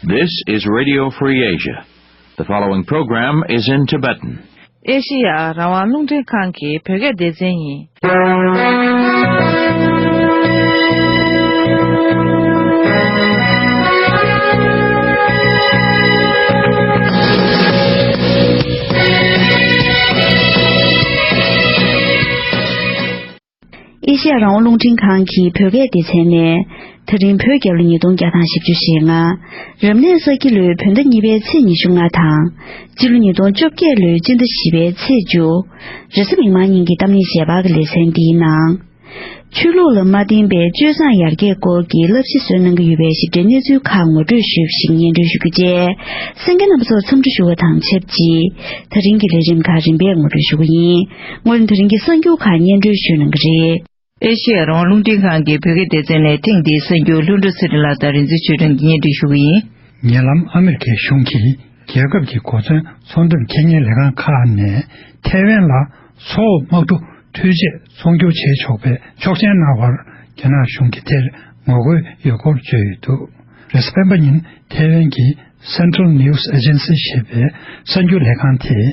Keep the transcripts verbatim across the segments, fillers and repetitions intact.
This is Radio Free Asia. The following program is in Tibetan. ཨེ་ཤེ་ཡ་རང་དབང་རླུང་འཕྲིན་ཁང་གི་བོད་སྐད་སྡེ་ཚན་ཡིན། ཨེ་ཤེ་ཡ་རང་དབང་རླུང་འཕྲིན་ཁང་གི་བོད་སྐད་སྡེ་ཚན་ནས། དེ་རིང་བོད་རྒྱལ་ལོ་ཉིས་སྟོང་བརྒྱ་དང་བཞི་བཅུ་ཞེ་ལྔ། རབ་གནས་ས་ཁྱི་ལོའི་བོད་ཟླ་གཉིས་པའི་ཚེས་ཉི་ཤུ་ལྔ་དང་། སྤྱི་ལོ་ཉིས་སྟོང་བཅོ་བརྒྱད་ལོའི་སྤྱི་ཟླ་བཞི་པའི་ཚེས་བཅུ། རེས་གཟའ་མིག་དམར་ཉིན་གྱི་གཏམ་གླེང་ཞལ་པར་གྱི་ལེ་ཚན་འདིའི་ནང་། ཆོས་ལུགས་ལ་མ་བརྟེན་པའི་སྤྱོད་བཟང་ཡར་རྒྱས་སྐོར་གྱི་བསླབ་གཞི་བཟོས་གནང་གི་ཡོད་པའི་ཞིབ་ཕྲའི་གནས་ཚུལ་ཁག་ངོ་སྤྲོད་ཞུས་པ་ཞིག་སྙན་སྒྲོན་ཞུ་རྒྱུ་བཅས། གསན་མཁན་རྣམ་པ་ཚོར་འཚམས་འདྲི་ཞུ་བ་དང་ཆབས་ཅིག་ད་རིང་གི་ལས་རིམ་ཁག་རིམ་པས་ངོ་སྤྲོད་ཞུ་གི་ཡིན། སྔོན་དེ་རིང་གི་གསར་འགྱུར་ཁག་སྙན་སྒྲོན་ཞུ་གནང་གི་རེད། ཨེ་ཤེ་ཡ་རང་དབང་རླུང་འཕྲིན་ཁང་གི་བོད་སྐད་སྡེ་ཚན་ནས་ཐེངས་འདིའི་གསར་འགྱུར་ལྷུན་གྲུབ་ཚེ་རིང་ལགས་དང་རིག་འཛིན་ཆོས་སྒྲོན་གྱིས་སྙན་སྒྲོན་ཞུ་གི་ཡིན། ཉེ་ལམ་ཨ་མེ་རི་ཁའི་གཞུང་གིས་རྒྱལ་ཁབ་ཀྱི་གོ་མཚོན་ཚོང་འགྲེམས་ཁེ་ཉེན་ལས་ཁང་ཁག་ནས་ཐའེ་ཝན་ལ་མཚོ་འོག་དམག་གྲུ་འཕྲུལ་ཆས་ཚོང་སྒྱུར་བྱེད་ཆོག་པའི་ཆོག་མཆན་གནང་བར་རྒྱ་ནག་གཞུང་གིས་དེར་ངོ་རྒོལ་ཡོད་སྐོར་བརྗོད་ཡོད་འདུག་རེས་གཟའ་སྤེན་པ་ཉིན་ཐའེ་ཝན་གྱི་Central News Agency ཞེས་པའི་གསར་འགྱུར་ལས་ཁང་དེས་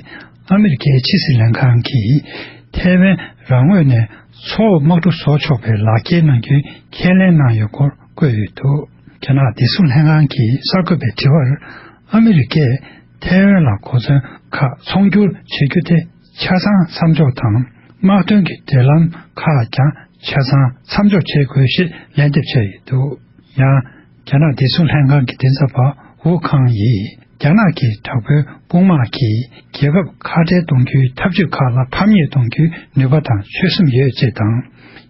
ཨ་མེ་རི་ཁའི་ཕྱི་སྲིད་ལྷན་ཁང་གིས་ཐའེ་ཝན་རང་ངོས་ནས་མཚོ་འོག་དམག་གྲུ་བཟོ་ཆོག་པའི་ལག་འཁྱེར་གནང་རྒྱུའི་ཁས་ལེན་གནང་ཡོད་སྐོར་བཀོད་ཡོད་འདུག་རྒྱ་ནག་བདེ་སྲུང་ལྷན་ཁང་གིས་གསར་འགོད་པའི་དྲི་བར། ཨ་མེ་རི་ཁས་ཐའེ་ཝན་ལ་གོ་མཚོན་ཁག་ཚོང་སྒྱུར་བྱེད་རྒྱུ་དེ་ཆ་ཚང་མཚམས་འཇོག་དང་། དམག་དོན་གྱི་འབྲེལ་ལམ་ཁག་ཀྱང་ཆ་ཚང་མཚམས་འཇོག་བྱེད་དགོས་ཞེས་ལན་འདེབས་བྱས་ཡོད་འདུག་ཡང་། རྒྱ་ནག་བདེ་སྲུང་ལྷན་ཁང་གི་མགྲིན་ཚབ་པ་ཝུ་ཁང་ཡིས། རྒྱ་ནག་གི་དྲག་པོའི་དཔུང་དམག་གིས་རྒྱལ་ཁབ་ཁ་བྲལ་གཏོང་རྒྱུའི་ཐབས་ཇུས་ཁག་ལ་ཕམ་ཉེས་གཏོང་རྒྱུའི་ནུས་པ་དང་ཆོད་སེམས་ཡོད་ཅེས་དང་།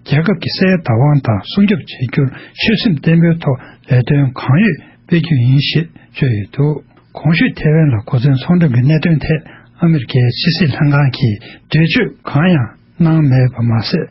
རྒྱལ་ཁབ་ཀྱི་སའི་བདག་དབང་དང་སྲུང་སྐྱོབ་བྱེད་རྒྱུར་ཆོད་སེམས་བརྟན་པོའི་ཐོག་ལས་དོན་གང་ཡོད་སྤེལ་རྒྱུ་ཡིན་ཞེས་བརྗོད་ཡོད་འདུག་གོང་ཞུས་ཐའེ་ཝན་ལ་གོ་མཚོན་ཚོང་འགྲེམས་ཀྱི་གནད་དོན་ཐད་ཨ་མེ་རི་ཁའི་ཕྱི་སྲིད་ལྷན་ཁང་གིས་འགྲེལ་བརྗོད་གང་ཡང་གནང་མེད་པ་མ་ཟད།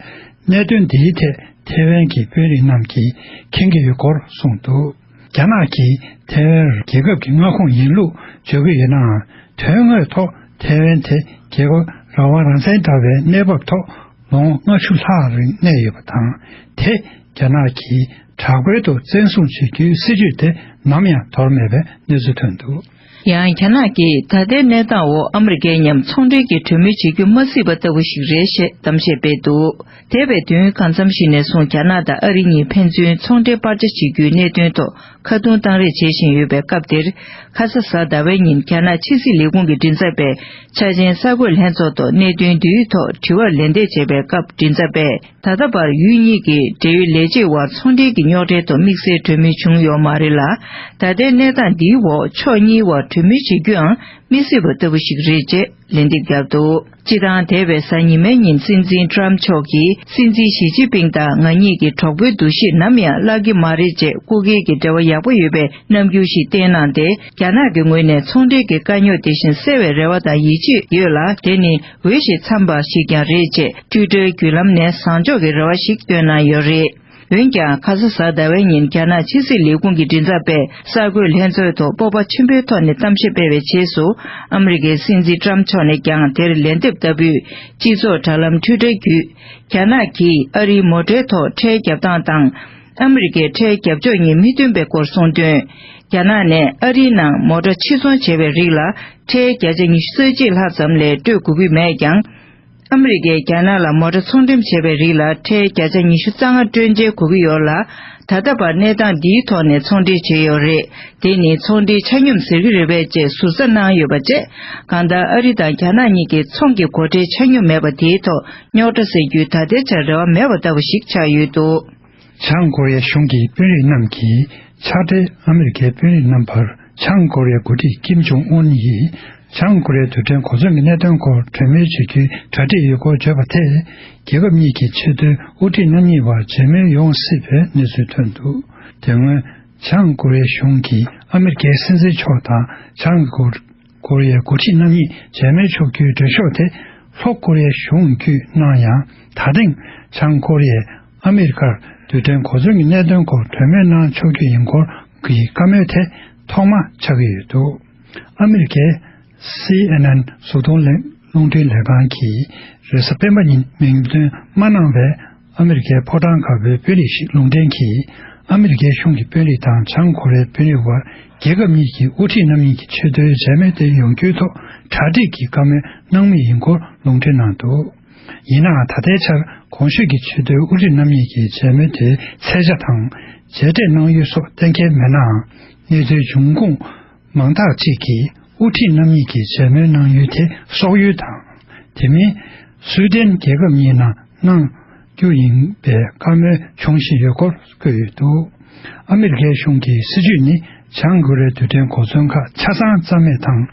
གནད་དོན་འདིའི་ཐད་ཐའེ་ཝན་གྱི་དཔོན་རིགས་རྣམས་ཀྱིས་མཁྱེན་གྱི་ཡོད་སྐོར་གསུངས་འདུག་རྒྱ་ནག་གིས་ཐའེ་ཝན་རྒྱལ་ཁབ་ཀྱི་མངའ་ཁོངས་ཡིན་ལུགས་བརྗོད་ཀྱི་ཡོད་ནའང་། དོན་དངོས་ཐོག་ཐའེ་ཝན་དེ་རྒྱལ་ཁབ་རང་དབང་རང་བཙན་འདྲ་བའི་གནས་བབ་ཐོག་ལོ་ངོ་ལྔ་བཅུ་ལྷག་རིང་གནས་ཡོད་པ་དང་། དེ་རྒྱ་ནག་གིས་དྲག་པོའི་ཐོག་བཙན་བཟུང་བྱེད་རྒྱུའི་སྲིད་ཇུས་དེ་ནམ་ཡང་དོར་མེད་པའི་གནས་ཚུལ་ཐོན་འདུག་ཡང་རྒྱ་ནག་གིས་ད་ལྟའི་གནས་སྟངས་འོག་ཨ་མི་རི་ཀའི་མཉམ་ཚོང་འབྲེལ་གྱི་གྲོས་མོལ་བྱེད་རྒྱུ་མ་སྲིད་པ་ལྟ་བུ་ཞིག་རེད་ཞེས་གཏམ་བཤད་སྤེལ་འདུག་འདས་པའི་དུས་ཡུན་གང་འཚམ་ཞིག་ནས་བཟུང་རྒྱ་ནག་དང་ཨ་རི་གཉིས་ཕན་ཚུན་ཚོང་འབྲེལ་སྤར་ཆ་བྱེད་རྒྱུའི་གནད་དོན་ཐོག་ཁ་རྡུང་བཏང་རེས་བྱེད་བཞིན་ཡོད་པའི་སྐབས་དེར། ཁ་ས་གཟའ་ཟླ་བའི་ཉིན་རྒྱ་ནག་ཕྱི་སྲིད་ལས་ཁུངས་ཀྱི་མགྲིན་ཚབ་པས་འཆར་ཅན་གསར་འགོད་ལྷན་ཚོགས་ཐོག་གནད་དོན་འདིའི་ཐོག་དྲི་བར་ལན་འདེབས་བྱས་པའི་སྐབས་མགྲིན་ཚབ་པས། ད་ལྟ་བར་ཡུལ་གཉིས་ཀྱི་འབྲེལ་ཡོད་ལས་བྱེད་དབར་ཚོང་འབྲེལ་གྱི་རྙོག་དྲའི་ཐོག་དམིགས་བསལ་གྲོས་མོལ་བྱུང་ཡོད་མ་རེད་ལ། ད་ལྟའི་གནས་སྟངས་འདིའི་འོག་ཕྱོགས་གཉིས་དབར་གྲོས་མོལ་བྱེད་རྒྱུའང་མི་སྲིད་པ་ལྟ་བུ་ཞིག་རེད་ཅེས་ལན་འདེབས་བརྒྱབ་འདུག་སྤྱི་བཏང་འདས་པའི་གཟའ་ཉི་མའི་ཉིན་སྲིད་འཛིན་ཀྲམ་མཆོག་གིས་སྲིད་འཛིན་ཞི་ཅིན་ཕིང་དང་ང་གཉིས་ཀྱི་གྲོགས་པོའི་འདུ་ཤེས་ནམ་ཡང་བརླག་གི་མ་རེད་ཅེས་སྐུ་སྒེར་གྱི་འབྲེལ་བ་ཡག་པོ་ཡོད་པའི་རྣམ་འགྱུར་ཞིག་བསྟན་གནང་སྟེ། རྒྱ་ནག་གི་ངོས་ནས་ཚོང་འབྲེལ་གྱི་དཀའ་རྙོག་དེ་བཞིན་སེལ་བའི་རེ་བ་དང་ཡིད་ཆེས་ཡོད་ལ། དེ་ནི། འོས་ཤིང་འཚམས་པ་ཞིག་ཀྱང་རེད་ཅེས་ཊུའི་ཊར་བརྒྱུད་ལམ་ནས་བཟང་ཕྱོགས་ཀྱི་རེ་བ་ཞིག་བཏོན་གནང་ཡོད་རེད། འོན་ཀྱང་ཁ་ས་གཟའ་ཟླ་བའི་ཉིན་རྒྱ་ནག་ཕྱི་སྲིད་ལས་ཁུངས་ཀྱི་མགྲིན་ཚབ་པས་གསར་འགོད་ལྷན་ཚོགས་ཐོག་སྤོབས་པ་ཆེན་པོའི་ཐོག་ནས་གཏམ་བཤད་སྤེལ་བའི་རྗེས་སུ། ཨ་མི་རི་ཀའི་སྲིད་འཛིན་ཀྲམ་མཆོག་ནས་ཀྱང་དེར་ལན་འདེབས་ལྟ་བུའི་སྤྱི་ཚོགས་དྲ་ལམ་ཊུའི་ཊར་བརྒྱུད། རྒྱ་ནག་གིས་ཨ་རིའི་མོ་ཊའི་ཐོག་ཁྲལ་བརྒྱབ་སྟངས་དང་། ཨ་མི་རི་ཀའི་ཁྲལ་རྒྱབ་ཕྱོགས་གཉིས་མི་མཐུན་པའི་སྐོར་གསུངས་དོན། རྒྱ་ནག་ནས་ཨ་རིའི་ནང་མོ་ཊ་ཕྱིར་ཚོང་བྱེད་པའི་རིགས་ལ་ཁྲལ་བརྒྱ་ཆ་ཉི་ཤུ་རྩ་གཅིག་ལྷག་ཙམ་ལས་སྤྲོད་དགོས་ཀྱི་མེད་ཀྱང་། ཨ་མི་རི་ཀས་རྒྱ་ནག་ལ་མོ་ཊ་ཚོང་འགྲེམས་བྱེད་པའི་རིགས་ལ་ཁྲལ་བརྒྱ་ཆ་ཉི་ཤུ་རྩ་ལྔ་སྤྲོད་འཇལ་དགོས་ཀྱི་ཡོད་ལ། ད་ལྟ་བར་གནས་སྟངས་འདིའི་ཐོག་ནས་ཚོང་འབྲེལ་བྱས་ཡོད་རེད། དེ་ནི་ཚོང་འབྲེལ་ཆ་སྙོམས་ཟེར་གྱི་རེད་པས་ཅེས་ཟུར་ཟ་གནང་ཡོད་པ་བཅས། གང་ལྟར་ཨ་རི་དང་རྒྱ་ནག་གཉིས་ཀྱི་ཚོང་གི་སྒོ་ཁྲལ་ཆ་སྙོམས་མེད་པ་དེའི་ཐོག་རྙོག་དྲ་སེལ་རྒྱུའི་ད་ལྟའི་ཆར་རེ་བ་མེད་པ་ལྟ་བུ་ཞིག་ཆགས་ཡོད་འདུག་བྱང་ཀོ་རི་ཡའི་གཞུང་གི་དཔོན་རིགས་རྣམས་ཀྱིས་ཕྱག་སྦྲེལ་ཨ་མི་རི་ཀའི་དཔོན་རིགས་རྣམ་པར་བྱང་ཀོ་རི་ཡའི་འགོ་ཁྲིད་ཀིམ་ཇོང་ཨུན་ཡིས་བྱང་ཀོ་རི་ཡའི་རྡུལ་ཕྲན་གོ་མཚོན་གྱི་གནད་དོན་སྐོར་གྲོས་མོལ་བྱེད་རྒྱུའི་གྲ་སྒྲིག་ཡོད་སྐོར་བརྗོད་པ་དེས། རྒྱལ་ཁབ་གཉིས་ཀྱི་ཆེས་མཐོའི་དབུ་ཁྲིད་རྣམ་གཉིས་བར་མཇལ་མོལ་ཡོང་སྲིད་པའི་གནས་ཚུལ་ཐོན་འདུག་དེ་སྔོན་བྱང་ཀོ་རི་ཡའི་གཞུང་གིས་ཨ་མི་རི་ཀའི་སྲིད་འཛིན་མཆོག་དང་བྱང་ཀོ་ཀོ་རི་ཡའི་འགོ་ཁྲིད་རྣམ་གཉིས་མཇལ་མོལ་ཆོག་རྒྱུའི་འགྲེལ་བཤད་དེ་ལྷོ་ཀོ་རི་ཡའི་གཞུང་བརྒྱུད་གནང་ཡང་། ད་ཐེངས་བྱང་ཀོ་རི་ཡས་ཨ་མི་རི་ཀར་རྡུལ་ཕྲན་གོ་མཚོན་གྱི་གནད་དོན་སྐོར་གྲོས་མོལ་གནང་ཆོག་རྒྱུ་ཡིན་སྐོར་གྱི་བཀའ་མོལ་དེ་ཐོག་མ་ཆགས་ཀྱི་ཡོད་འདུག་ཨ་མི་རི་ཀའི་སི་ཨེན་ཨེན་གཟུགས་མཐོང་ལས་རླུང་འཕྲིན་ལས་ཁང་གིས་རེས་གཟའ་སྤེན་པ་ཉིན་མིང་འདོན་མ་གནང་བའི་ཨ་མི་རི་ཀའི་ཕོ་བྲང་དཀར་པོའི་དཔོན་རིགས་ཤིག་ལུང་འདྲེན་གྱིས། ཨ་མི་རི་ཀའི་གཞུང་གི་དཔོན་རིགས་དང་བྱང་ཀོ་རི་ཡའི་དཔོན་རིགས་དབར་རྒྱལ་ཁབ་གཉིས་ཀྱི་དབུ་ཁྲིད་རྣམ་གཉིས་ཀྱི་ཆེས་མཐོའི་མཇལ་མོལ་དེ་ཡོང་རྒྱུའི་ཐོག་གྲ་སྒྲིག་གི་བཀའ་མོལ་གནང་མུས་ཡིན་སྐོར་ལུང་འདྲེན་གནང་འདུག། ཡིན་ནའང་ད་ལྟའི་ཆར་གོང་ཞུས་ཀྱི་ཆེས་མཐོའི་དབུ་ཁྲིད་རྣམ་གཉིས་ཀྱི་མཇལ་མོལ་དེའི་མཚམས་འཇོག་དང་མཇལ་འཕྲད་གནང་ཡུལ་སོགས་གཏན་འཁེལ་མེད་ནའང་། གནས་ཚུལ་འབྱུང་ཁུངས་མང་དག་ཅིག་གིས་དབུ་ཁྲིད་རྣམ་གཉིས་ཀྱི་མཇལ་མོལ་གནང་ཡུལ་དེ་སོག་ཡུལ་དང་། དེ་མིན་སུའུ་ཏན་རྒྱལ་ཁབ་གཉིས་ནང་གནང་རྒྱུ་ཡིན་པའི་བཀའ་མོལ་འབྱུང་བཞིན་ཡོད་སྐོར་བཀོད་ཡོད་འདུག། ཨ་མི་རི་ཀའི་གཞུང་གི་སྲིད་བྱུས་ནི་བྱང་ཀོ་རི་ཡའི་རྡུལ་ཕྲན་གོ་མཚོན་ཁག་ཆ་ཚང་རྩ་མེད་དང་།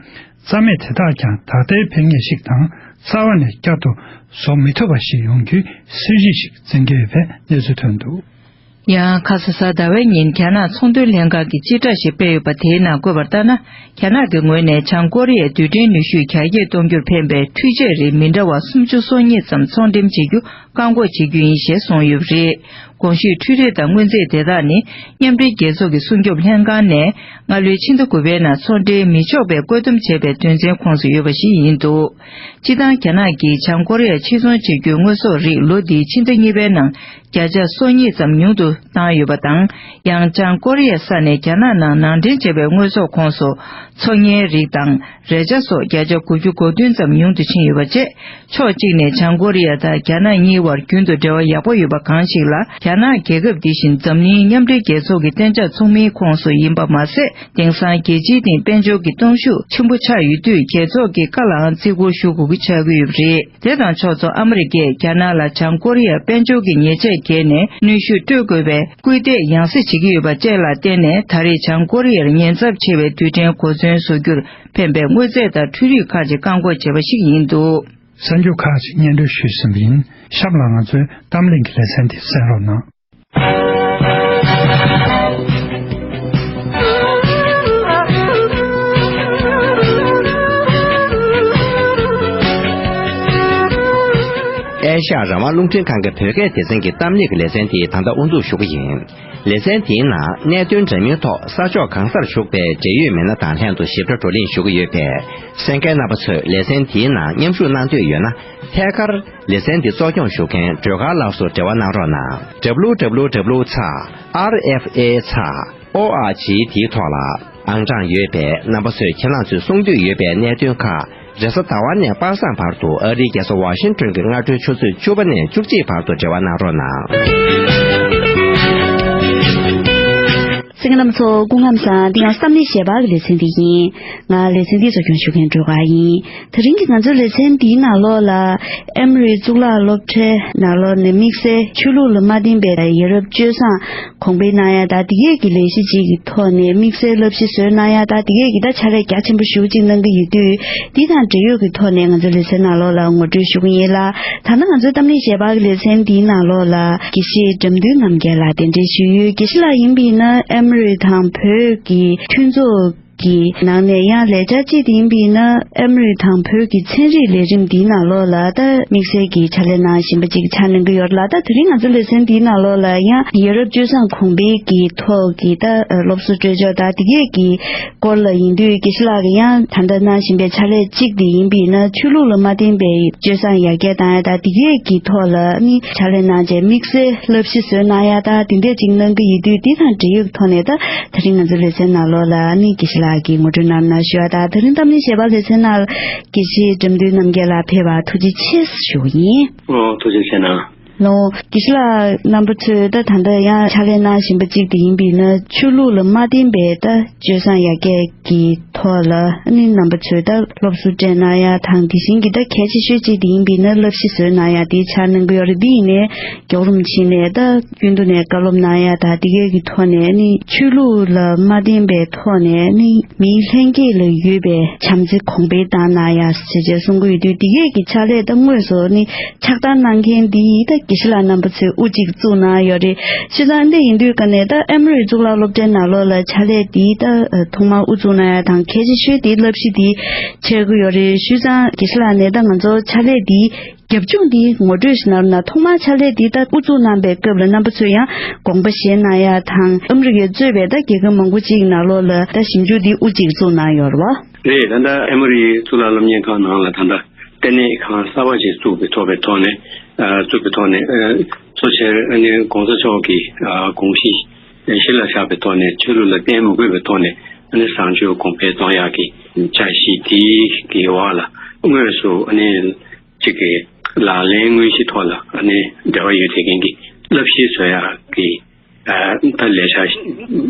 རྩ་མེད་དེ་དག་ཀྱང་ད་ལྟའི་ཕན་ངེས་ཤིག་དང་རྩ་བ་ནས་བསྐྱར་དུ་བཟོ་མི་ཐུབ་པ་ཞིག་ཡོང་རྒྱུའི་སྲིད་བྱུས་ཤིག་འཛིན་གྱི་ཡོད་པའི་གནས་ཚུལ་ཐོན་འདུག། ཡང་ཁ་ས་གཟའ་ཟླ་བའི་ཉིན་རྒྱ་ནག་ཚོང་དོན་ལྷན་ཁང་གིས་སྤྱི་བསྒྲགས་ཤིག་སྤེལ་ཡོད་པ་དེའི་ནང་བཀོད་པར་ལྟར་ན། རྒྱ་ནག་གི་ངོས་ནས་བྱང་ཀོ་རི་ཡའི་རྡུལ་ཕྲན་ནུས་ཤུགས་རྒྱ་སྐྱེད་གཏོང་རྒྱུར་ཕན་པའི་འཕྲུལ་ཆས་རིགས་མི་འདྲ་བ་སུམ་ཅུ་སོ་གཉིས་ཙམ་ཚོང་འགྲེམས་བྱེད་རྒྱུ་བཀག་འགོག་བྱེད་རྒྱུ་ཡིན་ཞེས་གསུངས་ཡོད་པ་རེད། གོང་ཞུས་འཕྲུལ་རིག་དང་དངོས་རྫས་དེ་དག་ནི་མཉམ་འབྲེལ་རྒྱལ་ཚོགས་ཀྱི་སྲུང་སྐྱོབ་ལྷན་ཁང་ནས་སྔ་ལོའི་ཕྱི་ཟླ་དགུ་པའི་ནང་ཚོང་འབྲེལ་མི་ཆོག་པའི་བཀོད་འདོམས་བྱས་པའི་དོན་ཚན་ཁོངས་སུ་ཡོད་པ་ཞིག་ཡིན་འདུག། སྤྱིར་བཏང་རྒྱ་ནག་གིས་བྱང་ཀོ་རི་ཡར་ཕྱིར་ཚོང་བྱེད་རྒྱུའི་དངོས་ཟོག་རིགས་ལོ་འདིའི་ཕྱི་ཟླ་གཉིས་པའི་ནང་བརྒྱ་ཆ་སོ་གཉིས་ཙམ་ཉུང་དུ་བཏང་ཡོད་པ་དང་། ཡང་བྱང་ཀོ་རི་ཡའི་ས་ནས་རྒྱ་ནག་ནང་ནང་འདྲེན་བྱས་པའི་དངོས་ཟོག་ཁོངས་སུ་མཚོ་ངན་རིགས་དང་རས་ཆ་སོགས་བརྒྱ་ཆ་དགུ་བཅུ་གོ་བདུན་ཙམ་ཉུང་དུ་ཕྱིན་ཡོད་པ་བཅས། ཕྱོགས་གཅིག་ནས་བྱང་ཀོ་རི་ཡ་དང་རྒྱ་ནག་གཉིས་བར་རྒྱུན་དུ་འབྲེལ་བ་ཡག་པོ་ཡོད་པ་གང་ཞིག་ལ། རྒྱ་ནག་རྒྱལ་ཁབ་འདི་བཞིན་འཛམ་གླིང་མཉམ་འབྲེལ་རྒྱལ་ཚོགས་ཀྱི་གཏན་འཇགས་ཚོགས་མིའི་ཁོངས་སུ་ཡིན་པ་མ་ཟད། དེང་སང་རྒྱལ་སྤྱིའི་སྟེང་དཔལ་འབྱོར་གྱི་གཏོང་ཤུགས་ཆེན་པོ་ཆགས་ཡོད་དུས། རྒྱལ་ཚོགས་ཀྱི་བཀའ་ལའང་བརྩི་བཀུར་ཞུ་དགོས་ཀྱི་ཆགས་ཀྱི་ཡོད་པ་རེད། དེ་དང་ཕྱོགས་མཚུངས་ཨ་མི་རི་ཀས་རྒྱ་ནག་ལ་བྱང་ཀོ་རི་ཡར་དཔལ་འབྱོར་གྱི་ཉེས་ཆད་འགེལ་ནས་ནུས་ཤུགས་སྤྲོད་དགོས་པའི་སྐུལ་འདེད་ཡང་སེ་བྱེད་ཀྱི་ཡོད་པ་བཅས་ལ་བརྟེན་ནས། ད་རེས་བྱང་ཀོ་རི་ཡར་ཉེན་ཚབས་ཆེ་བའི་རྡུལ་ཕྲན་གོ་མཚོན་བཟོ་རྒྱུར་ཕན་པའི་དངོས་རྫས་དང་འཕྲུལ་རིག་ཁག་ཅིག་བཀག་འགོག་བྱས་པ་ཞིག་ཡིན་འདུག། གསར་འགྱུར་ཁག་ཅིག་སྙན་སྒྲོན་ཞུས་ཟིན་པ་ཡིན། གཤམ་ལ་ང་ཚོའི་གཏམ་གླེང་གི་ལེ་ཚན་འདི་གསན་རོགས་གནང་། ཨེ་ཤ་ཡ་རང་དབང་རླུང་འཕྲིན་ཁང་གི་བོད་སྐད་སྡེ་ཚན་གྱི་གཏམ་གླེང་གི་ལེ་ཚན་དེ་ད་ལྟ་དབུ་འཛུགས་ཞུ་གི་ཡིན། ལེ་ཚན་དེའི་ནང་གནད་དོན་འདྲ་མིན་ཐོག་ས་ཕྱོགས་གང་སར་བཞུགས་པའི་འབྲེལ་ཡོད་མི་སྣ་དང་ལྷན་དུ་ཞིབ་ཕྲ་བགྲོ་གླེང་ཞུ་གི་ཡོད་པས། གསན་མཁན་རྣམ་པ་ཚོས་ལེ་ཚན་དེའི་ནང་མཉམ་ཞུགས་གནང་འདོད་ཡོད་ན། ཐད་ཀར་ལེ་ཚན་འདི་གཙོ་སྐྱོང་ཞུ་མཁན་སྒྲོལ་དཀར་ལགས་སུ་འབྲེལ་བ་གནང་རོགས་གནང་། W W W ཚེག་R F A ཚེག་O R G དེའི་ཐོག་ལ་ཨང་གྲངས་ཡོད་པས། རྣམ་པ་ཚོས་ཁྱེད་རང་ཚོས་གསུང་འདོད་ཡོད་པའི་གནད་དོན་ཁག་རེས་གཟའ་ཟླ་བ་ནས་པ་སངས་བར་དུ་ཨ་རིའི་རྒྱལ་ས་ཝ་ཤིང་ཏོན་གྱི་སྔ་དྲོའི་ཆུ་ཚོད་བཅུ་པ་ནས་བཅུ་གཅིག་བར་དུ་འབྲེལ་བ་གནང་རོགས་གནང་། གསན་མཁན་རྣམ་པ་ཚོ་སྐུ་ཁམས་བཟང་། འདི་ཡང་གཏམ་གླེང་ཞལ་པར་གྱི་ལེ་ཚན་འདི་ཡིན། ང་ལེ་ཚན་འདི་གཙོ་སྐྱོང་ཞུ་མཁན་སྒྲོལ་དཀར་ཡིན། དེ་རིང་གི་ང་ཚོའི་ལེ་ཚན་འདིའི་ནང་ལོགས་ལ། ཨེ་མོ་རི་གཙུག་ལག་སློབ་གྲྭའི་ནང་ལོགས་ནས་དམིགས་བསལ་ཆོས་ལུགས་ལ་མ་བརྟེན་པའི་ཡ་རབས་སྤྱོད་བཟང་གོང་འཕེལ་གནང་ཡ་དང་། དེ་གས་ཀྱི་ལས་གཞི་གཅིག་གི་ཐོག་ནས་དམིགས་བསལ་བསླབ་གཞི་བཟོས་གནང་ཡ་དང་། དེ་གས་ཀྱི་ད་ཕྱག་ལས་རྒྱ་ཆེན་པོ་ཞེ་པོ་ཅིག་གནང་གི་ཡོད་དུས། འདི་དང་འབྲེལ་ཡོད་ཀྱི་ཐོག་ནས་ང་ཚོའི་ལེ་ཚན་ནང་ལོགས་ལ་ངོ་སྤྲོད་ཞུ་གི་ཡིན་ལ། ད་ལྟ་ང་ཚོའི་གཏམ་གླེང་ཞལ་པར་གྱི་ལེ་ཚན་འདིའི་ནང་ལོགས་ལ་དགེ་བཤེས་འགྲམ་འདུལ་རྣམ་རྒྱལ་ལགས་གདན་འདྲེན་ཞུས་ཡོད། དགེ་བཤེས་ལགས་ཡིན་པ་ཡིན་ན་ཨེ་མོ་རི་དང་བོད་ཀྱི་མཐུན་ཚོགས་ཀྱི་ནང་ནས་ཡང་ལས་འཆར་གཅིག་དེ་ཡིན་པ་ཡིན་ན། ཨེ་མོ་རི་དང་བོད་ཀྱི་ཚན་རིག་ལས་རིམ་འདིའི་ནང་ལོགས་ལ་ད་དམིགས་བསལ་གྱི་ཕྱག་ལས་གནང་བཞིན་པ་ཅིག་ཆགས་གནང་གི་ཡོད་ལ། ད་དེ་རིང་ང་ཚོ་ལེ་ཚན་འདིའི་ནང་ལོགས་ལ་ཡང་ཡ་རབས་སྤྱོད་བཟང་གོང་འཕེལ་གྱི་ཐོག་གི་ད་སློབ་གསོ་སྤྲོད་ཕྱོགས་དང་དེ་གས་ཀྱི་སྐོར་ལ་ཡིན་དུས། དགེ་བཤེས་ལགས་ཀྱིས་ཡང་ད་ལྟ་གནང་བཞིན་པའི་ཕྱག་ལས་གཅིག་དེ་ཡིན་པ་ཡིན་ན། ཆོས་ལུགས་ལ་མ་བརྟེན་པའི་སྤྱོད་བཟང་ཡར་རྒྱས་བཏང་ཡ་དང་། དེ་གས་ཀྱི་ཐོག་ལ་ནི་ཕྱག་ལས་གནང་བྱས་དམིགས་བསལ་བསླབ་གཞི་བཟོས་གནང་ཡ་དང་དེ་འདྲས་ཅིག་གནང་གི་ཡོད་དུས། དེ་དང་འབྲེལ་ཡོད་ཀྱི་ཐོག་ནས་ད་དེ་རིང་ང་ཚོའི་ལེ་ཚན་ནང་ལོགས་ལ་ནི་དགེ་བཤེས་ལགས་ཀྱིས་ངོ་སྤྲོད་གནང་གནང་ཞུ་བ་དང་། དེ་རིང་གཏམ་གླེང་ཞལ་པར་ལེ་ཚན་ནང་དགེ་བཤེས་འགྲམ་འདུལ་རྣམ་རྒྱལ་ལགས་ཕེབས་པར་ཐུགས་རྗེ་ཆེ་ཞུ་གི་ཡིན། ཨོ། ཐུགས་རྗེ་ཆེ་གནང་། ལོ། དགེ་བཤེས་ལགས་རྣམ་པ་ཚོས་ད་ད་ལྟ་ཡང་ཕྱག་ལས་གནང་བཞིན་པ་གཅིག་དེ་ཡིན་པ་ཡིན་ན། ཆོས་ལུགས་ལ་མ་བརྟེན་པའི་ད་སྤྱོད་བཟང་ཡར་རྒྱས་ཀྱི་ཐོག་ལ་ནི་རྣམ་པ་ཚོས་ད་སློབ་གསོ་སྤྲད་གནང་ཡ་དང་། དེ་བཞིན་གྱི་ད་གལ་ཆེ་ཤོས་གཅིག་དེ་ཡིན་པ་ཡིན་ན། བསླབ་གཞི་བཟོས་གནང་ཡ་དེ་ཆགས་གནང་གི་ཡོད་རེད། འདི་ཡིན་ནའི་མགྱོགས་རིམ་ཕྱིན་ནས་ད་རྒྱུན་དུ་ནས་བཀའ་སློབ་གནང་ཡ་དང་། དེ་གས་ཀྱི་ཐོག་ནས་ནི་ཆོས་ལུགས་ལ་མ་བརྟེན་པའི་ཐོག་ནས་ནི་མིའི་ལྷན་སྐྱེས་ལ་ཡོད་པའི་བྱམས་བརྩེ་གོང་འཕེལ་བཏང་གནང་ཡ་ཞེས་བྱས་གསུང་གི་ཡོད་དུས། དེ་གས་ཀྱི་ཕྱག་ལས་ད་དངོས་སུ་ནི་ཕྱག་བསྟར་གནང་མཁན་འདི་ད་དགེ་བཤེས་ལགས་རྣམ་པ་ཚོས་དབུ་གཅིག་བཙུགས་གནང་ཡོད་རེད། བྱས་ཙང་འདི་ཡིན་དུས་ཀ་ནས་ད་ཨེ་མོ་རི་གཙུག་ལག་སློབ་གྲྭའི་ནང་ལོགས་ལ་ཕྱག་ལས་འདི་ད་ཐོག་མར་དབུ་བཙུགས་གནང་ཡ་དང་། གལ་ཆེ་ཤོས་འདི་བསླབ་གཞི་འདི་ཆགས་ཀྱི་ཡོད་རེད། བྱས་ཙང་དགེ་བཤེས་ལགས་ནས་ད་ང་ཚོ་ཕྱག་ལས་འདི་རྒྱབ་ལྗོངས་འདི་ངོ་སྤྲོད་ཞིག་གནང་རོགས་གནང་། ཐོག་མར་ཕྱག་ལས་འདི་ད་དབུ་བཙུགས་གནང་པའི་སྐབས་ལ་རྣམ་པ་ཚོས་ཡང་དགོངས་པ་བཞེས་གནང་ཡ་དང་། ཨ་མི་རི་ཀས་གཙོས་པའི་ད་རྒྱལ་ཁབ་མང་པོ་ཅིག་ནང་ལོགས་ལ་ད་ཞིབ་འཇུག་འདི་དབུ་གཅིག་བཙུགས་གནང་ཡོད་རེད་བ། རེད། ད་ལྟ་ཨེ་མོ་རི་གཙུག་ལག་སློབ་གཉེར་ཁང་ནང་ལ་ད་ལྟ་ལྟེ་གནས་ཁང་གསར་པ་ཞིག་བཙུགས་པའི་ཐོག་པའི་ཐོག་ནས། ཨ། བཙུགས་པའི་ཐོག་ནས། ཨ། གཙོ་ཆེར་ཨ་ནི་༸གོང་ས་མཆོག་གི་ཨ་དགོངས་གཞི་ གཞི་ལ་བཞག་པའི་ཐོག་ནས་ཆོས་ལུགས་ལ་བརྟེན་མི་དགོས་པའི་ཐོག་ནས་ཨ་ནི་བཟང་སྤྱོད་གོང་འཕེལ་གཏོང་ཡག་གི་འཆར་གཞི་དེའི་གི་འོག་ལ་དངོས་སུ་ཨ་ནི་གཅིག་གི་ལག་ལེན་དངོས་གཞི་ཐོག་ལ་ཨ་ནི་འབྲེལ་བ་ཡོད་བསྡད་མཁན་གྱི་བསླབ་གཞི་བཟོ་ཡག་གི་ད་ལས་འཆར་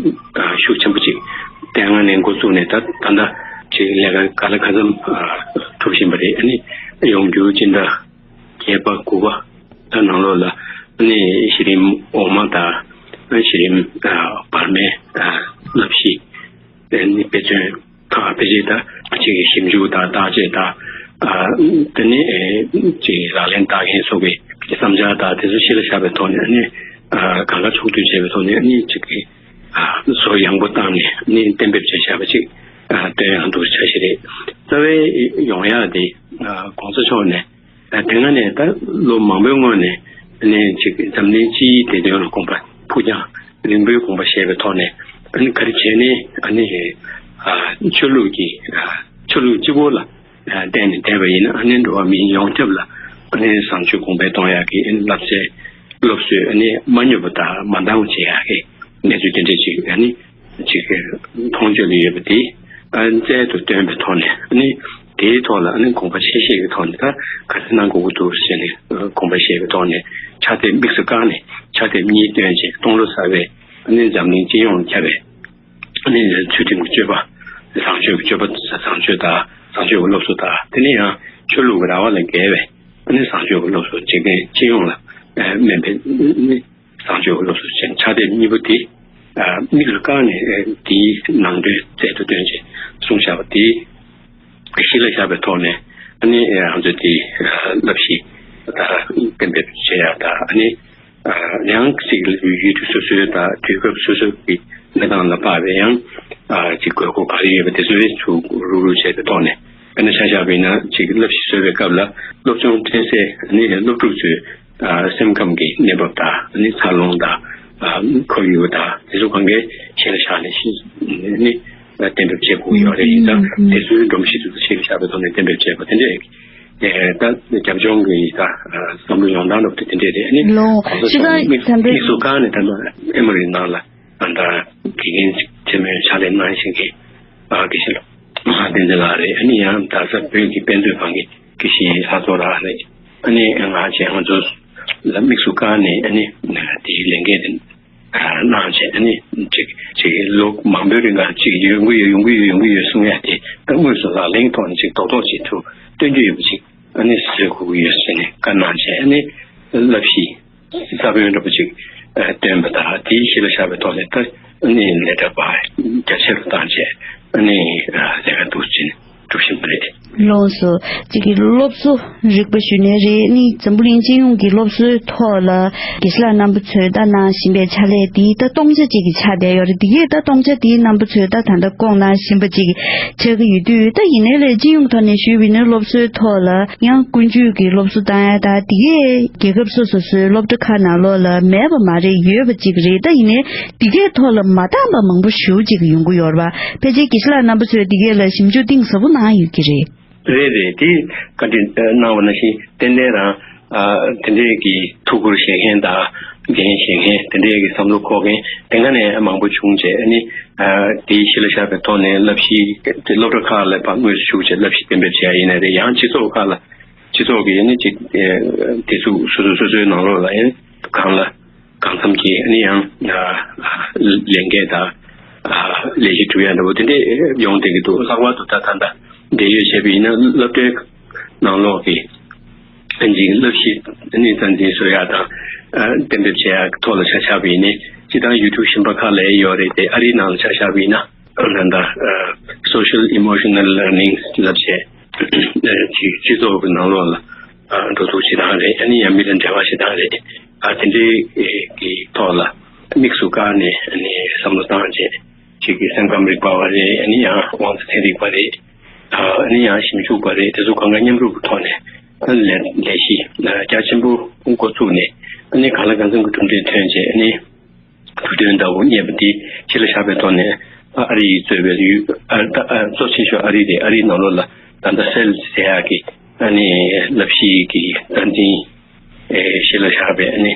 ཤུགས་ཆེན་པོ་ཅིག་དེ་སྔ་ནས་འགོ་བཙུགས་ནས་ད་ད་ལྟ་ཅིག་ལས་ཀ་ག་ལ་ག་ཙམ་གྲུབ་བཞིན་པ་རེད། ཨ་ནི་ཡོང་རྒྱུ་སྤྱི་ཟླ་བརྒྱད་པ་དགུ་པ་ད་ནང་ལོགས་ལ་ཨ་ནི་གཞི་རིམ་འོག་མ་དང་གཞི་རིམ་བར་མའི་བསླབ་གཞི་ཨ་ནི་དཔེ་མཚོན་ཁག་ཕལ་ཆེར་ད་ཅིག་ཞིབ་འཇུག་དང་བརྟག་དཔྱད་དང་དེ་ནས་ཅིག་ལག་ལེན་བསྟར་མཁན་སོགས་ཀྱི་བསམ་འཆར་དང་དེ་ཚོ་གཞི་ལ་བཞག་པའི་ཐོག་ནས་ཨ་ནི་གང་ག་ཕྱོགས་བསྡུས་བྱས་པའི་ཐོག་ནས་ཨ་ནི་ཅིག་གི་བཟོ་ཡངས་པོ་བཏང་ནས་ཨ་ནི་གཏན་འབེབས་བྱས་བཞག་པ་ཅིག་སྟོན་ཡག་འདུག་འཆར་གཞི་རེད། རྩ་བའི་ཡོང་ཡག་དེ་གོང་ས་མཆོག་ནས་དེ་སྔ་ནས་ད་ལོ་མང་པོའི་སྔོན་ནས་ཨ་ནི་ཅིག་འཛམ་གླིང་སྤྱིའི་བདེ་དོན་ལ་དགོངས་པ་ཕུགས་རྒྱང་རིང་པོའི་དགོངས་པ་བཞེས་པའི་ཐོག་ནས་ཨ་ནི་ག་རེ་བྱས་ནས་ཨ་ནི་ཆོས་ལུགས་ཀྱི་ཆོས་ལུགས་གཅིག་པོ་ལ་བརྟེན་ནས་བསྡད་པ་ཡིན་ན་ཨ་ནི་འགྲོ་བ་མི་ཡོངས་ཁྱབ་ལ་ཨ་ནི་བཟང་སྤྱོད་གོང་འཕེལ་གཏོང་ཡག་གི་ཨ་ནི་བསླབ་བྱའི་སློབ་གསོས་ཨ་ནི་མ་ཉོབ་པ་དང་མ་འདང་བ་བྱེད་ཡག་གི་གནས་ཚུལ་དེ་འདྲ་ཅིག་ཨ་ནི་ཅིག་མཐོང་ཆོས་ལ་ཡོད་པ་དེ་ཨ་རྩལ་དུ་བཏོན་པའི་ཐོག་ནས་ཨ་ནི་དེའི་ཐོག་ལ་ཨ་ནི་དགོངས་པ་ཆེ་བཞེས་ཀྱི་ཐོག་ནས་ད་ག་རེ་གནང་དགོས་ཀྱི་འདུག་ཟེར་ནས་དགོངས་པ་བཞེས་པའི་ཐོག་ནས་ཕྱག་དེབ་དམིགས་སུ་བཀར་ནས་ཕྱག་དེབ་གཉིས་བཏོན་བྱས་སྟོང་ལོ་གསར་པའི་ཨ་ནི་འཛམ་གླིང་སྤྱི་ཡོངས་ཁྱབ་པའི་ཨ་ནི་ཚུལ་ཁྲིམས་ཀྱི་སྤྱོད་པ། བཟང་སྤྱོད་ཀྱི་སྤྱོད་པ། བཟང་སྤྱོད་དང་བཟང་སྤྱོད་ཀྱི་སློབ་གསོ་དང་དེ་ནས་ཡང་ཆོས་ལུགས་ཀྱི་ར་བ་ལས་བརྒལ་བའི་ཨ་ནི་བཟང་སྤྱོད་ཀྱི་སློབ་གསོ་བྱེད་མཁན་སྤྱི་ཡོངས་ལ་ཨ་སྨན་པའི་ཨ་ནི་བཟང་སྤྱོད་ཀྱི་སློབ་གསོ་ཅན་ཕྱག་དེབ་གཉིས་པོ་དེ་ཨ་དམིགས་སུ་བཀར་ནས་ཨ་དེའི་ནང་དོན་རྩལ་དུ་བཏོན་བྱས་གསུངས་བཞག་པ་དེ་གཞི་ལ་བཞག་པའི་ཐོག་ནས་ཨ་ནི་ང་ཚོས་དེ་བསླབ་གཞི་ད་གཏན་འབེབས་བྱེད་ཡག་དང་ཨ་ནི་ཡང་གཅིག་ཡུལ་དུས་སོ་སོའི་དང་དུས་སྐབས་སོ་སོའི་གི་གནས་སྟངས་ལ་དཔག་པའི་ཡང་གཅིག་དགོས་མཁོ་ག་རེ་ཡོད་པ་དེ་ཚོའི་ཚུར་རུག་རུག་བྱས་པའི་ཐོག་ནས་དཔེར་ན་ཆ་བཞག་པ་ཡིན་ན་གཅིག་བསླབ་གཞི་བཟོ་བའི་སྐབས་ལ་སློབ་སྦྱོང་སྤྲད་སའི་ཨ་ནི་སློབ་ཕྲུག་ཚོའི་སེམས་ཁམས་ཀྱི་གནས་བབ་དང་ཨ་ནི་འཚར་ལོངས་དང་ཁོར་ཡུག་དང་དེ་ཚོ་གང་གའི་གཞི་ལ་བཞག་ནས་ཤི་ཨ་ནི་གཏན་འབེབས་བྱེད་དགོས་ཡོད་རེད། ཡིན་ཙང་དེ་ཚོའི་སྒྲོམ་གཞི་ཚོ་གཞི་ལ་བཞག་པའི་ཐོག་ནས་གཏན་འབེབས་བྱས་པ་དེ་འདྲས་ད་རྒྱབ་ལྗོངས་ཀྱི་ད་བསམ་བློ་ཡོང་སྟངས་འདྲ་པོ་དེ་འདྲས་རེད། ཨ་ནི་ལོ་གོང་ས་ཤི་ཁ་མཆོག་དམིགས་དམིགས་སུ་བཀར་ནས་ད་ལྟ་ཨེ་མོ་རི་ནང་ལ་ད་ལྟ་དགེ་རྒན་ཆེན་མོའི་ཕྱག་ལས་གནང་བཞིན་གྱི་དགེ་བཤེས་ལགས་མ་ཧཱ་བསྟན་འཛིན་ལགས་རེད། ཨ་ནི་ཡང་ད་ས་བོད་ཀྱི་དཔེ་མཛོད་ཁང་གི་དགེ་བཤེས་ལྷ་ཚོགས་ལགས་རེད། ཨ་ནི་ང་བཅས་ང་ཚོ་ལ་དམིགས་སུ་བཀར་ནས་ཨ་ནི་དེའི་ལས་འགན་དེ་གནང་བྱས་ཨ་ནི་ཅིག་ཅིག་ལོ་མང་པོའི་རིང་ལ་ཅིག་ཡོང་གི་ཡོད་ཡོང་གི་ཡོད་ཡོང་གི་ཡོད་གསུང་ཡ་དེ་ད་དངོས་སུ་ལག་ལེན་ཐོག་ནས་ཅིག་རྡོག་རྡོག་ཅིག་ཐུགས་སྟོན་རྒྱུ་ཡོད་པ་ཅིག་ཨ་ནི་བཟོ་དགོས་ཀྱི་ཡོད་ཟེར་ནས་བཀའ་གནང་བྱས་ཨ་ནི་བསླབ་གཞི་ས་བོན་འདྲ་པོ་ཅིག་བཏོན་པ་དང་དེའི་གཞི་ལ་བཞག་པའི་ཐོག་ནས་ད་ཨ་ནི་ལས་གྲྭ་པ་རྒྱ་ཆེ་རུ་བཏང་བྱས་ཨ་ནི་ལས་ཀ་འདུག་ཅིང་། གྲུབ་བཞིན་པ་རེད། ལགས་སོ། གཅིག་གི་སློབ་གསོ་རིག་པ་ཞུ་ནའི་རེད། ནི་འཛམ་བུ་གླིང་སྤྱི་ཡོངས་ཀྱི་སློབ་གསོའི་ཐོག་ལ་དགེ་བཤེས་ལགས་རྣམ་པ་ཚོས་ད་གནང་བཞིན་པའི་ཕྱག་ལས་འདི་ད་སྟོང་ཆ་གཅིག་གི་ཆགས་བསྡད་ཡོད་རེད། འདི་གས་ད་སྟོང་ཆ་དེའི་རྣམ་པ་ཚོས་ད་ད་ལྟ་སྐོང་གནང་བཞིན་པ་གཅིག་ཆགས་ཀྱི་ཡོད་དུས་ད་ཡིན་ནའི་ལས་སྤྱི་ཡོངས་ཐོག་ནས་ཞུས་པ་ཡིན་ན་སློབ་གསོའི་ཐོག་ལ་ཡང་ཀུན་སྤྱོད་ཀྱི་སློབ་གསོ་བཏང་ཡ་ད་འདི་གས་རྒྱལ་ཁབ་སོ་སོ་སོའི་སློབ་གྲྭ་ཁག་ནང་ལོགས་ལ་མེད་པ་མ་རེད། ཡོད་པ་གཅིག་རེད། ད་ཡིན་ནའི་འདི་གས་ཐོག་ལ་མ་འདང་པ་མང་པོ་ཞེ་པོ་ཅིག་ཡོང་གི་ཡོད་རེད་པ། ཕལ་ཆེར་དགེ་བཤེས་ལགས་རྣམ་པ་ཚོས་འདི་གས་ལ་ཞིབ་འཇུག་གཏིང་ཟབ་པོ་གནང་ཡོད་ཀྱི་རེད། རེད་རེད། དེ་བཀའ་འདྲི་གནང་བ་ནང་བཞིན་ཏན་ཏན་རང་ཨ་དེ་འདྲས་ཀྱི་ཐུགས་ཁུར་བཞེས་མཁན་དང་འགན་བཞེས་མཁན་དེ་འདྲས་ཀྱི་བསམ་བློ་འཁོར་མཁན་དེ་ག་ནས་མང་པོ་བྱུང་བྱས་ཨ་ནི་ཨ་དེའི་གཞི་ལ་བཞག་པའི་ཐོག་ནས་བསླབ་གཞི་དེ་སློབ་གྲྭ་ཁག་ལ་ཕར་དངོས་སུ་ཞུགས་བྱས་བསླབ་གཞི་གཏན་འབེབས་བྱས་ཡིན་ན་རེད། ཡང་སྤྱི་ཚོགས་ཁག་ལ་སྤྱི་ཚོགས་ཀྱི་ཨ་ནི་ཅིག་ཨ་དེ་ཚོ་སོ་སོ་སོ་སོའི་ནང་ལོགས་ལ་ཨ་ནི་གང་ལ། གང་འཚམ་གྱི་ཨ་ནི་ཡང་ལས་འགན་དང་ལས་གཞི་སྒྲུབ་ཡ་འདྲ་བོ་དེ་འདྲས་ཡོང་བསྡད་ཀྱི་འདུག་ལྷག་པར་དུ་ད་ད་ལྟ་འབྲེལ་ཡོད་བྱས་པ་ཡིན་ན་སློབ་གྲྭའི་ནང་ལོགས་ཀྱི་ཨ་ནི་བསླབ་གཞི་ཨ་ནི་རྩ་འཛིན་བཟོ་ཡ་དང་གཏན་འབེབས་བྱེད་ཡ་ཐོག་ལ་ཆ་བཞག་པ་ཡིན་ནའི་སྤྱི་བཏང་ཡུལ་གྲུ་གཞན་པ་ཁག་ལ་ཡོད་རེད་དེ། ཨ་རིའི་ནང་ལ་ཆ་བཞག་པ་ཡིན་ན་ད་ལྟ་social emotional learning་ལབ་བྱས། ཅིག་སྤྱི་ཚོགས་ཀྱི་ནང་ལོགས་ལ་འགྲོ་འདུག་བྱེད་སྟངས་རེད། ཨ་ནི་ཡང་མི་དང་འབྲེལ་བ་བྱེད་སྟངས་རེད། ཨ་དེ་འདྲའི་གི་ཐོག་ལ་དམིགས་སུ་བཀར་ནས་ཨ་ནི་བསམ་བློ་བཏང་བྱས་ཅིག་གི་སེམས་ཁམས་རིག་པ་བ་རེད། ཨ་ནི་ཡང་དབང་རྩ་ཚན་རིག་པ་རེད། ཨ་ནི་ཡང་ཞིབ་འཇུག་པ་རེད། དེ་ཚོ་གང་ག་མཉམ་རུབ་ཀྱི་ཐོག་ནས་ལས་ལས་གཞི་རྒྱ་ཆེན་པོ་འགོ་བཙུགས་ནས་ཨ་ནི་གང་ལ་གང་འཚམ་གྱི་གྲུབ་འབྲས་ཐོན་བྱས་ཨ་ནི། ཐུགས་འདུན་ལྟ་བུ་རྙེད་པ་འདི་གཞི་ལ་བཞག་པའི་ཐོག་ནས་ཨ་རི་ཡིས་གཙོས་པའི་ཡུལ་ཨ་ད་ཨ་གཙོ་ཆེ་ཤོས་ཨ་རི་རེད། ཨ་རིའི་ནང་ལོགས་ལ་ད་ལྟ་སེལ་ཟེར་ཡག་གི་ཨ་ནི་བསླབ་གཞི་གི་རྩ་འཛིན་ཨེ་གཞི་ལ་བཞག་པའི་ཨ་ནི་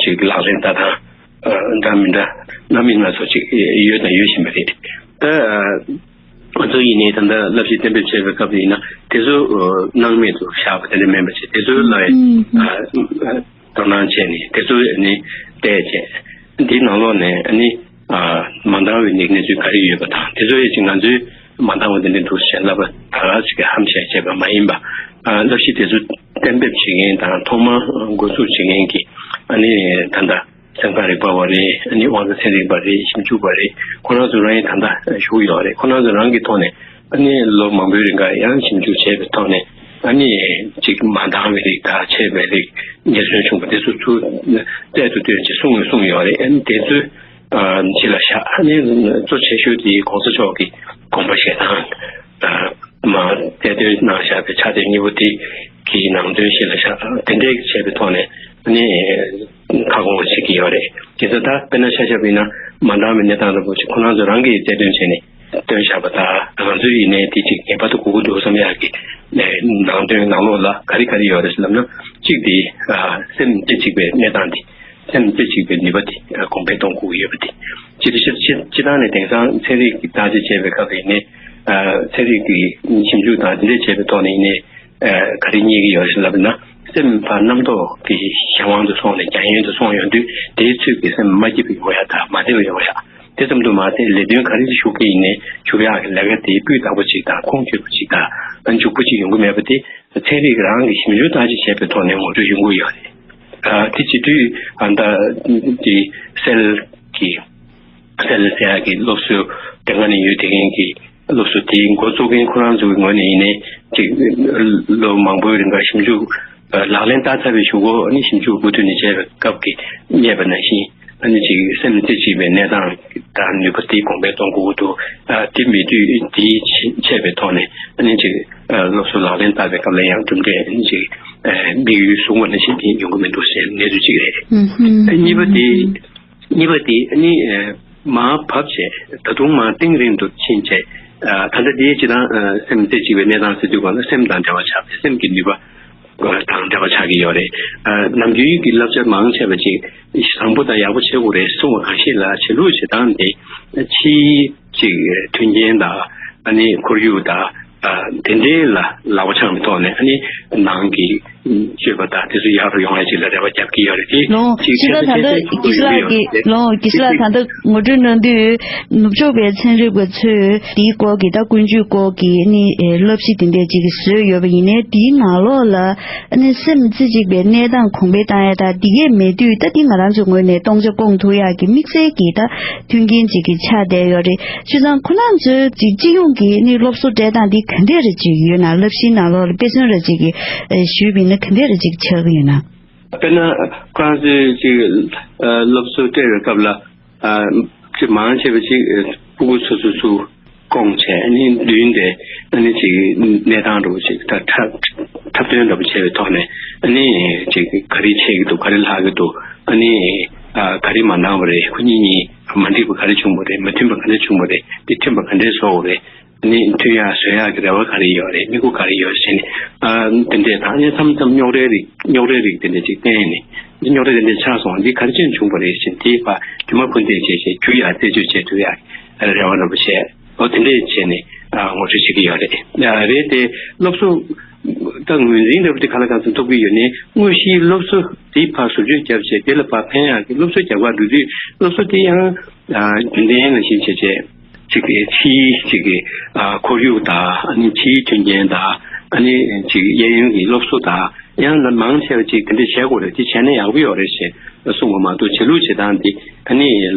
ཅིག་ལག་ལེན་བསྟར་སྟངས་ འདྲ་མི་འདྲ་སྣ་མིན་སྣ་ཚོགས་ཅིག་ཡོད་དང་ཡོད་བཞིན་པ་རེད། ད་ང་ཚོ་ཡིན་ནའི་ད་ལྟ་བསླབ་གཞི་གཏན་འབེབས་བྱས་པའི་སྐབས་ཡིན་ན་དེ་ཚོ་སྣང་མེད་དུ་བཞག་པ་དེ་འདྲ་མིན་པ་ཅིག་དེ་ཚོ་ལ་དོ་སྣང་བྱས་ནས་དེ་ཚོ་ནི་བལྟས་བྱས། འདིའི་ནང་ལོགས་ནས་ཨ་ནི་མ་འདང་བའི་ནི་གནས་ཚུལ་ག་རེ་ཡོད་པ་དང་དེ་ཚོ་ཡིན་ཅིག་ང་ཚོའི་མ་འདང་བ་དེ་འདྲ་འདུག་ཟེར་ལབ་པ་ད་ག་ཅིག་གི་ཧམ་བཤད་བྱས་པ་མ་ཡིན་པ། བསླབ་གཞི་དེ་ཚོ་གཏན་འབེབས་བྱེད་མཁན་དང་ཐོག་མར་འགོ་འཛུགས་བྱེད་མཁན་གྱི་ཨ་ནི་ད་ལྟ་སེམས་ཁམས་རིག་པ་བ་རེད། ཨ་ནི་དབང་རྩ་ཚན་རིག་པ་རེད། ཞིབ་འཇུག་པ་རེད། ཁོ་རང་ཚོ་རང་ཡང་ད་ལྟ་བཞུགས་ཡོད་རེད། ཁོ་རང་ཚོ་རང་གི་ཐོག་ནས་ཨ་ནི་ལོ་མང་པོའི་རིང་ག་ཡང་ཞིབ་འཇུག་བྱས་པའི་ཐོག་ནས་ཨ་ནི་ཅིག་མ་འདང་བའི་རིགས་དང་ཆད་པའི་རིགས་ཉེར་སོན་བྱུང་བ་དེ་ཚོ་ཚུར་རྩལ་དུ་བཏོན་ཅིག་གསུངས་ཡོད་གསུངས་ཡོད་རེད། ཨ་ནི་དེ་ཚོའི་ཕྱི་ལ་བཞག་ཨ་ནི་གཙོ་ཆེ་ཤོས་དེ་གོང་ས་མཆོག་གི་དགོངས་པ་བཞེས་སྟངས། མ་རྩལ་འདོན་གནང་བཞག་པའི་ཕྱག་དེབ་གཉིས་པོ་དེ་གི་ནང་དོན་ཞིག་ལ་བཞག་དེ་འདྲའི་བྱས་པའི་ཐོག་ནས་ནི་ཁ་སྐོང་བ་བྱེད་ཀྱི་ཡོད་རེད། དེ་ཚོ་ད་དཔེར་ན་ཆ་བཞག་པ་ཡིན་ན་མ་འདང་བའི་གནས་སྟངས་འདྲ་པོ་ཞིག་ཁོ་རང་ཚོ་རང་གིས་རྩལ་འདོན་བྱས་ནས་བཏོན་བཞག་པ་དང་ང་ཚོའི་ཡིན་ནའི་དེ་ཅིག་ངེས་པར་དུ་དགོས་ཀྱི་འདུག་བསམ་ཡག་གི་ནང་དོན་ནང་ལོགས་ལ་ག་རེ་ག་རེ་ཡོད་རེད་ཟེར་ལབ་ན་གཅིག་དེ་སེམས་རྩེ་གཅིག་པའི་གནས་སྟངས་དེ། སེམས་རྩེ་གཅིག་པའི་ནུས་པ་དེ་གོང་འཕེལ་གཏོང་དགོས་ཀྱི་ཡོད་པ་དེ། སྤྱི་སྤྱི་སྤྱི་སྤྱི་བཏང་ནས་དེང་སང་ཚན་རིག་གི་བརྟག་དཔྱད་བྱས་པའི་སྐབས་ཡིན་ནའི་ཚན་རིག་གི་ཞིབ་འཇུག་དང་དེ་འདྲས་བྱས་པའི་ཐོག་ནས་ཡིན་ནའི་ག་རེ་རྙེད་ཀྱི་ཡོད་ཟེར་ལབ་ན་སེམས་ཕར་རྣམ་རྟོག་གི་གཞན་དབང་དུ་སོང་ནས་རྒྱ་ཡན་དུ་སོང་ཡོང་དུས་དེའི་ཚུལ་གྱིས་སེམས་མ་སྐྱིད་པ་ཡོང་ཡ་དང་མ་བདེ་བ་ཡོང་ཡ། དེ་ཙམ་དུ་མ་ཟད་ལས་དོན་ག་རེ་ཞུགས་ཀྱི་ཡིན་ནའི་ཞུགས་ཡག་གི་ལས་ཀ་དེ་སྤུས་དག་པོ་ཅིག་དང་ཁུངས་འཁྱོལ་པོ་ཅིག་དང་མཇུག་པོ་ཅིག་ཡོང་གི་མེད་པ་དེ་ཚན་རིག་རང་གི་ཞིབ་འཇུག་བརྟག་དཔྱད་བྱས་པའི་ཐོག་ནས་ངོ་སྤྲོད་ཡོང་གི་ཡོད་རེད། དེ་བྱེད་དུས་ཨ་ད་དེ་སེལ་གྱི་སེལ་ཟེར་ཡག་གི་སློབ་གསོ་དེ་སྔ་ནས་ཡོད་དེ་མཁན་གྱི་སློབ་གསོ་དེའི་འགོ་བཙུགས་མཁན་ཁོ་རང་ཚོ་གི་ངོས་ནས་ཡིན་ནའི་ཅིག་ལོ་མང་པོའི་རིང་ག་ཞིབ་འཇུག་ལག་ལེན་བསྟར་ཚར་བའི་གཞུག་གུ་ཨ་ནི་ཞིབ་འཇུག་མུ་མཐུད་ནས་བྱས་པའི་སྐབས་ཀྱི་རྙེད་པ་ནང་བཞིན་ཨ་ནི་ཅིག་སེམས་རྩེ་གཅིག་པའི་གནས་སྟངས་དང་ནུས་པ་དེ་གོང་འཕེལ་གཏོང་དགོས་ཀྱི་འདུག་དེ་མེད་དུས་དེའི་ཆེད་པའི་ཐོག་ནས་ཨ་ནི་ཅིག་སློབ་གསོ་ལག་ལེན་བསྟར་བའི་སྐབས་ལ་ཡང་གྲུབ་འབྲས་ཨ་ནི་ཅིག་དམིགས་ཡུལ་བཟུང་བ་ནང་བཞིན་དེ་ཡོང་གི་མི་འདུག་ཟེར་གནས་ཚུལ་གཅིག་རེད། ཨུ་ཧུམ། གཉིས་པ་དེ། གཉིས་པ་དེ་ནི་མར་བབས་བྱས་ད་དུང་མར་གཏིང་རིང་དུ་ཕྱིན་བྱས་ད་ལྟ་དེའི་སྤྱི་དང་སེམས་རྩེ་གཅིག་པའི་གནས་སྟངས་ཟེར་དུས་གང་ལ་སེམས་དང་འབྲེལ་བ་ཆགས་པའི་སེམས་ཀྱི་ནུས་པ་དང་འབྲེལ་བ་ཆགས་ཀྱི་ཡོད་རེད། ནམ་རྒྱུན་གྱི་བསླབ་བྱ་མང་ཆེ་བ་ཅིག་བཟང་པོ་དང་ཡག་པོ་བྱེད་དགོས་རེད་གསུང་བ་གང་ཞིག་ལ་བྱེད་ལུགས་བྱེད་སྟངས་དེ་ཕྱིའི་ཅིག་མཐུན་རྐྱེན་དང་ཨ་ནི་ཁོར་ཡུག་དང་དེ་འདྲའི་ལ་ལག་པ་འཆང་བའི་ཐོག་ནས་ཨ་ནི་ནང་གི་སྤྱོད་པ་དང་དེ་ཚོ་ཡག་རུ་ཡོང་ཡ་ཅིག་ལ་རེ་བ་རྒྱབ་ཀྱི་ཡོད་རེད་དེ། ལོ་ཅིག་ཕྱི་ལ་ད་ལྟ་དགེ་བཤེས་ལགས་ཀྱིས་ལོ་དགེ་བཤེས་ལགས་ད་ལྟ་ངོ་སྤྲོད་གནང་དུས་ནུབ་ཕྱོགས་པའི་ཚན་རིག་པ་ཚོས་དེའི་སྐོར་གྱི་ད་ཀུན་སྤྱོད་སྐོར་གྱི་ནི་བསླབ་གཞི་དེ་འདྲས་ཅིག་བཟོས་ཡོད་པ་ཡིན་ནའི་དེའི་ནང་ལོགས་ལ་ཨ་ནི་སེམས་རྩེ་གཅིག་པའི་གནས་སྟངས་གོང་འཕེལ་བཏང་ཡ་ད་འདི་གས་མེད་དུས་ད་འདི་ང་རང་ཚོའི་ངོས་ནས་སྟོང་ཆ་སྐོང་ཐུབ་ཡག་གི་དམིགས་བསལ་གྱི་ད་མཐུན་རྐྱེན་ཅིག་གི་ཆགས་བསྡད་ཡོད་རེད། བྱས་ཙང་ཁོ་རང་ཚོའི་ཅིག་སྤྱི་ཡོངས་ཀྱི་ནི་སློབ་གསོ་སྤྲད་སྟངས་འདི་ག་འདྲས་རེ་ཅིག་ཡོད་ན་བསླབ་གཞིའི་ནང་ལོགས་ལ་དཔེ་མཚོན་རེ་ཅིག་གི་ཞུས་པ་ཡིན་ན་ག་འདྲས་རེ་ཅིག་ཆགས་ཀྱི་ཡོད་ན། དཔེར་ན་ཁོ་རང་ཚོའི་ཅིག་སློབ་གསོ་སྤྲད་པའི་སྐབས་ལ་ཅིག་མང་ཆེ་བ་ཅིག་ཕྲུ་གུ་སོ་སོ་སུ་སྐོང་བྱས་ཨ་ནི་མདུན་དེ་ཨ་ནི་ཅིག་གནས་སྟངས་འདྲ་པོ་ཅིག་ད་འཁྲབ་འཁྲབ་སྟོན་འདྲ་པོ་བྱས་པའི་ཐོག་ནས་ཨ་ནི་ཅིག་ག་རེ་བྱེད་ཀྱི་འདུག་ག་རེ་ལྷག་གི་འདུག་ཨ་ནི་ག་རེ་མ་འདང་བ་རེད། ཁོ་གཉིས་གཉིས་མ་འགྲིག་པ་ག་རེ་བྱུང་བ་རེད། མ་མཐུན་པ་ག་འདྲ་བྱུང་བ་རེད། འདི་མཐུན་པ་ག་འདྲ་བཟོ་དགོས་རེད། ཨ་ནི་མཐུན་ཡག་བཟོ་ཡག་གི་རེ་བ་ག་རེ་ཡོད་རེད། དམིགས་ཡུལ་ག་རེ་ཡོད་རེད་ཟེར་ནས་ཨ་དེ་འདྲས་དང་ཨ་ནི་མཚམས་མཚམས་རྙོག་དྲའི་རིགས་རྙོག་དྲའི་རིགས་དེ་འདྲས་ཅིག་བསྟན་ནས་འདི་རྙོག་དྲ་དེ་འདྲས་ཆགས་སོང་། འདི་ག་རེ་བྱས་ནས་བྱུང་བ་རེད་ཟེར་ནས་དེའི་བར་རྒྱུ་མ་ཁུངས་འདེད་བྱས་བྱས་རྒྱུ་ཡག་རྩད་གཅོད་བྱེད་ཐུབ་ཡག་རེ་བ་འདྲ་པོ་བྱས། འོ་དེ་འདྲས་བྱས་ནས་ཨ་ངོ་སྤྲོད་བྱེད་ཀྱི་ཡོད་རེད། ཨ་རེད་དེ་སློབ་གསོ་ད་ངོས་འཛིན་འདྲ་པོ་དེ་ག་ལ་གང་འཚམ་ཐུབ་ཀྱི་ཡོད་ནའི་དངོས་གཞིའི་སློབ་གསོ་དེ་ཕར་ཟུར་འཇོག་བརྒྱབ་བྱས་དེ་ལ་ཕར་ཕན་ཡག་གི་སློབ་གསོ་རྒྱབ་གར་འགྲོ་དུས་སློབ་གསོ་དེ་ཡང་ཨ་རྒྱུན་ལྡན་ནང་བཞིན་བྱས་བྱས་ཅིག་གི་ཕྱིའི་ཅིག་གི་ཨ་ཁོར་ཡུག་དང་ཨ་ནི་ཕྱིའི་མཐུན་རྐྱེན་དང་ཨ་ནི་ཅིག་གཡས་གཡོན་གྱི་སློབ་གསོ་དང་ཡང་ན་མང་ཆེ་བ་ཅིག་དེ་འདྲ་བྱེད་དགོས་རེད། དེ་བྱས་ན་ཡག་པོ་ཡོད་རེད་ཞེས་གསུངས་པ་མ་གཏོགས་བྱེད་ལུགས་བྱེད་སྟངས་འདི་ཨ་ནི་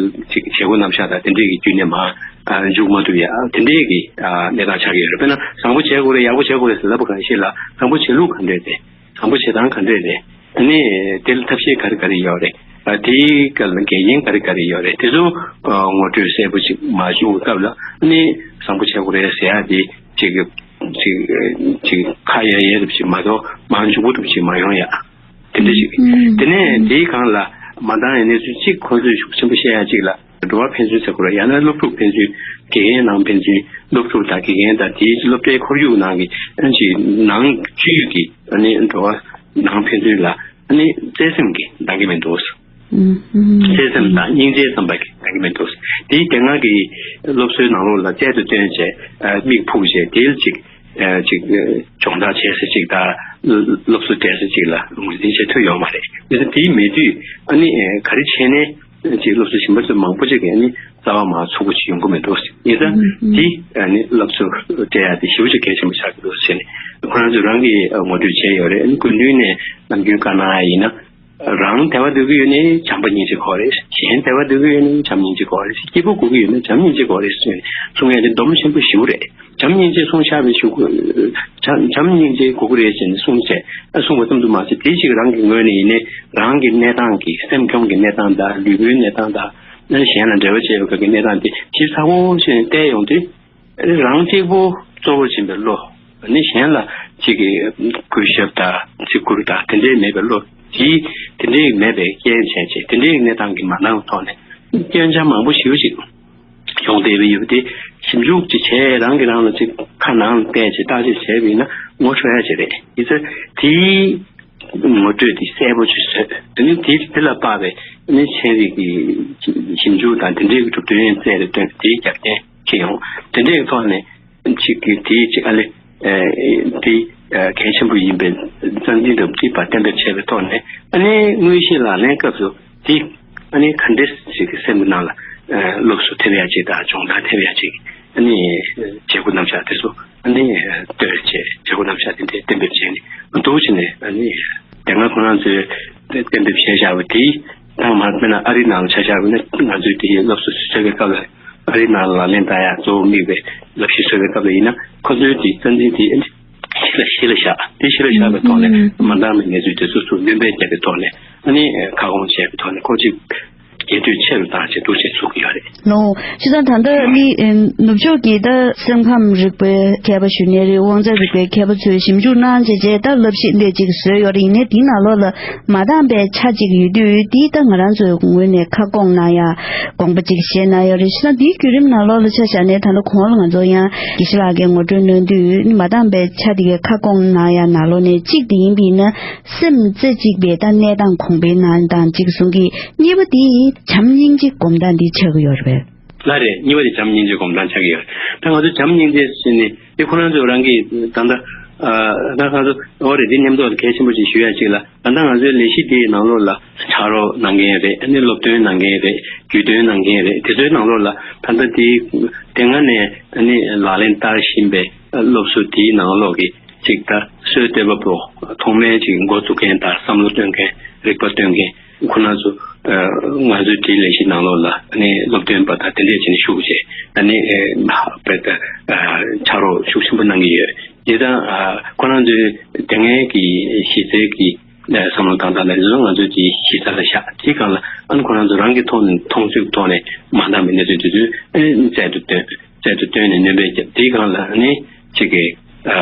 ཅིག་བྱེད་སྒོ་རྣམ་གཞག་དང་དེ་འདྲས་ཀྱི་བརྒྱུད་ནས་མར་ཨ་འཇུག་མ་ཐུབ་ཡ་དེ་འདྲས་ཀྱི་ཨ་གནས་སྟངས་ཆགས་ཀྱི་ཡོད་རེད། དཔེར་ན་བཟང་པོ་བྱེད་དགོས་རེད། ཡག་པོ་བྱེད་དགོས་རེད་ཟེར་ལབ་པ་གང་ཞིག་ལ་བཟང་པོ་བྱེད་ལུགས་ག་འདྲས་རེད། བཟང་པོ་བྱེད་སྟངས་ག་འདྲས་རེད། ཨ་ནི་དེ་ལ་ཐབས་ཤེས་ག་རེ་ག་རེ་ཡོད་རེད། ཨ་དེའི་སྐབས་ལ་འགལ་རྐྱེན་ག་རེ་ག་རེ་ཡོད་རེད། དེ་ཚོ་ཨ་ངོ་སྤྲོད་གསལ་པོ་ཅིག་མ་བྱུང་བའི་སྐབས་ལ་ཨ་ནི་བཟང་པོ་བྱེད་དགོས་རེད་ཟེར་ཡ་དེ་ཅིག་ཅིག་ཅིག་ཁ་གཡར་གཡར་འདྲ་པོ་ཅིག་མ་གཏོགས་མར་མཇུག་པོ་འདྲ་པོ་ཅིག་མ་ཡོང་ཡ། དེ་འདྲ་ཞིག་ཨུམ། དེ་ནས་དེའི་སྒང་ལ་མ་འདང་བའི་གནས་ཚུལ་གཅིག་ཁོ་ཚོས་ཤུགས་ཆེན་པོ་བཤད་ཡ་གཅིག་ལ་འགྲོ་བ་ཕན་ཚུན་ཟེར་དགོས་རེད། ཡང་ན་སློབ་ཕྲུག་ཕན་ཚུན་དགེ་རྒན་ནང་ཕན་ཚུན་སློབ་ཕྲུག་དང་དགེ་རྒན་དང་དེའི་སློབ་གྲྭའི་ཁོར་ཡུག་ནང་གི་ཨ་ནི་ཅིག་ནང་བཅུད་ཀྱི་ཨ་ནི་འགྲོ་བ་ནང་ཕན་ཚུན་ལ་ཨ་ནི་བརྩེ་སེམས་ཀྱི་འདང་གི་མི་འདུག་ཨུམ། ཨུམ། ཐོས་བསམ་དང་སྙིང་རྗེ་ཙམ་པ་གི་ནང་གི་མི་འདུག་དེའི་དེ་སྔ་གི་སློབ་གསོའི་ནང་ལོགས་ལ་རྩལ་དུ་བཏོན་བྱས་མིག་ཕུག་བྱས་དེ་ལ་ཅིག་ཨ་ཅིག་ཨ་སྦྱོང་བརྡར་བྱེད་ས་ཅིག་དང་སློབ་གསོ་སྤྲད་ས་ཅིག་ལ་ངོས་འཛིན་བྱེད་ཐུབ་ཡོད་མ་རེད། ཡིན་ཙང་དེའི་མེད་དུས་ཨ་ནི་ཨ་ག་རེ་བྱས་ནས་ཅིག་སློབ་གསོ་གཞན་པ་ཚོ་མང་པོ་ཅིག་གིས་ཨ་ནི་རྩ་བ་མ་ཚུགས་པ་ཅིག་ཡོང་གི་མི་འདུག་ཡིན་ཙང་དེ་ཨ་ནི་སློབ་གསོ་སྤྲད་ཡ་དེ་ཞེ་པོ་ཅིག་གལ་ཆེན་པོ་ཆགས་ཀྱི་འདུག་ཟེར་ནས་ཁོ་རང་ཚོས་རང་གིས་ངོ་སྤྲོད་བྱས་ཡོད་རེད། ཨ་ནི་སྐུ་མདུན་ནས་ནམ་རྒྱུན་བཀའ་གནང་ཡ་ཡིན་ན། རང་དད་པ་འདོད་ཀྱི་ཡོད་ན་བྱམས་པ་སྙིང་རྗེ་དགོས་རེད། གཞན་དད་པ་འདོད་ཀྱི་ཡོད་ན་བྱམས་སྙིང་རྗེ་དགོས་རེད། སྐྱིད་པོ་དགོས་ཀྱི་ཡོད་ན་བྱམས་སྙིང་རྗེ་དགོས་རེད་ཟེར་ནས་གསུང་ཡ་དེ་སྡོམ་ཆེན་པོ་ཞེ་པོ་རེད། བྱམས་སྙིང་རྗེ་གསུང་བཞག་པའི་གཞུག་གུ་བྱམས་བྱམས་སྙིང་རྗེ་དགོས་ཀྱི་རེད་ཟེར་ནས་གསུངས་བྱས་གསུངས་པ་ཙམ་དུ་མ་ཟད། དེ་ཞིག་རང་གི་ངོས་ནས་ཡིན་ནའི་རང་གི་གནས་སྟངས་ཀྱི་སེམས་ཁམས་ཀྱི་གནས་སྟངས་དང་ལུས་པོའི་གནས་སྟངས་དང་གཞན་ལ་འབྲེལ་བ་བྱེད་པའི་སྐབས་ཀྱི་གནས་སྟངས་དེ་ཞིབ་ཚགས་པོ་བྱས་ནས་བལྟས་ཡོང་དུས། རང་གཅིག་པུ་གཙོ་བོར་བྱེད་པའི་བློ། ནི་གཞན་ལ་གཅིག་གི་གུས་ཞབས་དང་བརྩི་བཀུར་དང་དེ་འདྲའི་མེད་པའི་བློ། དེ་དེ་འདྲའི་མེད་པའི་རྐྱེན་བྱས་བྱས་དེ་འདྲའི་གནས་སྟངས་ཀྱི་མ་འདང་ཐོག་ནས་སྐྱོན་ཆ་མང་པོ་ཞེ་པོ་ཅིག་ཡོང་བསྡད་པ་ཡོད་པ་དེ་ཞིབ་འཇུག་ཅིག་བྱས། རང་གིས་རང་ལ་ཅིག་ཁ་ནང་ལ་བལྟས་བྱས་བརྟག་དཔྱད་བྱས་པ་ཡིན་ན་ངོ་འཕྲོད་ཡ་ཅིག་རེད། ཡིན་ཙང་དེའི་ངོ་སྤྲོད་དེ་གསལ་པོ་ཅིག་བཟོས། དེ་ནི་དེ་དེ་ལ་དཔག་པའི་ནི་ཚན་རིག་གི་ཞིབ་འཇུག་དང་དེ་འདྲའི་གི་གྲུབ་དོན་རྩལ་དུ་བཏོན། དེའི་རྒྱབ་རྟེན་བྱེད་ཡོང་། དེ་འདྲའི་ཐོག་ནས་ཅིག་གི་དེའི་ཅིག་ཨ་ལེ་དེ་གལ་ཆེན་པོ་ཡིན་པའི་རྩ་འཛིན་དང་དེ་བར་གཏན་འབེབས་བྱས་པའི་ཐོག་ནས། ཨ་ནི་དངོས་གཞི་ལག་ལེན་སྐབས་སུ་དེ་ཨ་ནི་ག་འདྲས་ཞིག་གི་སེམས་ཀྱི་ནང་ལ་སློབ་གསོ་ཐེབས་ཡ་ཅིག་དང་སྦྱོང་བརྡར་ཐེབས་ཡ་ཅིག་ཨ་ནི་བྱེད་སྒོ་རྣམ་གཞག་དེ་ཚོ་ཨ་ནི་གཏོད་བྱས། བྱེད་སྒོ་རྣམ་གཞག་དེ་འདྲའི་གཏན་འབེབས་བྱས་ནས་འདུག་བྱས་ནས། ཨ་ནི་དེ་སྔ་ཁོ་རང་ཚོས་གཏན་འབེབས་བྱས་བཞག་པ་དེ་ད་མ་དཔེར་ན་ཨ་རིའི་ནང་ལ་ཆ་བཞག་པ་ན་ང་ཚོས་དེ་སློབ་གསོ་སྤྲད་པའི་སྐབས་ལ་ཨ་རིའི་ནང་ལ་ལག་ལེན་བསྟར་ཡ་གཙོ་བོ་དམིགས་པའི་བསླབ་གཞི་བཟོ་བའི་སྐབས་ལ་ཡིན་ན་ཁོ་ཚོའི་དེ་རྩ་འཛིན་དེ་གཞི་ལ་གཞི་ལ་བཞག་དེ་གཞི་ལ་བཞག་པའི་ཐོག་ནས་མ་འདང་བའི་གནས་ཚུལ་དེ་ཚོ་ཚུར་སྣོན་པ་བརྒྱབ་པའི་ཐོག་ནས། ཨ་ནི་ཁ་སྐོང་བྱས་པའི་ཐོག་ནས་ཁོ་གཅིག་རྒྱས་བསྡུས་ཆེ་རུ་བཏང་བྱས་འདུག་བྱས་ཚུགས་ཀྱི་ཡོད་རེད། ལོ། བྱས་ཙང་ད་ལྟ་ནི་ཨེ་ནུབ་ཕྱོགས་ཀྱི་ད་སེམས་ཁམས་རིག་པའི་མཁས་པ་ཞུ་ནའི་རེད། དབང་རྩ་རིག་པའི་མཁས་པ་ཚོས་ཞིབ་འཇུག་གནང་བྱས་བྱས་ད་བསླབ་གཞི་འདི་གཅིག་བཟོས་ཡོད་རེད། ཡིན་ནའི་དེའི་ནང་ལོགས་ལ་མ་འདང་པའི་ཆ་གཅིག་ཡོད་དུས་དེ་ད་ང་རང་ཚོའི་ངོས་ནས་ཁ་སྐོང་གནང་ཡ་དགོངས་པ་གཅིག་བཞེས་གནང་ཡོད་རེད། བྱས་ཙང་དེའི་བརྒྱུད་རིམ་ནང་ལོགས་ལ་ཆ་བཞག་ནས་ད་ལྟ་གོང་ལ་ང་ཚོ་ཡང་དགེ་བཤེས་ལགས་ཀྱིས་ངོ་སྤྲོད་གནང་དུས་མ་འདང་པའི་ཆ་དེ་གའི་ཁ་སྐོང་གནང་ཡ་ནང་ལོགས་ནས་གཅིག་དེ་ཡིན་པ་ཡིན་ན། སེམས་རྩེ་གཅིག་པའི་ད་གནས་སྟངས་གོང་འཕེལ་གནང་སྟངས་གཅིག་གསུང་གི། གཉིས་པ་དེ་བྱམས་སྙིང་རྗེ་སྒོམ་སྟངས་འདི་ཆགས་ཀྱི་ཡོད་རེད་པས། ལགས་རེད། གཉིས་པ་དེ་བྱམས་སྙིང་རྗེ་སྒོམ་སྟངས་ཆགས་ཀྱི་ཡོད་རེད། ད་ང་ཚོ་བྱམས་སྙིང་རྗེ་ཟེར་ནས་དེ་ཁོ་རང་ཚོ་རང་གིས་ད་ལྟ་ཨ་ད་ང་ཚོ་འོ་རེད། འདི་མཉམ་དུ་གལ་ཆེན་པོ་ཅིག་ཞུ་ཡ་ཅིག་ལ། ད་ལྟ་ང་ཚོའི་ལས་གཞི་འདིའི་ནང་ལོགས་ལ་ཕྱག་རོགས་གནང་མཁན་རེད། ཨ་ནི་སློབ་སྟོན་གནང་མཁན་རེད། རྒྱུས་སྟོན་གནང་མཁན་རེད། དེ་ཚོའི་ནང་ལོགས་ལ་ད་ལྟ་དེ་དེ་སྔ་ནས་ཨ་ནི་ལག་ལེན་བསྟར་བཞིན་པའི་སློབ་གསོ་དེའི་ནང་ལོགས་ཀྱི་ཅིག་ད་སྲོལ་གཏོད་པ་པོ་ཐོག་མའི་ཅིག་འགོ་འཛུགས་མཁན་དང་བསམ་བློ་བཏོན་མཁན། རིག་པ་བཏོན་མཁན་ཁོ་རང་ཚོ་ང་ཚོའི་དེའི་ལས་གཞི་ནང་ལོགས་ལ་ནི་སློབ་སྟོན་པ་དང་དེ་འདྲས་བྱས་ནས་ཞུགས་བྱས། ད་ནི་ཕར་ཕྱག་རོགས་ཤུགས་ཆེན་པོ་གནང་གི་ཡོད། དེ་དང་ཁོ་རང་ཚོའི་དེ་སྔའི་གི་གཞི་རྩའི་གི་བསམ་བློ་བཏང་སྟངས་དང་དེ་ཚོ་ང་ཚོའི་དེའི་གཞི་རྩ་ལ་བཞག་དེའི་སྒང་ལ་ཨ་ནི་ཁོ་རང་ཚོ་རང་གི་ཐོག་ནས་མཐོང་ཚུལ་ཐོག་ནས་མ་འདང་བའི་གནས་ཚུལ་དེ་ཚོ་རྩལ་དུ་བཏོན། རྩལ་དུ་བཏོན་ནས་སྣོན་པ་བརྒྱབ། དེའི་སྒང་ལ་ནི་གཅིག་གི་ཨ་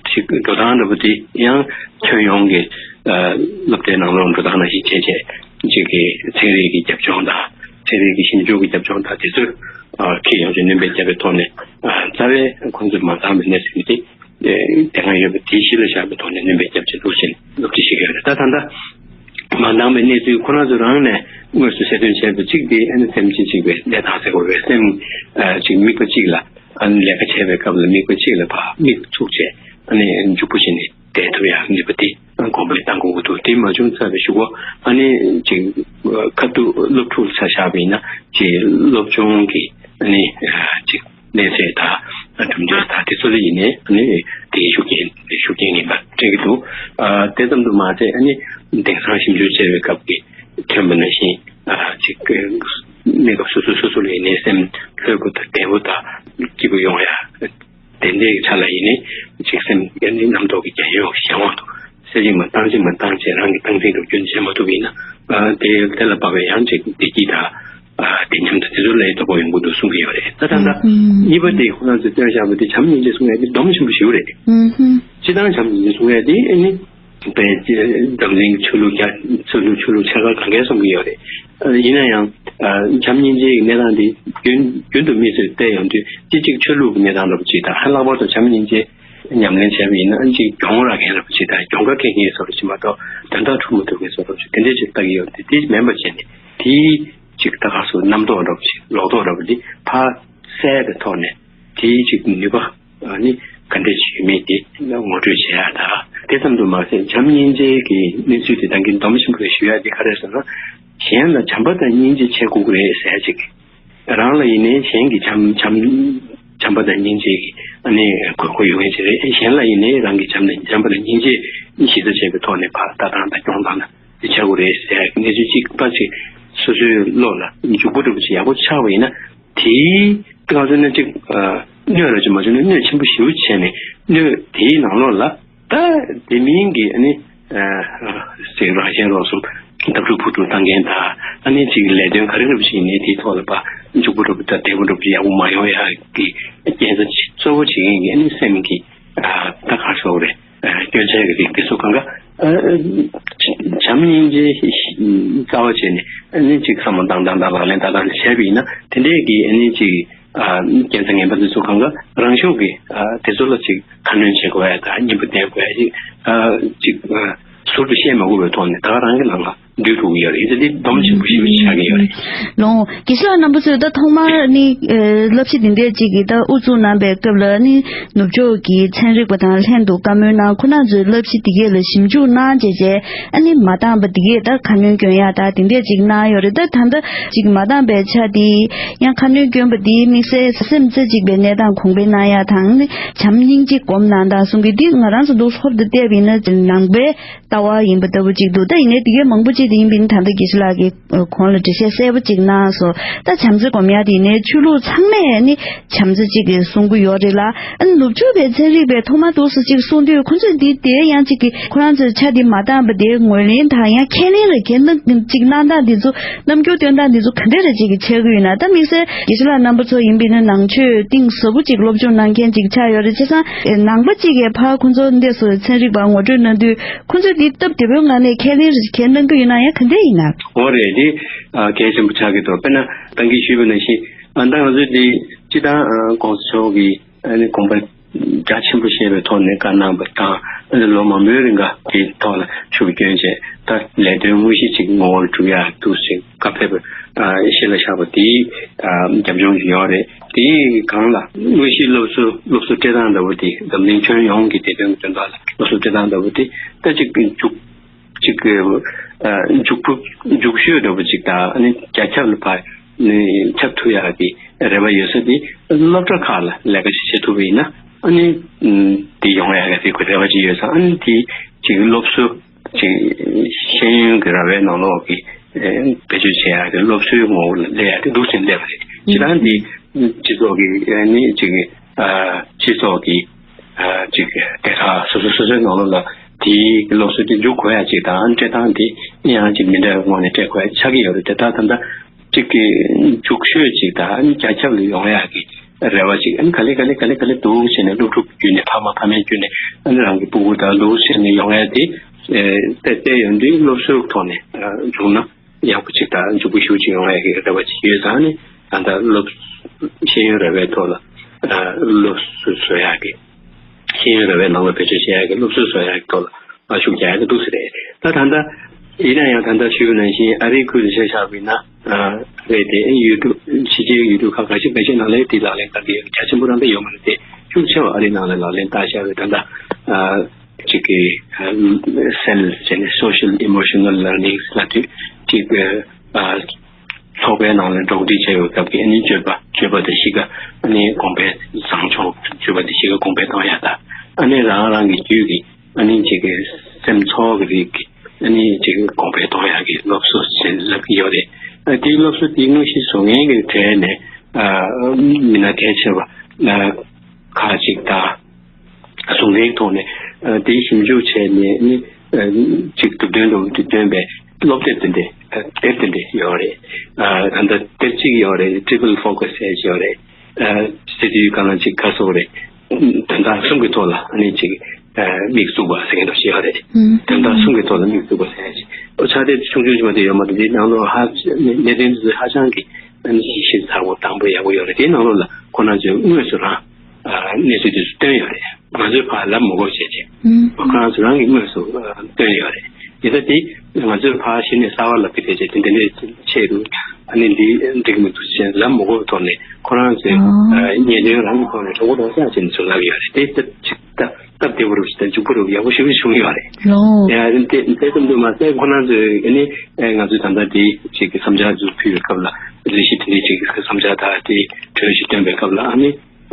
གཅིག་འགྲོ་སྟངས་འདྲ་པོ་དེ་ཡང་ཁྱོན་ཡོངས་ཀྱི་ཨ་སློབ་གྲྭའི་ནང་ལོགས་འགྲོ་སྟངས་ནང་བཞིན་བྱས་བྱས། གཅིག་གི་ཚན་རིག་གི་རྒྱབ་ལྗོངས་དང་ཚན་རིག་གི་ཞིབ་འཇུག་གི་རྒྱབ་ལྗོངས་དང་དེ་ཚོ་ཨ་ཁྱོན་ཡོངས་ཀྱི་སྣོན་པ་བརྒྱབ་པའི་ཐོག་ནས་ཨ་རྩ་བའི་ཁོང་ཚོས་མ་འདང་བའི་གནས་ཚུལ་དེ་དེ་སྒང་ཡོད་པ་དེ་གཞི་ལ་བཞག་པའི་ཐོག་ནས་སྣོན་པ་བརྒྱབ་བྱས་འདུག་ཟེར་ནས་སློབ་ཁྲིད་བྱེད་ཀྱི་ཡོད་རེད། ད་ད་ལྟ་མ་འདང་བའི་གནས་ཚུལ་ཁོ་རང་ཚོ་རང་ནས་དངོས་སུ་གསལ་སྟོན་བྱས་པ་གཅིག་དེ་ཨ་ནི་སེམས་ཅན་གཅིག་པའི་གནས་སྟངས་ཟེར་དགོས་པའི་སེམས་ཨ་གཅིག་དམིགས་པ་གཅིག་ལ་ཨ་ནི་ལས་ཀ་བྱས་པའི་སྐབས་ལ་དམིགས་པ་གཅིག་ལ་ཕར་དམིགས་ཚུགས་བྱས་ཨ་ནི་མགྱོགས་པོ་བྱས་ནས་བསྡད་ཐུབ་ཡག་ནུས་པ་དེ་གོང་འཕེལ་གཏང་དགོས་ཀྱི་འདུག་དེ་མ་བྱུང་ཚར་བའི་གཞུག་གུ་ཨ་ནི་ཅིག་ཁ་ཐུག་སློབ་ཕྲུག་ཆ་བཞག་པ་ཡིན་ན་ཅིག་སློབ་སྦྱོང་གི་ཨ་ནི་ཅིག་གནས་ཚད་དང་གྲུབ་འབྲས་དང་དེ་ཚོ་ལ་ཡིན་ནའི་ཨ་ནི་དེའི་ཤུགས་རྐྱེན་ཤུགས་རྐྱེན་ངན་པ་སྤྲད་ཀྱི་འདུག་ཨ་དེ་ཙམ་དུ་མ་ཟད་ཨ་ནི་དེང་སང་ཞིབ་འཇུག་བྱེད་པའི་སྐབས་ཀྱི་ཐོན་པ་ནང་བཞིན་ཨ་ཅིག་གནས་སྐབས་སོ་སོ་སོ་སོ་ལ་ཡིན་ནའི་སེམས་ལྷོད་པོ་དང་བདེ་པོ་དང་སྐྱིད་པོ་ཡོང་ཡ། དེ་འདྲའི་ཆ་ལ་ཡིན་ནའི་ཅིག་སེམས་ཡ་ནི་རྣམ་རྟོག་གི་རྒྱལ་ཡོངས་གཞན་དབང་དུ་ས་གཅིག་མ་ཐང་གཅིག་མ་བཏང་བྱས་རང་གི་སྟངས་འཛིན་སྒྲུབ་སྐྱོན་བྱེད་མ་ཐུབ་པ་ཡིན་ན་ཨ་དེ་དེ་ལ་དཔག་པའི་ཡང་ཅིག་བདེ་སྐྱིད་དང་ཨ་བདེ་ཉམས་དང་དེ་ཚོ་ལ་ཡི་དོ་ཕོག་ཡོང་གི་འདུག་གསུང་གི་ཡོད་རེད། ད་ད་ལྟ་གཉིས་པ་དེ་ཁོ་རང་ཚོས་བཏོན་བཞག་པ་དེ་བྱམས་སྙིང་རྗེ་གསུང་ཡ་དེ་སྡོམ་ཆེན་པོ་ཞིག་རེད། སྤྱིར་བཏང་བྱམས་སྙིང་རྗེ་གསུང་ཡ་དེ་ཨ་ནི་པའི་འཛམ་གླིང་ཆོས་ལུགས་རྒྱ་ཆོས་ལུགས་ཆོས་ལུགས་ཆེ་ཁག་གང་གས་གསུང་གི་ཡོད་རེད། ཡིན་ན་ཡང་བྱམས་སྙིང་རྗེའི་གནས་སྟངས་དེ་རྒྱུན་རྒྱུན་དུ་མི་ཚོས་བལྟས་ཡོང་དུས་སྤྱི་གཅིག་ཆོས་ལུགས་ཀྱི་གནས་སྟངས་འདྲ་པོ་ཅིག་དང་ལྷག་པར་དུ་བྱམས་སྙིང་རྗེ་ ཉམས་ལེན་བྱས་པ་ཡིན་ན་ཅིག་གྱོང་རག་མཁན་འདྲ་པོ་ཅིག་དང་གྱོང་ཁ་སྐྱེལ་མཁན་བཟོ་འདྲ་ཅིག་མ་གཏོགས་དོན་དག་འགྲུབ་མ་ཐུབ་མཁན་བཟོ་འདྲ་ཅིག་དེ་འདྲ་ཅིག་ལྟ་གི་ཡོད། དེ་དེ་མིན་པ་བྱས་ནས་དེ་ཅིག་ད་ག་སོ་རྣམ་རྟོག་འདྲ་པོ་ཅིག་ལོག་རྟོག་འདྲ་པོ་འདི་ཕར་བསལ་བའི་ཐོག་ནས་དེའི་ཅིག་ནུས་པ་ཨ་ནི་ག་འདྲ་ཅིག་ཡོད་མེད་དེ་ངོ་སྤྲོད་བྱེད་ཡ་ད། དེ་ཙམ་དུ་མ་ཟད་བྱམས་སྙིང་རྗེ་གི་གནས་ཚུལ་དེ་ད་གིན་སྡོམ་ཆེན་པོ་ཞུ་ཡ་དེ་ག་རེ་ཟེར་ན། གཞན་ལ་བྱམས་པ་དང་སྙིང་རྗེ་བྱེད་དགོས་ཀྱི་རེད་ཟེར་ཡ་ཅིག་རང་ལ་ཡིན་ནའི་གཞན་གྱི་བྱམས་བྱམས་བྱམས་པ་དང་སྙིང་རྗེ་གི་ཨ་ནི་དགོས་མཁོ་ཡོད་མཁན་ཅིག་རེད། གཞན་ལ་ཡིན་ནའི་རང་གི་བྱམས་ནས་བྱམས་པ་དང་སྙིང་རྗེ་གཞི་རྩ་བྱས་པའི་ཐོག་ནས་ཕར་ལྟ་སྟངས་དང་སྐྱོང་སྟངས་དང་དེ་བྱ་དགོས་རེད་ཟེར་གནས་ཚུལ་གཅིག་པ་ཅིག་སོ་སོའི་བློ་ལ་འཇུག་པ་འདྲ་པོ་ཅིག་ཡག་པོ་ཆགས་པ་ཡིན་ན་དེའི་ང་ཚོ་ནི་ཅིག་གནོད་ར་ཅིག་མ་བྱུང་ན་གནོད་ཆེན་པོ་ཞེ་པོ་བྱས་ནས་གནོད་དེའི་ནང་ལོགས་ལ། ད་དེ་མིན་གྱི་ཨ་ནི་ཅིག་རང་གཞན་རོགས་གསུམ་བརྡབ་འཁྲུག་ཕུ་འཁྲུག་བཏང་མཁན་དང་ཨ་ནི་ཅིག་ལས་དོན་ག་རེ་རེ་བཞིན་ནི་དེའི་ཐོག་ལ་ཕར་འཇུག་པོ་འགྲོ་པོ་དང་བདེ་པོ་འགྲོ་པོ་ཡག་པོ་མ་ཡོང་ཡག་གི་རྐྱེན་རྩ་གཙོ་བོ་བྱེད་མཁན་གྱི་ཨ་ནི་སེམས་ཀྱི་ད་ག་སོགས་རེད། སྐྱོན་ཆ་གི་རིགས་དེ་ཚོ་གང་ག་བྱམས་སྙིང་རྗེ་རྩ་བ་བྱས་ནས་ཨ་ནི་ཅིག་བསམ་བློ་བཏང་སྟངས་དང་ལག་ལེན་བསྟར་སྟངས་བྱས་པ་ཡིན་ན་དེ་འདྲས་ཀྱི་ཨ་ནི་ཅིག་རྐྱེན་རྩ་ངན་པ་འདི་ཚོ་གང་ག་རང་ཤུགས་ཀྱིས་དེ་ཚོ་ལ་ཅིག་ཁ་སྣོན་བྱེད་དགོས་ཡ་དང་སྙིང་པོ་བསྟན་དགོས་ཡ་ཅིག་ཅིག་ཟུར་དུ་བཤད་མ་དགོས་པའི་ཐོག་ནས་ད་ག་རང་གི་ནང་ལ་འདུས་ཐུབ་ཀྱི་ཡོད་རེད། ཡིན་ཙང་འདི་སྡོམ་ཆེན་པོ་ཞིག་ཆགས་ཀྱི་ཡོད་རེད། ལོང་། དགེ་བཤེས་ལགས་རྣམ་པ་ཚོས་ད་ཐོག་མར་ནི་བསླབ་གཞི་འདི་འདྲས་ཅིག་གི་ད་དབུ་འཛུགས་གནང་པའི་སྐབས་ལ་ནི་ནུབ་ཕྱོགས་ཀྱི་ཚན་རིག་པ་དང་ལྷན་དུ་བཀའ་མོལ་གནང་། ཁོ་རང་ཚོས་བསླབ་གཞི་འདི་གས་ལ་ཞིབ་འཇུག་གནང་བྱས་རྗེས་ཨ་ནི་མ་འདང་པ་འདི་གས་ད་ཁ་སྣོན་སྐྱོན་ཡ་ད་དེ་འདྲས་ཅིག་གནང་ཡོད་རེད། ད་ད་ལྟ་ཅིག་མ་འདང་པའི་ཆ་དེ་ཡང་ཁ་སྣོན་སྐྱོན་པ་འདི་དམིགས་བསལ་སེམས་རྩ་གཅིག་པའི་གནས་སྟངས་གོང་འཕེལ་གནང་ཡ་དང་ནི་བྱམས་སྙིང་རྗེ་སྒོམ་གནང་སྟངས་གསུང་གི་འདི་ང་རང་ཚོ་འདུག་ཧོར་དུ་བལྟས་པ་ཡིན་ན་ནང་པའི་ལྟ་བ་ཡིན་པ་ལྟ་བུ་ཅིག་འདུག་ད་ཡིན་ནའི་དེ་གའི་མང་པོ་ཅིག་དེ་ཡིན་པ་ཡིན་ན་ད་ལྟ་དགེ་བཤེས་ལགས་ཀྱིས་གོང་ལ་འགྲེལ་བཤད་གསལ་པོ་ཅིག་གནང་སོང་། ད་བྱམས་བརྩེ་སྒོམ་ཡ་དེ་ཡིན་ནའི་ཆོས་ལུགས་ཚང་མས་ནི་བྱམས་བརྩེ་ཅིག་གིས་གསུང་གི་ཡོད་རེད་ལ། ཨ་ནི་ནུབ་ཕྱོགས་པའི་ཚན་རིག་པས་ཐོག་མ་འདུག་སེ་ཅིག་གསུང་དུས་ཁོ་ཚོས་འདི་དེ་ཡང་ཅིག་གི་ཁོ་རང་ཚོའི་ཆ་དེ་མ་འདང་པ་དེ་ངོས་ལེན་དང་ཡང་ཁས་ལེན་རེ་ཁས་ལེན་ཅིག་གནང་སྟངས་དེ་ཚོ་རྣམ་འགྱུར་སྟོན་སྟངས་དེ་ཚོ་ག་འདྲ་རེ་ཅིག་གི་ཆགས་ཀྱི་ཡོད་ན། ད་དམིགས་བསལ་དགེ་བཤེས་ལགས་རྣམ་པ་ཚོ་ཡིན་པ་ཡིན་ན་ནང་ཆོས་གཏིང་ཟབ་པོ་ཅིག་སློབ་སྦྱོང་གནང་མཁན་ཅིག་ཆགས་ཡོད་རེད། བྱས་ཙང་ནང་པ་ཅིག་གིས་ཕར་ཁོ་ཚོ་འདི་ཚོ་ཚན་རིག་པ་ངོ་སྤྲོད་གནང་དུས་ཁོ་ཚོས་འདི་སྟབས་བདེ་པོའི་ངང་ནས་ཁས་ལེན་རེ་ཁས་གནང་གི་ཡོད་ན་ཡང་ག་འདྲ་ཡིན་ན། འོ་རེད། འདི་ཨ་གལ་ཆེན་པོ་ཆགས་ཀྱི་འདུག་དཔེར་ན་ད་གིན་ཞུས་པ་ནང་བཞིན་ཨ་ད་ང་ཚོས་འདི་སྤྱི་བཏང་ཨ་༸གོང་ས་མཆོག་གིས་ཨ་ནི་དགོངས་པ་རྒྱ་ཆེན་པོ་བཞེས་པའི་ཐོག་ནས་བཀའ་གནང་པ་དང་ཨ་ནི་ལོ་མང་པོའི་རིང་ག་དེའི་ཐོག་ལ་ཤུགས་བསྐྱོན་བྱས་ད་ལས་དོན་དངོས་གཞི་ཅིག་ངོ་བོར་གྲུབ་ཡག་འདུག་ཟེར་བཀའ་ཕེབས་པ་ཨ་གཞི་ལ་བཞག་པ་དེའི་ཨ་རྒྱབ་ལྗོངས་ཤིག་ཡོད་རེད། དེའི་སྒང་ལ་དངོས་གཞིའི་སློབ་གསོ་སློབ་གསོ་སྤྲད་སྟངས་འདྲ་བོ་དེ་འཛམ་གླིང་ཁྱོན་ཡོངས་ཀྱི་བདེ་དོན་གྱི་དོན་དག་ལ་སློབ་གསོ་སྤྲད་སྟངས་འདྲ་བོ་དེ་ད་ཅིག་མཇུག་ཅིག་ཨ་མཇུག་པུ་མཇུག་ཤོས་འདྲ་བོ་ཅིག་དང་ཨ་ནི་རྒྱ་ཁྱབ་ལ་ཕར་ནི་ཁྱབ་ཐུབ་ཡག་གི་རེ་བ་ཡོད་ས་དེ་སློབ་གྲྭ་ཁག་ལ་ལས་ཀ་ཞིག་བྱེད་ཐུབ་པ་ཡིན་ན་ཨ་ནི་དེ་ཡོང་ཡག་གི་རེ་བ་ཅིག་ཡོད་ཙང་ཨ་ནི་དེ་ཅིག་སློབ་གསོ་ཅིག་ཤེས་ཡོན་གྱི་ར་བའི་ནང་ལོགས་ཀྱི་ཨེ་བེད་སྤྱོད་བྱེད་ཡག་གི་སློབ་གསོའི་ངོ་བོ་ལ་སླེབས་ཡག་དེ་འདུག་སེ་སླེབས་པ་རེད། སྤྱིར་བཏང་འདི་སྤྱི་ཚོགས་ཀྱི་ཨེ་ནི་ཅིག་ཨ་སྤྱི་ཚོགས་ཀྱི་ཨ་ཅིག་སྡེ་ཁག་སོ་སོ་སོ་སོའི་ནང་ལོགས་ལ་དེའི་སློབ་གསོ་དེ་འཇུག་དགོས་ཡག་ཅིག་དང་སྤྲད་སྟངས་དེ་ཡང་ཅིག་མི་འདྲ་བའི་ངོས་ནས་སྤྲད་དགོས་ཡག་ཆགས་ཀྱི་ཡོད་རེད། དེ་ལྟར་ད་ལྟ་གཅིག་གི་འཇུག་ཤོས་གཅིག་དང་རྒྱ་ཁྱབ་ལ་ཡོང་ཡག་གི་རེ་བ་གཅིག་ཨ་ནི་ག་ལེ་ག་ལེ་ག་ལེ་ག་ལེ་འདུག་བྱས་ནས་སློབ་ཕྲུག་བརྒྱུད་ནས་ཕ་མ་ཕ་མས་བརྒྱུད་ནས་ཨ་ནི་རང་གི་སྤུ་གུ་དང་འདུག་བྱས་ནས་ཡོང་ཡག་དེ་ཨེ་བལྟས་བལྟས་ཡོང་དུས་སློབ་གསོའི་ཐོག་ནས་ཨ་བྱུང་ན་ཡག་པོ་གཅིག་དང་འཇུག་པོ་ཞུ་གཅིག་ཡོང་ཡག་གི་རེ་བ་གཅིག་ཡོད་ཙང་ནི་ད་ལྟ་སློབ་ཤེས་ཡོན་རེ་བའི་ཐོག་ལ་ཨ་སློབ་གསོ་བཟོ་ཡག་གི་ཤེས་ཡོན་རེ་བའི་ནང་ལ་བེད་སྤྱོད་བྱེད་ཡག་གི་སློབ་གསོ་བཟོ་ཡག་གི་ཐོག་ལ། ཨ་ཤུགས་རྒྱག་ཡ་དེ་འདུག་ཟེར་རེད། ད་ད་ལྟ་ཡིན་ན་ཡང་ད་ལྟ་ཞུས་པ་ནང་བཞིན་ཨ་རིའི་ཁུལ་དུ་ཆ་བཞག་པ་ཡིན་ན་ཨ་རེད་དེ་ཡུལ་གྲུ་ཕྱི་རྒྱལ་ཡུལ་གྲུ་ཁག་ཁ་ཤས་ཁ་ཤས་ནང་ལ་དེ་ལག་ལེན་བསྟར་གྱི་ཡོད། རྒྱ་ཆེན་པོ་རང་ད་ཡོད་མ་རེད་དེ་ཤུགས་ཆེ་བ་ཨ་རིའི་ནང་ལ་ལག་ལེན་བསྟར་བཞག་པའི་ད་ལྟ་ཨ་ཅིག་གི་ཨ་སེལ་ཟེར་ནས་social emotional learning ལབ་དུས་ཅིག་ཨ་ཚོགས་པའི་ནང་ལ་གྲོགས་འདྲིས་བྱས་ཡོད་སྐབས་ཀྱི་ཨ་ནི་སྤྱོད་པ་སྤྱོད་པ་དང་གཤིས་ཀ་ཨ་ནི་གོང་འཕེལ་བཟང་ཕྱོགས་སྤྱོད་པ་དང་གཤིས་ཀ་གོང་འཕེལ་གཏོང་ཡ་ད་ཨ་ནི་རང་རང་གི་རྒྱུད་ཀྱི་ཨ་ནི་ཅིག་གི་སེམས་ཚོར་གྱི་རིགས་ཨ་ནི་ཅིག་གི་གོང་འཕེལ་གཏོང་ཡག་གི་སློབ་གསོ་ཟེར་ལབ་ཀྱི་ཡོད་རེད། ཨ་དེའི་སློབ་གསོ་དེ་དངོས་གཞི་བཟོ་མཁན་གྱི་གྲས་ནས་ཨ་མི་སྣ་གལ་ཆེ་བ་ཨ་ཁག་ཅིག་དང་བཟོ་མཁན་གྱི་ཐོག་ནས་ཨ་དེའི་ཞིབ་འཇུག་བྱས་ནས་ཨ་ནི་ཨ་ཅིག་གྲུབ་དོན་དང་མི་མཐུན་པའི་སློབ་དེབ་དེ་འདྲ་ཨ་དེབ་དེ་འདྲ་ཡོད་རེད། ཨ་ད་ལྟ་དེབ་གཅིག་ཡོད་རེད། Triple Focus ཟེར་ཡག་ཡོད་རེད། ཨ་སི་ཏུའི་གང་ལ་ཅིག་ག་སོགས་རེད། དོན་དག་གསུམ་གྱི་ཐོག་ལ་ཨ་ནི་ཅིག་ཨ་དམིགས་བཙུགས་པ་ཟེར་མཁན་འདྲ་ཞིག་ཡོད་རེད། ཨུམ། དོན་དག་གསུམ་གྱི་ཐོག་ལ་དམིགས་བཙུགས་པ་ཟེར་ཡག་ཅིག་ཨོ་ཕྱག་དེབ་ཆུང་ཆུང་ཞིག་མ་གཏོགས་ཡོད་མ་རེད། དེའི་ནང་ལོགས་ཧ་གནད་དོན་དེ་ཚོ་ཧ་ཅང་གི་ཨ་ནི་ཞིབ་ཚགས་པོ་དྭངས་པོ་ཡག་པོ་ཡོད་རེད། དེའི་ནང་ལོགས་ལ་ཁོ་རང་ཚོས་དངོས་སུ་རང་ཨ་གནས་ཚུལ་དེ་ཚོ་བཏོན་ཡོད་རེད། ང་ཚོས་ཕར་ལབ་མི་དགོས་བྱས་བྱས། ཨུམ། ཁོ་རང་ཚོ་རང་གི་དངོས་སུ་ཨ་སྟོན་ཡོད་རེད། ཡིན་ཙང་དེ་ང་ཚོས་ཕར་གཞི་ནས་གསར་པ་ལབ་ཀྱི་རེད་བྱས་དེ་འདི་འདྲའི་ཆེད་དུ་ཨ་ནི་འདི་འགྲིག་མི་འདུག་ཅེས་ལབ་མི་དགོས་པའི་ཐོག་ནས་ཁོ་རང་ཚོས། ཨ། ཨ་ཉེས་དོན་རང་གི་ཐོག་ནས་གྲོགས་པོ་རོགས་ཤག་བྱས་ནས་ཚུར་ལབ་ཡོད་རེད། དེ་སྟབས་ཅིག་སྟབས་སྟབས་བདེ་པོ་རུ་ཞིག་དང་འཇུག་པོ་རུ་ཡག་པོ་ཞེ་པོ་བྱུང་ཡོད་རེད། ལོ། ཡ་དེ་དེ་ཙམ་དུ་མ་ཟད་ཁོ་རང་ཚོས་ཨ་ནི་ཨ་ང་ཚོས་ད་ལྟ་དེ་ཅིག་གི་བསམ་འཆར་ཚོ་ཕུལ་བའི་སྐབས་ལ་ལས་གཞི་དེ་འདྲའི་ཅིག་གི་བསམ་འཆར་དང་དེ་གྲོས་གཞི་བཏོན་པའི་སྐབས་ལ་ཨ་ནི།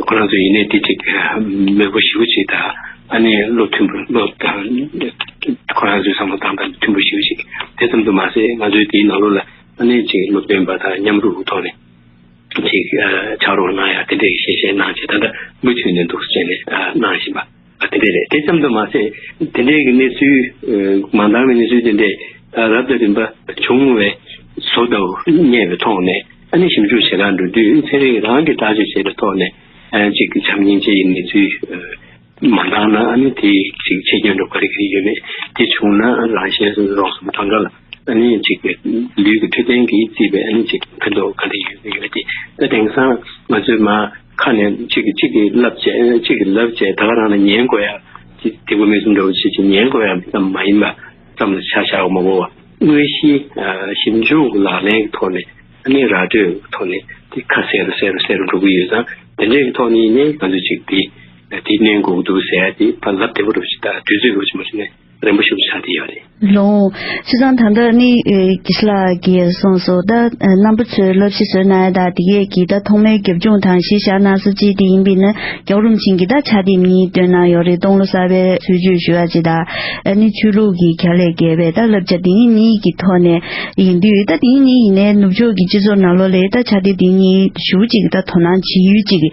ཁོ་རང་ཚོ་ཡིན་ནའི་དེ་ཅིག་མོས་པོ་ཞེ་པོ་ཅིག་དང་ཨ་ནི་བློ་མཐུན་པོ་བློ་དང་ཁོ་རང་ཚོའི་བསམ་བློ་བཏང་སྟངས་མཐུན་པོ་ཞེ་པོ་ཅིག་དེ་ཙམ་དུ་མ་ཟད་ང་ཚོའི་དེའི་ནང་ལོགས་ལ་ཨ་ནི་ཅིག་སློབ་སྟོན་པ་དང་མཉམ་རུབ་ཀྱི་ཐོག་ནས་ཅིག་ཕྱག་རོགས་གནང་ཡ་དེ་འདྲའི་ཞལ་བཞེས་གནང་བྱས་ད་ལྟ་མུ་མཐུད་ནས་འདུག་སེ་བྱས་ནས་གནང་བཞིན་པ་དེ་འདྲ་རེད། དེ་ཙམ་དུ་མ་ཟད་དེ་འདྲའི་གི་གནས་ཚུལ་མ་འདང་བའི་གནས་ཚུལ་དེ་འདྲས་རབ་དང་རིམ་པ་བྱུང་བའི་བཟོ་ལྟ་བུ་རྙེད་པའི་ཐོག་ནས། ཨ་ནི་ཞིབ་འཇུག་བྱེད་གར་འགྲོ་དུས་ཚན་རིག་རང་གིས་ཐག་གཅོད་བྱས་པའི་ཐོག་ནས་ཨ་ཅིག་བྱམས་སྙིང་རྗེ་ཡི་གནས་ཚུལ་མ་འདང་ན་ཨ་ནི་དེ་ཅིག་ཆད་སྐྱོན་འགྲོ་ག་རེ་ག་རེ་ཡོད་མེད་དེ་བྱུང་ན་རང་གཞན་སོ་སོ་རོགས་ཟོམ་གང་ག་ལ་ཨ་ནི་ཅིག་ལུས་ཀྱི་འཕྲོད་བསྟེན་གྱིས་བརྩིས་པའི་ཨ་ནི་ཅིག་ཕན་ཐོགས་ག་འདྲ་ཡོད་ཀྱི་ཡོད་དེ་ད་དེང་སང་ང་ཚོས་མ་ཁ་ནས་གཅིག་གིས་གཅིག་གིས་ལབ་བྱས་གཅིག་གིས་ལབ་བྱས་ད་ག་རང་ལ་ཉན་དགོས་ཡ་དེ་དེ་བོ་མི་གསུམ་འདྲ་བོ་བྱེད་ཅིག་ཉན་དགོས་ཡ་ཙམ་མ་ཡིན་པ། ཙམ་ལ་ཆ་བཞག་མ་དགོས་པ། དངོས་གཞིའི་ཞིབ་འཇུག་ལག་ལེན་གྱི་ཐོག་ནས་ཨ་ནི་ར་སྤྲོད་ཀྱི་ཐོག་ནས་དེ་ཁ་གསལ་རུ་གསལ་རུ་གསལ་རུ་འགྲོ་གི་ཡོད་ཙང་དེ་འདྲའི་གི་ཐོག་ནས་ནས་ང་ཚོས་ཅིག་དེ་དེ་གནོན་དགོས་ཀྱི་འདུག་ཟེར་ཡ་དེ་ཕར་ལབ་བདེ་པོ་རུ་ཞིག་དང་དུས་ཚོད་རུ་ཞིག་མ་ཞིག་ནས་རན་པོ་ཞིག་ཆགས་བསྡད་ཡོད་རེད། ལོ། བྱས་ཙང་ད་ལྟ་ནི་དགེ་བཤེས་ལགས་ཀྱིས་གསུངས་སོང་། ད་རྣམ་པ་ཚོས་བསླབ་གཞི་བཟོས་གནང་ཡ་ད་དེ་གས་ཀྱི་ད་ཐོག་མའི་རྒྱབ་ལྗོངས་དང་གཞི་བཞག་གནང་ས་ཅིག་དེ་ཡིན་པས་ན། རྒྱལ་བ་རིན་པོ་ཆེ་གིས་ད་ཕྱག་དེབ་གཉིས་བཏོན་གནང་ཡོད་རེད། སྟོང་ལོ་གསར་པའི་ཚུལ་འཆོས་ཞུ་ཡ་ཅིག་དང་། ཨ་ནི་ཆོས་ལུགས་ཀྱི་ཁྱད་ལས་བརྒལ་བའི་ད་བསླབ་བྱ་འདི་གཉིས་གཉིས་ཀྱི་ཐོག་ནས་ཡིན་དུས། ད་འདི་གཉིས་ཡིན་ནའི་ནུབ་ཕྱོགས་ཀྱི་སྤྱི་ཚོགས་ནང་ལོགས་ལ་ད་ཕྱག་དེབ་འདི་གཉིས་ཞེ་པོ་ཅིག་ད་དོ་སྣང་བྱེད་ཡུལ་ཅིག་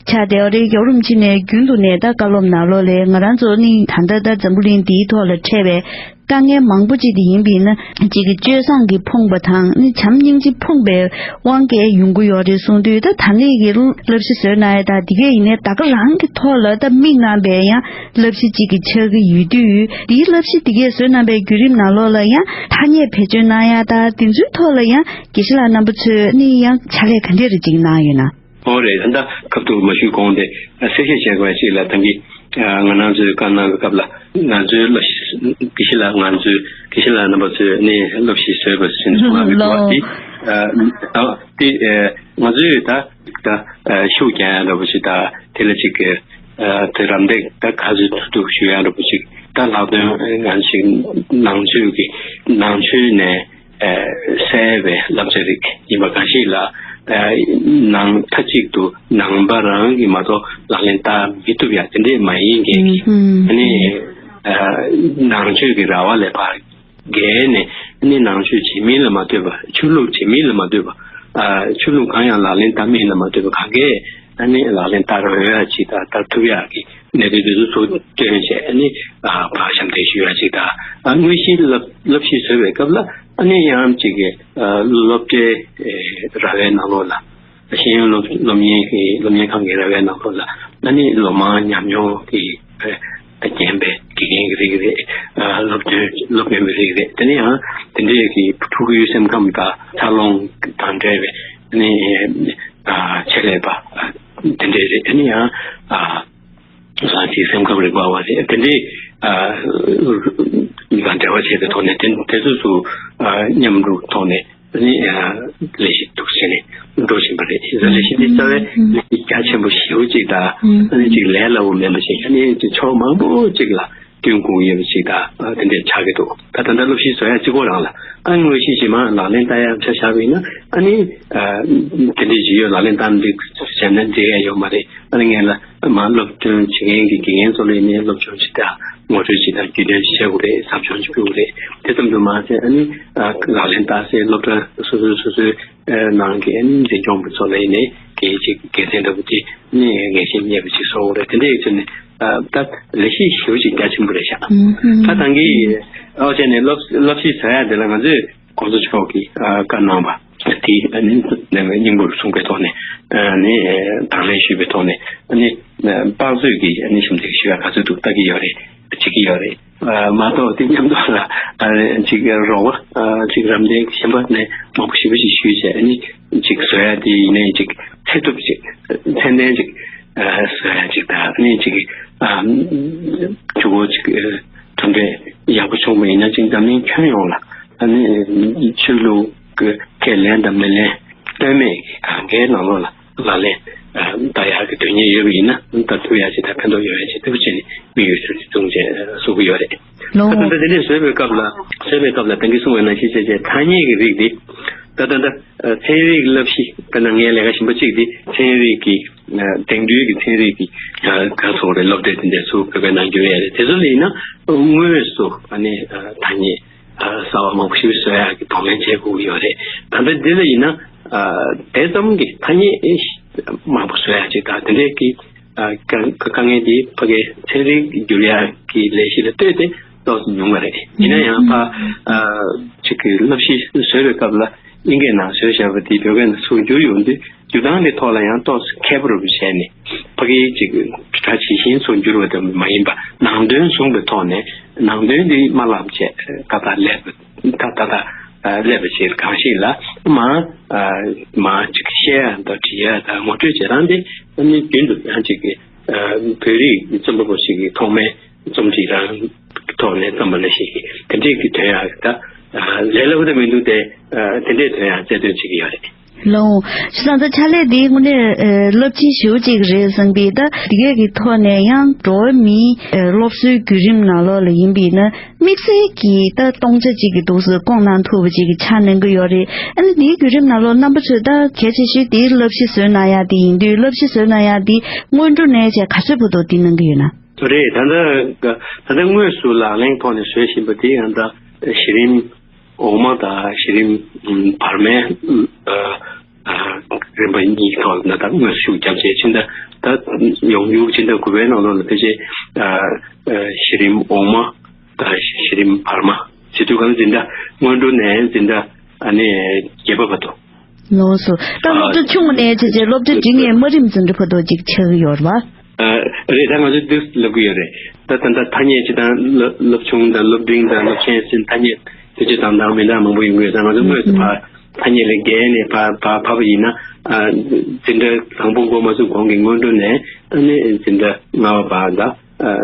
ཆགས་བསྡད་ཡོད་རེད། རྒྱལ་བ་རིན་པོ་ཆེ་ནས་རྒྱུན་དུ་ནས་ད་བཀའ་སློབ་ནང་ལོགས་ལ་ང་རང་ཚོ་ནི་ད་ལྟ་ད་འཛམ་བུ་གླིང་འདིའི་ཐོག་ལ་འཕྲད་པའི་དཀའ་ངལ་མང་པོ་ཅིག་དེ་ཡིན་པས་ན་ཅིག་གི་སྤྱོད་བཟང་གིས་ཕོངས་པ་དང་ནི་བྱམས་སྙིང་རྗེས་ཕོངས་པའི་དབང་གིས་ཡོང་གི་ཡོད་རེད་གསུངས་དུས། ད་ད་ནས་ཀྱི་བསླབ་གཞི་བཟོས་གནང་ཡ་ད་འདི་གས་ཡིན་ནའི་ད་ག་རང་གི་ཐོག་ལ་ད་དམིགས་གནང་བའི་ཡང་བསླབ་གཞི་ཅིག་གི་ཆགས་ཀྱི་ཡོད་དུས། འདིའི་བསླབ་གཞི་འདི་གས་བཟོས་གནང་བའི་བརྒྱུད་རིམ་ནང་ལོགས་ལ་ཡང་ཐ་སྙད་བེད་སྤྱོད་གནང་ཡ་ད་དེ་ཚོའི་ཐོག་ལ་ཡང་དགེ་བཤེས་ལགས་རྣམ་པ་ཚོས་ནི་ཡང་ཕྱག་ལས་ག་འདྲས་རེ་ཅིག་གནང་ཡོད་ན། ཨོ་རེད། ད་ལྟ་སྐབས་ཐོག་མ་ཞུས་གོང་དེ་གསལ་བཤད་བྱས་དགོས་ཞིག་ལ་ད་གིན་ང་རང་ཚོའི་བཀའ་གནང་བའི་སྐབས་ལ་ང་ཚོའི་བསླབ་གཞི་དགེ་བཤེས་ལགས་ང་ཚོའི་དགེ་བཤེས་ལགས་རྣམ་པ་ཚོས་ནི་བསླབ་གཞི་བཟོས་པ་ཟིན་སོང་བ་ལོ། དེ་དེ་ང་ཚོས་ད་ད་ཤུགས་རྒྱག་ཡ་འདྲ་པོ་ཞིག་དང་དེ་ལ་ཅིག་གི་དེ་རམ་འདེགས་ད་ག་ཚོད་ཐུབ་ཐུབ་ཞུ་ཡ་འདྲ་པོ་ཞིག་ད་ལྷག་དོན་ང་ཞིག་ནང་ཆོས་ཀྱི་ནང་ཆོས་ནས། གསལ་བའི་བསླབ་བྱ་རིགས་ཡིན་པ་གང་ཞིག་ལ། ནང་མཐའ་གཅིག་ཏུ་ནང་པ་རང་གིས་མ་གཏོགས་ལག་ལེན་བསྟར་མི་ཐུབ་ཡ་དེ་འདྲས་མ་ཡིན་མཁན་གྱི་ཨ་ནི་ནང་ཆོས་ཀྱི་ར་བ་ལས་ཕར་བརྒལ་ནས་ཨ་ནི་ནང་ཆོས་བྱེད་མིན་ལ་མ་ལྟོས་པ་ཆོས་ལུགས་བྱེད་མིན་ལ་མ་ལྟོས་པ་ཆོས་ལུགས་གང་ཡང་ལག་ལེན་བསྟར་མིན་ལ་མ་ལྟོས་པ་གང་གས་ཨ་ནི་ལག་ལེན་བསྟར་འོས་ཡ་ཅིག་དང་བསྟར་ཐུབ་ཡ་གི་གནད་དོན་དེ་ཚོ་ཚུར་བཏོན་བྱས་ནི་ཕར་ཞབས་འདེགས་ཞུ་ཡ་ཅིག་དང་། དངོས་གཞིའི་བསླབ་བསླབ་གཞི་བཟོ་བའི་སྐབས་ལ་ཨ་ནི་ཡང་ཅིག་གི་སློབ་གྲྭའི་ར་བའི་ནང་ལོགས་ལ་ཤེས་ཡོན་སློབ་སློབ་གཉེར་གྱི་སློབ་གཉེར་ཁང་གི་ར་བའི་ནང་ལོགས་ལ་ཨ་ནི་ལོ་མང་ཉམས་མྱོང་གི་རྒན་པའི་དགེ་རྒན་གྱི་རིགས་རེད། སློབ་སྟོན་སློབ་དཔོན་པའི་རིགས་རེད། དེ་ནས་ཡང་དེ་འདྲའི་གི་ཕྲུ་གུའི་སེམས་ཁམས་དང་འཚར་ལོངས་དང་འབྲེལ་བའི་ཨ་ནི་ཆེད་ལས་པ་དེ་འདྲའི་རེད། དེ་ནས་ཡང་། རང་གི་སེམས་ཁམས་རིག་པ་བ་རེད། དེ་འདྲའི་ཨ་དང་འབྲེལ་བ་བྱས་པའི་ཐོག་ནས་དེ་དེ་ཚོ་ཚོ་ཨ་མཉམ་རུབ་ཐོག་ནས་ནི་ཨ་ལས་གཞི་འདུག་བྱས་ནས་འགྲོ་བཞིན་པ་རེད། ཡིན་ཙང་ལས་གཞི་འདི་རྩ་བའི་ལས་གཞི་རྒྱ་ཆེན་པོ་ཞེ་པོ་ཅིག་དང་ཨ་ནི་ཅིག་ལས་སླ་བོ་མིན་པ་ཞིག་ཨ་ནི་ཅིག་ཕྱོགས་མང་པོ་ཅིག་ལ་བསྟུན་དགོས་ཡོད་པ་ཅིག་དང་ཨ་དེ་འདྲས་ཆགས་ཀྱི་འདུག་ད་ད་ལྟ་སློབ་གཞི་བཟོ་ཡ་གཅིག་པོ་རང་ལ་ཨ་དངོས་གཞི་ཞིག་མ་ལག་ལེན་བསྟར་ཡ་ཆ་བཞག་པ་ཡིན་ན་ཨ་ནི་ཨ་དེ་འདྲས་ཅིག་ཡོད་ལག་ལེན་བསྟར་འདི་བྱས་ན་འགྲིག་ཡ་ཡོད་མ་རེད། ཨ་ནི་ངས་ལ། མ་སློབ་སྟོན་བྱེད་མཁན་གྱི་དགེ་རྒན་ཚོ་ལ་ཡིན་ནའི་སློབ་སྦྱོང་ཅིག་དང་ངོ་སྤྲོད་ཅིག་དང་རྒྱུས་སྟོན་ཅིག་བྱེད་དགོས་རེད། ཟབ་སྦྱོང་ཅིག་སྤྲོད་དགོས་རེད། དེ་ཙམ་དུ་མ་ཟད་ཨ་ནི་ལག་ལེན་བསྟར་སའི་སློབ་གྲྭ་སོ་སོའི་སོ་སོའི་ནང་གི་ཨ་ནི་འཛིན་སྐྱོང་པ་ཚོ་ལ་ཡིན་ནའི་གལ་ཆེ་དགེ་མཚན་འདྲ་པོ་ཅིག་ནི་ངེས་ཤེས་རྙེད་པ་ཅིག་བཟོ་དགོས་རེད། དེ་འདྲ་ཡིན་ཚེ་ནི་ད་ལས་གཞི་ཞེ་པོ་ཅིག་རྒྱ་ཆེན་པོ་རེད་ཤག་ད་ད་གིན་ཨོ་བྱས་ནས་སློབ་སློབ་གཞི་བཟོ་ཡ་དེ་ལ་ང་ཚོས། གོང་ས་མཆོག་གིས་ཨ་བཀའ་གནང་བ་དེ་ཨ་ནི་སྙིང་པོར་བཟུང་པའི་ཐོག་ནས་ཨ་ནི་དང་ལེན་ཞུས་པའི་ཐོག་ནས་ཨ་ནི་དཔག་ཚོད་ཀྱི་ཨ་ནི་ཞིབ་འཇུག་ཞུ་ཡ་ག་ཚོད་འདུག་ལྟ་གི་ཡོད་རེད། བྱེད་ཀྱི་ཡོད་རེད། ཨ་མ་གཏོགས་དེ་མཉམ་དུ་ལ་ཨ་ཅིག་རོགས་པ་ཨ་ཅིག་རམ་འདེགས་གཞན་པ་ནས་མང་པོ་ཞེ་པོ་ཞིག་ཞུས་བྱས་ཨ་ནི་ཅིག་བཟོ་ཡ་དེ་ཡིན་ནའི་ཅིག་ཚད་ཐུབ་ཅིག་ཚད་ལྡན་ཅིག་ཨ་བཟོ་ཡ་ཅིག་དང་ཨ་ནི་ཅིག་ ཨ་ཆུ་བོ་ཅིག་གྲུབ་འབྲས་ཡག་པོ་བྱུང་བ་ཡིན་ན་ཅིག་འཛམ་གླིང་ཁྱོན་ཡོངས་ལ་ཨ་ནི་ཆོས་ལུགས་ཀྱི་ཁས་ལེན་དང་མི་ལེན་ལྟོས་མེད་ཀྱི་གང་གའི་ནང་ལོགས་ལ་ལག་ལེན་ད་ཡག་གི་དོན་གཉེར་ཡོད་པ་ཡིན་ན་ད་ཐུབ་ཡག་ཅིག་དང་ཕན་ཐོགས་ཡོད་ཡག་ཅིག་ལྟ་བུ་བྱས་ནས་དམིགས་ཡུལ་ཟུར་ཅིག་བཟུང་བྱས་བཟོ་གི་ཡོད་རེད། ལོ། ད་ལྟ་དེ་འདྲས་བཟོས་པའི་སྐབས་ལ་བཟོས་པའི་སྐབས་ལ་ད་གིན་གསུངས་པའི་ནང་བཞིན་བྱས་བྱས་ཐ་སྙད་ཀྱི་རིགས་འདི་ད་ད་ད་ཚན་རིག་བསླབ་གཞི་དཔེར་ན་ངའི་ལས་ཀ་གཞན་པ་གཅིག་འདི་ཚན་རིག་གི་དེང་དུས་ཀྱི་ཚན་རིག་གི་ག་སོགས་རེད་སློབ་གྲྭའི་དེ་འདྲས་ཚུར་བོད་སྐད་ནང་བསྒྱུར་ཡ་རེད། དེ་ཚོ་ལ་ཡིན་ན་དངོས་སུ་ཨ་ནི་ཐ་སྙད་གསར་བ་མང་པོ་ཞིག་བཟོ་ཡག་གི་གདོང་ལེན་བྱེད་དགོས་ཀྱི་ཡོད་རེད། ད་ལྟ་འདི་ལ་ཡིན་ན་དེ་ཙམ་གྱི་ཐ་སྙད་མང་པོ་བཟོ་ཡག་ཅིག་དང་དེ་འདྲས་ཀྱི་དཀའ་དཀའ་ངལ་འདི་ཕ་གིའི་ཚན་རིག་བསྒྱུར་ཡག་གི་ལས་གཞི་ལ་ལྟོས་ཏེ་ཏོག་ཙམ་ཉུང་བ་རེད། ཡིན་ན་ཡང་ཕ་གཅིག་གི་བསླབ་གཞི་བཟོས་པའི་སྐབས་ལ་དབྱིན་སྐད་ནང་བཟོས་བཞག་པ་དེ་བོད་སྐད་ནང་ཚུར་བསྒྱུར་ཡོང་དུས་སྒྱུར་སྟངས་དེ་ཐོག་ལ་ཡང་ཏོག་ཙམ་མཁས་པོ་རུ་བྱས་ནས་ཕ་གིའི་ཅིག་གྲ་ཇི་བཞིན་ཚུར་བསྒྱུར་བ་དེ་མ་ཡིན་པ་ནང་དོན་བཟུང་བའི་ཐོག་ནས་ནང་དོན་དེ་དམར་ལམ་བྱས་ད་ལྟ་སླེབས་པ་ད་ད་ལྟ་སླེབས་པ་ཞིག་གང་ཞིག་ལ་མ་མ་ཅིག་བཤད་ཡ་དང་འབྲི་ཡ་དང་ངོ་སྤྲོད་བྱེད་སྟངས་དེ་ཨ་ནི་རྒྱུན་དུ་ཡང་ཅིག་བོད་རིགས་རྩོམ་པ་པོ་ཞིག་གི་ཐོག་མའི་རྩོམ་སྒྲིག་རང་ཐོག་ནས་བརྩམས་པ་ལ་ཞིག་གིས་དེ་འདྲས་ཀྱི་དོན་ཡང་ད་ལས་སླ་པོ་དེ་མི་འདུག་སྟེ་དེ་འདྲས་དོན་ཡང་རྩལ་འདོན་བྱེད་ཀྱི་ཡོད་རེད། ལོ། བྱས་ཙང་ད་ཕྱག་ལས་འདི་དངོས་གནས་རླབས་ཆེན་ཞེ་པོ་ཅིག་རེད་བསམ་པས། ད་འདི་གས་ཀྱི་ཐོག་ནས་ཡང་འགྲོ་བ་མིའི་སློབ་གསོའི་བརྒྱུད་རིམ་ནང་ལོགས་ལ་ཡིན་པས་ན་དམིགས་བསལ་གྱི་ད་སྟོང་ཆ་གཅིག་གི་འདུག་སེ་བསྐོང་གནང་ཐུབ་པ་ཅིག་གི་ཆགས་གནང་གི་ཡོད་རེད། ཨ་ནི་འདིའི་བརྒྱུད་རིམ་ནང་ལོགས་རྣམ་པ་ཚོས་ད་གལ་ཆེ་ཤོས་འདིའི་བསླབ་གཞི་བཟོས་གནང་ཡག་དེ་ཡིན་དུས་བསླབ་གཞི་བཟོས་གནང་ཡག་འདི་སྔོན་འགྲོ་ནས་བྱས་ག་ཚོད་བར་དུ་འདི་གནང་གི་ཡོད་ན། རེད། ད་ལྟ་ད་ལྟ་དངོས་སུ་ལག་ལེན་ཐོག་ནས་བཟོས་བཞིན་པ་དེ་ཡང་ད་གཞི་རིམ་འོག་མ་དང་གཞི་རིམ་བར་མའི་རིམ་པ་གཉིས་ཐོག་ན་ད་དངོས་སུ་ཤུགས་རྒྱབ་བྱས་ཕྱིན། ད་ད་ཡོང་རྒྱུ་ཕྱིན་ད་དགུ་པའི་ནང་ལོགས་ལ་ཕལ་ཆེར་གཞི་རིམ་འོག་མ་དང་གཞི་རིམ་བར་མ་བྱེད་དུས་གང་འཛིན་གྲྭ་སྔོན་འགྲོ་ནས་འཛིན་གྲྭ་ཨ་ནི་བརྒྱད་པ་བར་དུ། ལགས་སོ། ད་སློབ་གྲྭ་ཆུང་ངུ་ནས་བྱས་བྱས་སློབ་གྲྭ་འབྲིང་བའི་དམའ་རིམ་འཛིན་གྲྭ་བར་དུ་ཅིག་ཆགས་ཀྱི་ཡོད་རེད་པ། རེད། ད་ང་ཚོས་འདུག་ལབ་ཀྱི་ཡོད་རེད། ད་ད་ལྟ་ཐ་སྙད་སྤྱི་དང་སློབ་སློབ་ཆུང་དང་སློབ་འབྲིང་དང་སློབ་ཆེན་ཟེར་ཐ་སྙད་དེ་ཚོ་དང་དང་མི་འདྲ་མང་པོ་ཡོང་གི་ཡོད་ཙང་ང་ཚོ་དངོས་སུ་ཕར་ཐ་སྙད་ལས་བརྒལ་ནས་ཕར་ཕར་ཕབ་པ་ཡིན་ན་འཛིན་གྲྭ་དང་པོ་འགོ་མ་ཚུགས་གོང་གི་སྔོན་འགྲོ་ནས་ཨ་ནི་འཛིན་གྲྭ་ལྔ་པ་བར་དང་།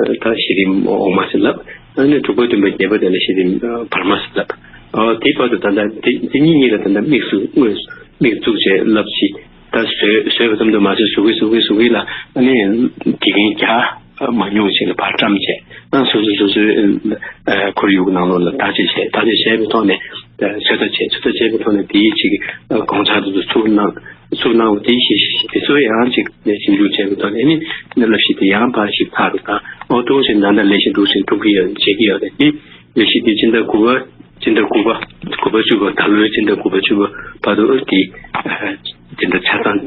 ད་གཞི་རིམ་འོག་མ་ཟེར་ལབ། ཨ་ནི་དྲུག་པ་བདུན་པ་བརྒྱད་པ་དེ་ལ་གཞི་རིམ་བར་མ་ཟེར་ལབ། དེའི་བར་དུ་ད་ལྟ་འདི་འདི་གཉིས་གཉིས་ལ་ད་ལྟ་དམིགས་སུ་དངོས་སུ་དམིགས་བཙུགས་བྱས་ལབ་ཅིག་ད་བཟོས་བཟོས་པ་ཙམ་དུ་མ་ཟད་བཟོ་གི་བཟོ་གི་བཟོ་གི་ལ་ཨ་ནི་དགེ་རྒན་བརྒྱ་མ་ཉུང་ཞིག་ལ་ཕར་བཀྲམ་བྱས་ཨ་སོ་སོ་སོ་སོའི་ཁོར་ཡུག་ནང་ལོགས་ལ་བརྟག་དཔྱད་བྱས་བརྟག་དཔྱད་བྱས་པའི་ཐོག་ནས་ཚོད་ལྟ་བྱས་ཚོད་ལྟ་བྱས་པའི་ཐོག་ནས་དེའི་ཅིག་དགོངས་འཆར་དེ་ཚོ་ཚུར་གནང་། ཚུར་གནང་བ་དེ་ཤེས་ཤེས་དེ་ཚོ་ཡང་ཅིག་ཞིབ་འཇུག་བྱས་པའི་ཐོག་ནས་ནི་བསླབ་གཞི་དེ་ཡང་ཕར་ཞིབ་ཚགས་རུ་དང་འོ་ཐུག་བཞིན་ད་ལྟ་ལས་གཞི་འགྲོ་བཞིན་འགྲོ་གི་ཡོད་བྱེད་ཀྱི་ཡོད་རེད། དེ་ལས་གཞི་དེ་སྤྱི་ཟླ་དགུ་པ་སྤྱི་ཟླ་དགུ་པ་དགུ་པ་བཅུ་པ་ད་ལོའི་སྤྱི་ཟླ་དགུ་པ་བཅུ་པ་བར་དུ་དེ་སྤྱི་ཟླ་ཆ་ཚང་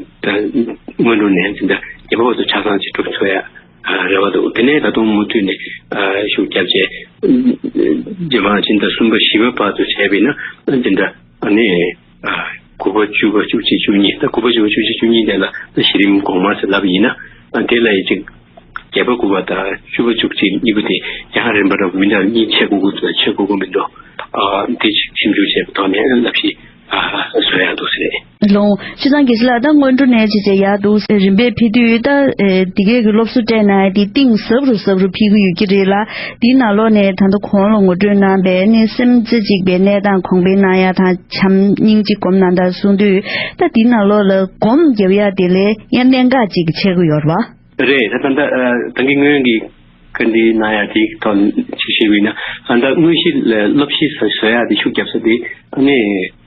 སྔོན་འགྲོ་ནས་སྤྱི་ཟླ་བརྒྱད་པ་བར་དུ་ཆ་ཚང་ཅིག་འགྲུབ་ཐུབ་ཡ་རེ་བ་འདུག་དེ་ནས་ད་དུང་མུ་མཐུད་ནས་ཤུགས་བརྒྱབ་བྱས་རྗེས་མ་སྤྱི་ཟླ་གསུམ་པ་བཞི་པ་བར་དུ་བྱས་པས་ན་སྤྱི་ཟླ་ཨ་ནི། དགུ་པ་བཅུ་པ་བཅུ་གཅིག་བཅུ་གཉིས་ད་དགུ་པ་བཅུ་པ་བཅུ་གཅིག་བཅུ་གཉིས་དེ་ལ་གཞི་རིམ་གོང་མ་ཟེར་ལབ་ཡིན་ན་དེ་ལ་ཡི་ཅིག་བརྒྱད་པ་དགུ་པ་དང་བཅུ་པ་བཅུ་གཅིག་གཉིས་པ་དེ་ཡང་རིམ་པ་འདྲ་བོ་མི་འདྲ་གཉིས་ཆད་དགོས་ཀྱི་འདུག་ཆད་དགོས་ཀྱི་མི་འདུག་དེ་ཅིག་ཞིབ་འཇུག་བྱས་པའི་ཐོག་ནས་བསླབ་གཞི་བཟོ་ཡག་འདུག་ཟེར། ལོང་། ཆུ་ཚང་དགེ་བཤེས་ལགས་ད་སྔོན་འགྲོ་ནས་བྱས་བྱས་ཡག་འདུག་རིམ་པས་ཕེབས་དུས་ད་འདི་གས་ཀྱི་སློབ་གསོ་སྤྲད་ན་དེ་གཏིང་ཟབ་རུ་ཟབ་རུ་ཕེབས་ཀྱི་ཡོད་ཀྱི་རེད་ལ། དེའི་ནང་ལོགས་ནས་ད་ལྟ་གོང་ལ་ངོ་སྤྲོད་གནང་པའི་ནི་སེམས་རྩེ་གཅིག་པའི་གནས་སྟངས་གོང་འཕེལ་གནང་ཡ་དང་བྱམས་སྙིང་རྗེ་སྒོམ་གནང་དང་གསུངས་དུས་ད་དེའི་ནང་ལོགས་ལ་སྒོམ་རྒྱབ་ཡ་དེ་ལས་ཡང་གནད་འགག་ཅིག་ཆགས་ཀྱི་ཡོད་རེད་བ། རེད། ད་ད་ད་ད་གིན་སྔོན་གྱི་བཀའ་འདྲི་གནང་ཡ་དེའི་ཐོག་ཅིག་ཞུས་པ་ཡིན་ན་ད་དངོས་གཞི་ལ་བསླབ་གཞི་བཟོ་ཡ་དེ་ཤུགས་རྒྱབ་ས་དེ་ཨ་ནི་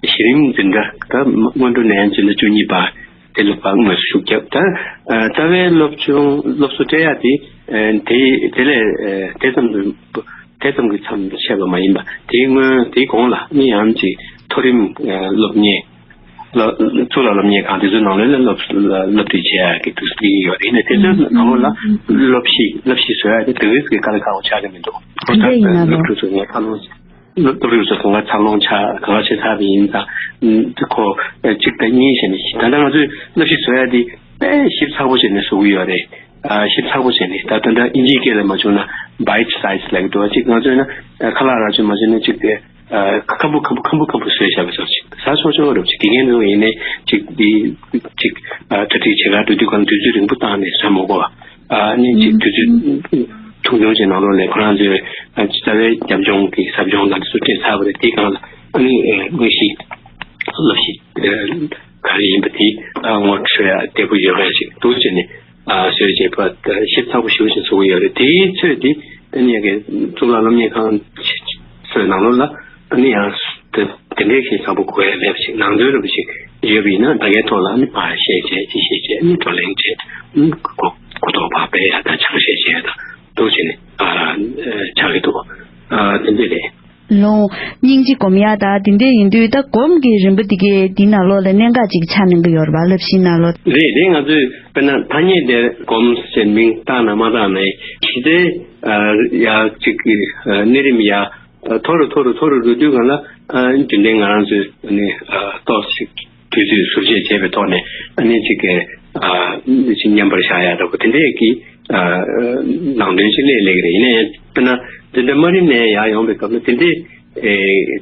གཞི་རིམ་འཛིན་གྲྭ་ད་སྔོན་འགྲོ་ནས་འཛིན་གྲྭ་བཅུ་གཉིས་བར་དེ་ལ་ཕར་དངོས་སུ་ཤུགས་རྒྱབ། ད་རྩ་བའི་སློབ་ཆུང་སློབ་གསོ་སྤྲད་ཡ་དེ་དེ་དེ་ལས་དེ་ཙམ་དུ་དེ་ཙམ་གྱི་མཚམས་ཆད་པ་མ་ཡིན་པ་དེའི་སྔོན་དེའི་གོང་ལ་ནི་ཡང་ཅིག་མཐོ་རིམ་སློབ་གཉེར་ལ་གཙུག་ལག་སློབ་གཉེར་ཁང་དེ་ཚོའི་ནང་ལོགས་ལ་སློབ་སློབ་ཁྲིད་བྱེད་ཡ་གི་འདུག་སེ་ཡོད་རེད། ཡིན་ནའི་དེ་ཚོའི་ནང་ལོགས་ལ་སློབ་གཞི་སློབ་གཞི་བཟོ་ཡ་དེ་དེ་རིགས་ཀྱི་དཀའ་ལས་ཁག་པོ་ཆགས་ཀྱི་མི་འདུག་དེ་འདྲ་ཡིན་ན་ལོ། སློབ་ཕྲུག་ཚོ་ངས་ཁ་ལོང་། སློབ་སློབ་ཕྲུག་ཚོ་གང་ག་འཚར་ལོངས་ཆགས་གང་ག་བྱས་ཚར་བ་ཡིན་ཙང་། ཁོ་གཅིག་དང་གཉིས་བྱས་ནས་ད་ལྟ་ང་ཚོས་སློབ་གཞི་བཟོ་ཡ་འདི་དཔེ་ཞིབ་ཚགས་པོ་བྱས་ནས་བཟོ་གི་ཡོད་རེད། ཞིབ་ཚགས་པོ་བྱས་ནས་ད་ལྟ་འདྲ་ཨིན་ཇིའི་སྐད་ལ་མ་བྱུང་ན་bite size་ལབ་ཀྱི་འདུག་གཅིག་ང་ཚོས་ན་ཁ་ལག་རག་ཆོད་མ་བྱུང་ན་གཅིག་དེ་ཁམ་བུ་ཁམ་བུ་ཁམ་བུ་ཁམ་བུ་བཟོས་བཞག་པ་ཙམ་ཞིག་ཟ་ཆོག་ཆོག་རེད། གཅིག་དགེ་རྒན་ཚོ་ཡིན་ནའི་གཅིག་འདི་གཅིག་གྲ་སྒྲིག་བྱེད་གར་འགྲོ་དུས་གང་དུས་ཚོད་རིང་པོ་བཏང་ནས་བཟོས་མ་དགོས་པ། ཨ་ནི་ཅིག་དུས་ཚོད་ཐུང་ཐུང་ཅིག་ནང་ལོགས་ལ་ཁོ་རང་ཚོས་ཨ་རྩ་བའི་རྒྱབ་ལྗོངས་ཀྱི་ཟབ་སྦྱོང་དང་དེ་ཚོ་སྤྲད་ཚར་བ་རེད། དེའི་སྒང་ལ་ཨ་ནི་ཨ་དངོས་གཞི་བསླབ་གཞི་ཨ་ག་རེ་ཡིན་པ་དེ་ཨ་ངོ་སྤྲོད་ཡ་བདེ་པོ་ཡོད་མཁན་ཞིག་འདུག་ཅེས་ནས་ཨ་བཟོས་བྱས་པ་ཞིབ་ཚགས་པོ་ཞེ་པོ་ཞིག་བཟོ་གི་ཡོད་རེད། དེའི་ཚོད་དེ་ཨ་ནི་ཡ་གི་གཙུག་ལག་སློབ་གཉེར་ཁང་ཚོའི་ནང་ལོགས་ལ་ཨ་ནི་ཡང་དེ་དེ་འདྲའི་ཞིག་བཟང་པོ་གོ་ཡ་མེད་པ་ཞིག་ནང་དོན་རིན་པོ་ཞིག་ཡོད་པ་ཡིན་ན་ད་གའི་ཐོག་ལ་ཨ་ནི་ཕར་བཤད་བྱས་ཅི་བཤད་བྱས་ཨ་ནི་བགྲོ་གླེང་བྱས་ཨ་ནི་གོ་གོ་རྟོགས་ཕར་སྤེལ་ཡ་དང་ཆ་ཤས་བྱས་ཡ་དང་འདུག་བྱས་ནས་ཨ་ཆགས་ཀྱི་འདུག་ཨ་དེ་འདྲ་རེད། ལོང་། སྙིང་རྗེ་སྒོམ་ཡ་ད་དེ་འདྲ་ཡིན་དུས་ད་སྒོམ་གྱི་རིམ་པ་དེ་གའི་འདི་ནང་ལོགས་ལ་གནད་འགག་ཅིག་ཆགས་གནང་གི་ཡོད་རེད་པ། བསླབ་གཞིའི་ནང་ལོགས། རེད་རེད། ང་ཚོས་དཔེར་ན་ཐ་སྙད་དེ་སྒོམ་ཞེས་མིང་བཏགས་ན་མ་བཏགས་ནའི་གཞི་རྩའི་ཨ་ཡ་གཅིག་གི་ཨ་གནས་རིམ་ཡ་མཐོ་རུ་མཐོ་རུ་མཐོ་རུ་འགྲོ་དུས་གང་ལ་ཨ་རྒྱུན་ལྡན་ང་རང་ཚོས་ནི་ཨ་ཏོག་ཙམ་དུས་ཚོད་ཟུར་བཅད་བྱས་པའི་ཐོག་ནས་ཨ་ནི་གཅིག་གི་ཨ་ཅིག་མཉམ་པར་བཞག་ཡ་འདྲ་པོ་དེ་འདྲས་ཀྱི་ཨ་ནང་དོན་ཅིག་སླེབས་སླེབས་ཀྱི་རེད། ཡིན་ན་ཡང་དཔེར་ན་འཛིན་གྲྭ་དམའ་རིམ་ནས་ཡར་ཡོང་པའི་སྐབས་ལ་དེ་འདྲས་ཨེ་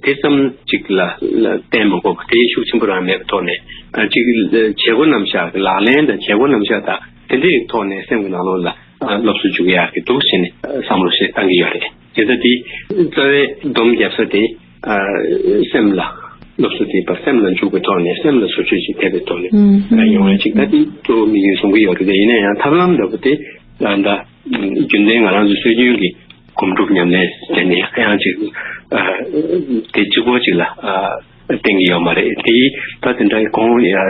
དེ་ཙམ་ཅིག་ལ་ལ་བརྟེན་མ་དགོས་པ་དེ་ཤུགས་ཆེན་པོ་རང་མེད་པའི་ཐོག་ནས་ཨ་ཅིག་བྱེད་སྒོ་རྣམ་གཞག་གི་ལག་ལེན་དང་བྱེད་སྒོ་རྣམ་གཞག་དང་དེ་འདྲའི་ཐོག་ནས་སེམས་ཀྱི་ནང་ལོགས་ལ་ཨ་སློབ་གསོ་འཇུག་ཡག་གི་འདུག་ཟེར་ནས་བསམ་བློ་ཞིག་བཏང་གི་ཡོད་རེད། དེ་ལྟ་དེ་རྩ་བའི་སྡོམ་རྒྱབ་ས་དེ་ཨ་སེམས་ལ་སློབ་གསོ་དེ་པར་སེམས་ལ་འཇུག་པའི་ཐོག་ནས་སེམས་ལ་བཟོ་བཅོས་ཤིག་ཐེབས་པའི་ཐོག་ནས་ཨ་ཡོང་ཡ་ཅིག་ད་དེ་གཙོ་བོ་དམིགས་ཡུལ་བཟུང་གི་ཡོད་རེད། དེ་ཡིན་ན་ཡང་ཐབས་ལམ་འདྲ་པོ་དེ་ཨ་ད་རྒྱུན་ལྡན་ང་རང་ཚོའི་སྲོལ་རྒྱུན་གྱི་སྒོམ་སྒྲུབ་ཉམས་ལེན་བྱས་ནས་ཡང་ཅིག་ཨ་དེ་གཅིག་པོ་ཅིག་ལ་ཨ་བརྟེན་གྱི་ཡོད་མ་རེད། དེ་ད་དེ་འདྲ་གོང་ཡ་ཨ་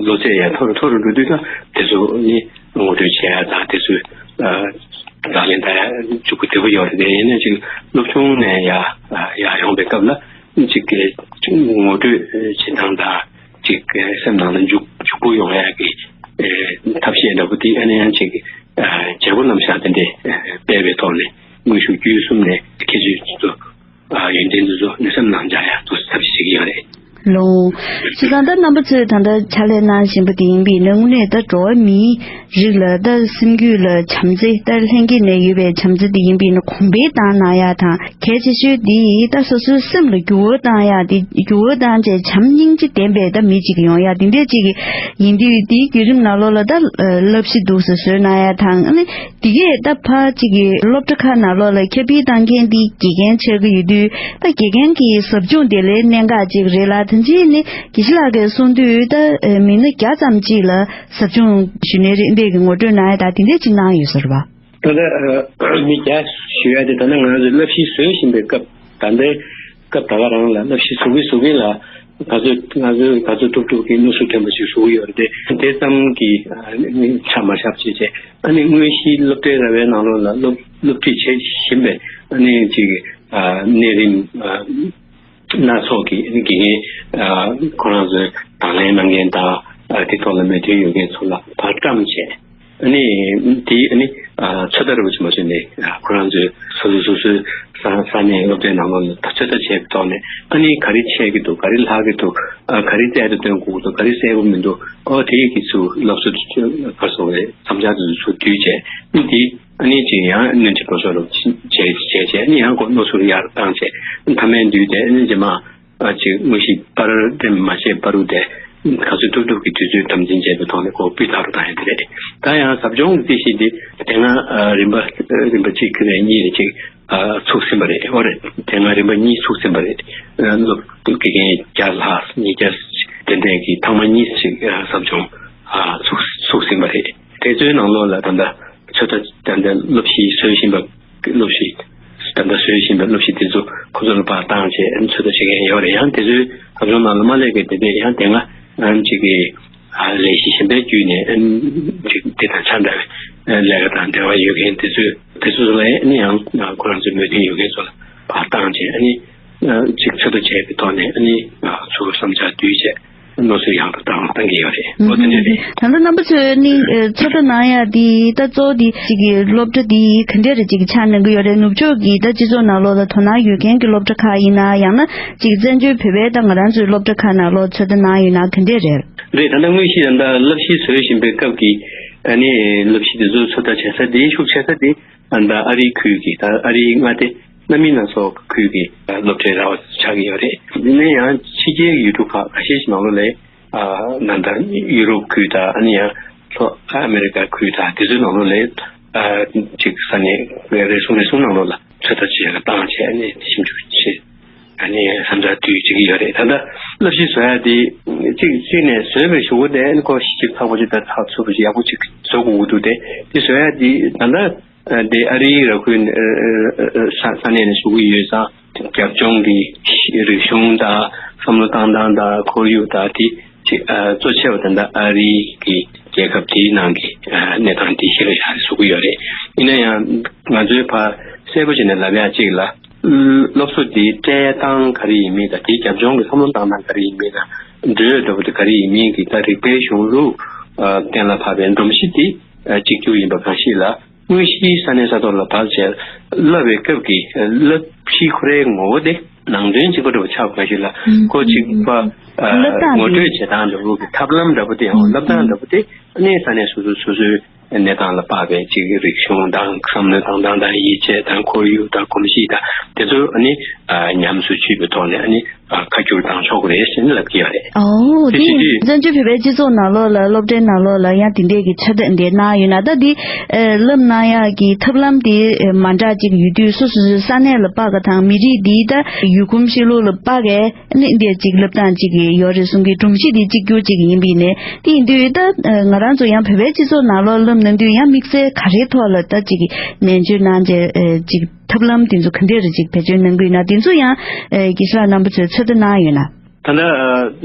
ལོ་ཚད་ཡ་མཐོ་རུ་མཐོ་རུ་འགྲོ་དུས་ད་དེ་ཚོ་ནི་ངོ་སྤྲོད་བྱེད་ཡ་དང་དེ་ཚོ་ཨ་ལག་ལེན་བསྟར་ཡ་མཇུག་གུ་བདེ་པོ་ཡོད་རེད། དེ་ཡིན་ན་ཅིག་སློབ་ཆུང་ནས་ཡ་ཡ་ཡོང་པའི་སྐབས་ལ་ཅིག་ངོ་སྤྲོད་བྱེད་སྟངས་དང་ཅིག་སེམས་ནང་ལ་འཇུག་འཇུག་པོ་ཡོང་ཡ་གི་ཨ་ཐབས་ཤེས་འདྲ་པོ་དེ་ཨ་ནི་ཡང་ཅིག་ཨ་བྱེད་སྒོ་རྣམ་གཞག་དེ་འདྲ་ཨ་སྤེལ་བའི་ཐོག་ནས་དངོས་ཤུགས་བརྒྱུད་གསུམ་ནས་ཁྱད་ཆོས་ཚོ་ཨ་ཡོན་ཏན་འདི་ཚོ་ནུས་སེམས་ནང་འཇགས་ཡག་ཏུ་ཐབས་ཤེས་བྱེད་ཀྱི་ཡོད་རེད། ལོ། བྱས་ཙང་ད་རྣམ་པ་ཚོས་ད་ལྟ་ཕྱག་ལས་གནང་བཞིན་པ་དེ་ཡིན་པས་ན་དངོས་གནས་ད་འགྲོ་བ་མིའི་རིགས་ལ་ད་སེམས་རྒྱུད་ལ་བྱམས་བརྩེ་ད་ལྷན་སྐྱེས་ནས་ཡོད་པའི་བྱམས་བརྩེ་དེ་ཡིན་པས་ན་གོང་འཕེལ་བཏང་གནང་ཡག་དང་གལ་ཆེ་ཤོས་དེ་ད་སོ་སོའི་སེམས་ལ་འགྱུར་བ་བཏང་ཡག་དེ་འགྱུར་བ་བཏང་བྱས་བྱམས་སྙིང་རྗེ་ལྡན་པའི་ད་མི་གཅིག་ཡོང་ཡག་དེ་འདྲས་གཅིག་ཡིན་དུས་དེའི་བརྒྱུད་རིམ་ནང་ལོགས་ལ་ད་བསླབ་གཞི་འདུག་སེ་བཟོས་གནང་ཡག་དང་ཨ་ནི། དེ་གས་ད་ཕར་གཅིག་གི་སློབ་གྲྭ་ཁག་ནང་ལོགས་ལ་ཁྱབ་སྤེལ་བཏང་མཁན་དེ་དགེ་རྒན་ཆགས་ཀྱི་ཡོད་དུས་ད་དགེ་རྒན་གྱི་ཟབ་སྦྱོང་དེ་ལས་གནད་འགག་ཅིག་རེད་ལ། ད་ཅི་ནི་དགེ་བཤེས་ལགས་ཀྱིས་གསུངས་དུས་ད་མི་སྣ་བརྒྱ་ཙམ་ཅིག་ལ་ཟབ་སྦྱོང་ཞུས་ནའི་རེད་འདྲས་ཀྱི་ངོ་སྤྲོད་གནང་ཡ་ད་དེ་འདྲས་ཅིག་གནང་ཡོད་ས་རེད་པ། ད་ལྟ་མི་བརྒྱ་ཞུ་ཡ་དེ་ད་ལྟ་ང་ཚོས་བསླབ་གཞི་བཟོ་བཞིན་པའི་སྐབས་ད་ལྟའི་སྐབས་ད་ག་རང་ལ་བསླབ་གཞི་བཟོ་གིན་བཟོ་གིན་ལ་ང་ཚོས་ང་ཚོས་ག་ཚོད་ཐུབ་ཐུབ་ཀྱི་སློབ་གསོ་ཐོན་པ་ཞིག་བཟོ་གི་ཡོད་རེད་དེ། དེ་ཙམ་གྱིས་ཨ་ནི་ཆ་མ་བཞག་བྱས་བྱས་ཨ་ནི་དངོས་གཞིའི་སློབ་གྲྭའི་ར་བའི་ནང་ལོགས་ལ་སློབ་སློབ་ཁྲིད་བྱེད་བཞིན་པའི་ཨ་ནི་ཅིག་ཨ་གནས་རིམ་ཨ་སྣ་ཚོགས་ཀྱི་ཨ་ནི་དགེ་རྒན་ཨ་ཁོ་རང་ཚོའི་དང་ལེན་གནང་མཁན་དང་ཨ་དེ་ཐོག་ལ་མོས་མཐུན་ཡོད་མཁན་ཚོ་ལ་བར་བཀྲམ་བྱས། ཨ་ནི་དེ་ཨ་ནི་ཚོད་ལྟ་རིན་པོ་ཆེ་མ་བྱུང་ནས་ཁོ་རང་ཚོའི་སོ་སོ་སོ་སོའི་ས་ས་གནས་སློབ་གྲྭའི་ནང་ལོགས་ལ་ཚོད་ལྟ་བྱས་པའི་ཐོག་ནས་ཨ་ནི་ག་རེ་ཆད་ཀྱི་འདུག་ག་རེ་ལྷག་གི་འདུག་ཨ་ག་རེ་རྩལ་དུ་སྟོན་དགོས་ཀྱི་འདུག་ག་རེ་གསལ་པོ་མི་འདུག་ཨོ་དེ་ཡི་གི་ཚུར་སློབ་གསོ་ག་སོགས་པའི་མཚམས་སྦྱར་དུ་ཚུར་བསྡུས་བྱས་ཨ་ནི་དེ་ཨ་ནི་ཅིག་ཡང་སྣོན་ཆེན་པོ་སོགས་ལ་བྱས་བྱས་བྱས་ཨ་ནི་ཡང་སྒོ་སློབ་གསོ་ཡར་བཏང་བྱས་མཐའ་མའི་དུས་དེ་ཨ་ནི་རྗེས་མ། ཨ་ཅིག་དངོས་གཞི་པར་རིམ་མ་ཆད་པ་རུ་དེ་ག་ཚོད་ཐུབ་ཐུབ་ཀྱི་དུས་ཚོད་དམ་འཛིན་བྱས་པའི་ཐོག་ནས་སྒོ་སྤུས་དག་རུ་བཏང་ཡ་དེ་རེད། ད་ཡང་ཟབ་སྦྱོང་གི་རྩིས་གཞི་འདི་དེ་སྔ་ཨ་རིམ་པ་རིམ་པ་གཅིག་གི་ནས་གཉིས་ནས་གཅིག་ཨ་ཚུགས་ཟིན་པ་རེད། འོ་རེད། དེ་སྔ་རིམ་པ་གཉིས་ཚུགས་ཟིན་པ་རེད། ཨ་སློབ་དགེ་རྒན་བརྒྱ་ལྷག་ཉིས་བརྒྱ་དེ་འདྲ་གི་ཐེངས་མ་གཉིས་ཤིག་ཨ་ཟབ་སྦྱོང་ཨ་ཚུགས་ཚུགས་ཟིན་པ་རེད། དེ་ཚོའི་ནང་ལོགས་ལ་ད་ལྟ་ཚོད་ལྟ་ད་ལྟ་སློབ་གཞི་བཟོ་བཞིན་པ། སློབ་གཞི་ད་ལྟ་བཟོས་བཞིན་པའི་སློབ་གཞི་དེ་ཚོ་ཁོ་ཚོ་ལ་ཕར་བཏང་བྱས་ཚོད་ལྟ་བྱེད་མཁན་ཡོད་རེད། ཡང་དེ་ཚོའི་ཟབ་སྦྱོང་ནང་ལ་མ་སླེབས་མཁན་དེ་འདྲས་ཡང་དེ་སྔ་ཨ་ཅིག་གི་ཨ་ལས་གཞི་གཞན་པའི་བརྒྱུད་ནས་ཨ་ཅིག་དེ་དང་ཆ་འདྲ་བའི་ལས་ཀ་དང་འབྲེལ་བ་ཡོད་མཁན་དེ་ཚོས་དེ་ཚོ་ལ་ཨ་ནི་ཡང་ཁོ་རང་ཚོའི་མོས་མཐུན་ཡོད་མཁན་ཚོ་ལ་ཕར་བཏང་བྱས་ཨ་ནི་ཨ་ཅིག་ཚོད་ལྟ་བྱས་པའི་ཐོག་ནས་ཨ་ནི་ཚུར་བསམ་འཆར་བསྡུས་བྱས། མནོ་ཚོད་ཡང་དུ་བཏང་བཏང་གི་ཡོད་རེད། འོ་དེ་འདྲ་རེད། ད་ལྟ་རྣམ་པ་ཚོས་ནི་ཚོད་ལྟ་གནང་ཡ་དེ་ད་གཙོ་བོ་དེ་གཅིག་གི་སློབ་གྲྭ་དེ་ག་འདྲ་རེ་གཅིག་ཆགས་གནང་གི་ཡོད་རེད། ནུབ་ཕྱོགས་ཀྱི་ད་སྤྱི་ཚོགས་ནང་ལོགས་ལ་དོ་སྣང་ཡོད་མཁན་གྱི་སློབ་གྲྭ་ཁག་ཡིན་ན་ཡང་ན་གཅིག་བཙན་བྱོལ་བོད་པའི་ད་ང་རང་ཚོའི་སློབ་གྲྭ་ཁག་ནང་ལོགས་ཚོད་ལྟ་གནང་ཡོད་ན་ག་འདྲ་རེད། རེད། ད་ལྟ་དངོས་གཞི་ད་ལྟ་བསླབ་གཞི་བཟོ་བཞིན་པའི་སྐབས་ཀྱི་ཨ་ནི་བསླབ་གཞི་དེ་ཚོ་ཚོད་ལྟ་བྱེད་ས་དེ་ཤུགས་ཆེ་ས་དེ། ཨ་ནི་ད་ཨ་རིའི་ཁུལ་གྱི་ད་ཨ་རིའི་མངའ་སྡེ་སྣ་མིན་སྣ་ཚོགས་ཁུལ་གྱི་སློབ་གྲྭའི་ར་བ་ཆགས་ཀྱི་ཡོད་རེད། དེ་ནས་ཡང་ཕྱི་རྒྱལ་གྱི་ཡུལ་གྲུ་ཁག་ཁ་ཤས་ཤིག་ནང་ལོགས་ལ་ཨ་ད་ལྟ་ཡུ་རོབ་ཁུལ་དང་ཨ་ནི་ཡང་ ཐོག་ཨ་མེ་རི་ཀ་ཁུལ་དང་དེ་ཚོའི་ནང་ལོགས་ལ་ཨ་ཅིག་ས་གནས་རེ་ཟུང་རེ་ཟུང་ནང་ལོགས་ལ་ཚོད་ལྟ་བྱེད་ཡག་བཏང་བྱས་ནས་ཞིབ་འཇུག་བྱེད། ཨ་ནི་བསམ་འཆར་བཏོན་བྱེད་ཀྱི་ཡོད་རེད། ད་ལྟ་བསླབ་གཞི་བཟོ་ཡ་དེ་གཅིག་གཅིག་ནས་བཟོས་པའི་གཞུག་གུ་དེ་ཨ་ནི་ཁོ་ཞིབ་ཚགས་པོ་ཅིག་ད་ཚགས་ཚུད་པོ་ཅིག་ཡག་པོ་ཅིག་བཟོ་དགོས་ཀྱི་འདུག་དེ་དེ་བཟོ་ཡ་དེ་ད་ལྟ་དེ་ཨ་རིའི་ར་ཁུལ་ས་ས་གནས་ནས་བཟོ་གི་ཡོད་ཙང་རྒྱབ་ལྗོངས་ཀྱི་རིག་གཞུང་དང་བསམ་བློ་བཏང་སྟངས་དང་ཁོར་ཡུག་དང་དེ་ཅིག་ཨ་གཙོ་ཆེ་བ་ད་ལྟ་ཨ་རི་གི་རྒྱལ་ཁབ་དེའི་ནང་གི་ཨ་གནས་སྟངས་དེ་ཤེས་ཀྱི་ཡག་བཟོ་གི་ཡོད་རེད། ཡིན་ན་ཡང་ང་ཚོའི་ཕར་གསལ་པོ་བྱས་ནས་ལབ་ཡག་གཅིག་ལ། སློབ་གསོ་དེའི་སྤྲད་སྟངས་ག་རེ་ཡིན་མིན་དང་དེའི་རྒྱབ་ལྗོངས་ཀྱི་བསམ་བློ་བཏང་སྟངས་ག་རེ་ཡིན་མིན་དང་འགྲོས་འདྲ་པོ་དེ་ག་རེ་ཡིན་མིན་གྱི་ད་རིག་པའི་གཞུང་ལུགས་ཨ་གཏན་ལ་ཕབ་པའི་སྒྲོམ་གཞི་དེ་ཨ་གཅིག་གྱུར་ཡིན་པ་གང་ཞིག་ལ། དངོས་གཞིའི་ས་གནས་ས་ཐོག་ལ་བབས་བྱས་བསླབ་པའི་སྐབས་ཀྱི་བསླབ་གཞི་ཁོ་རའི་ངོ་བོ་དེ་ནང་དོན་གཅིག་པ་འདྲ་བོ་ཆགས་པ་གང་ཞིག་ལ། ཁོ་གཅིག་པ་ཨ་བསླབ་སྟངས་ངོ་དེ་སྤྲོད་བྱེད་སྟངས་འདྲ་བོ་གི་ཐབས་ལམ་འདྲ་བོ་དེ་ཡང་བསླབ་སྟངས་འདྲ་བོ་དེ་ཨ་ནི་ས་གནས་སོ་སོ་སོ་སོའི་གནས་སྟངས་ལ་དཔག་པའི་ཅིག་རིག་གཞུང་དང་བསམ་བློའི་བཏང་སྟངས་དང་ཡིད་ཆེས་དང་ཁོར་ཡུག་དང་གོམས་གཤིས་དང་དེ་ཚོ་ཨ་ནི་ཨ་ཉམས་སུ་ཆུད་པའི་ཐོག་ནས་ཨ་ནི་ཨ་ཁ་བསྒྱུར་བཏང་ཆོག་གི་རེད་ཟེར་ནས་ལབ་ཀྱི་ཡོད་རེད། ཨོ་དེ་དེ་དེ་དེ་བཙན་བྱོལ་བོད་པའི་སྤྱི་ཚོགས་ནང་ལོགས་ལ་སློབ་གྲྭའི་ནང་ལོགས་ལ་ཡང་དེ་འདྲས་ཀྱི་ཆ་དེ་འདྲས་གནང་ཡོད་ན་ད་འདི་ཨ་བསླབ་གནང་ཡག་གི་ཐབས་ལམ་དེ་མ་འདྲ་ཅིག་ཡོད་དུས་སོ་སོ་སོའི་ས་གནས་ལ་དཔག་ག་དང་མི་རིགས་འདིའི་ད་ཡུལ་གོམས་གཤིས་ལུགས་ལ་དཔག་གས། ནི་འདིར་ཅིག་སློབ་སྟངས་ཅིག་ཡོད་རེད་གསུང་གི་སྒྲོམ་གཞི་འདི་གཅིག་གྱུར་ཅིག་ཡིན་པ་ཡིན་ནའི་དེ་ཡིན་དུས་ད་ང་རང་ཚོ་ཡང་བོད་པའི་སྤྱི་ཚོགས་ནང་ལོགས་སློབ་གནང་དུས་ཡང་དམིགས་བསལ་ག་རེའི་ཐོག་ལ་ད་ཅིག་ནན་བརྗོད་གནང་བྱས་ཅིག་ཐབས་ལམ་དེ་ཚོ་ག་འདྲས་རེད་ཅིག་བེད་སྤྱོད་གནང་གི་ཡོད་ན་དེ་ཚོ་ཡང་དགེ་བཤེས་ལགས་རྣམ་པ་ཚོས་ཚོད་ལྟ་གནང་ཡོད་ན། ད་ལྟ་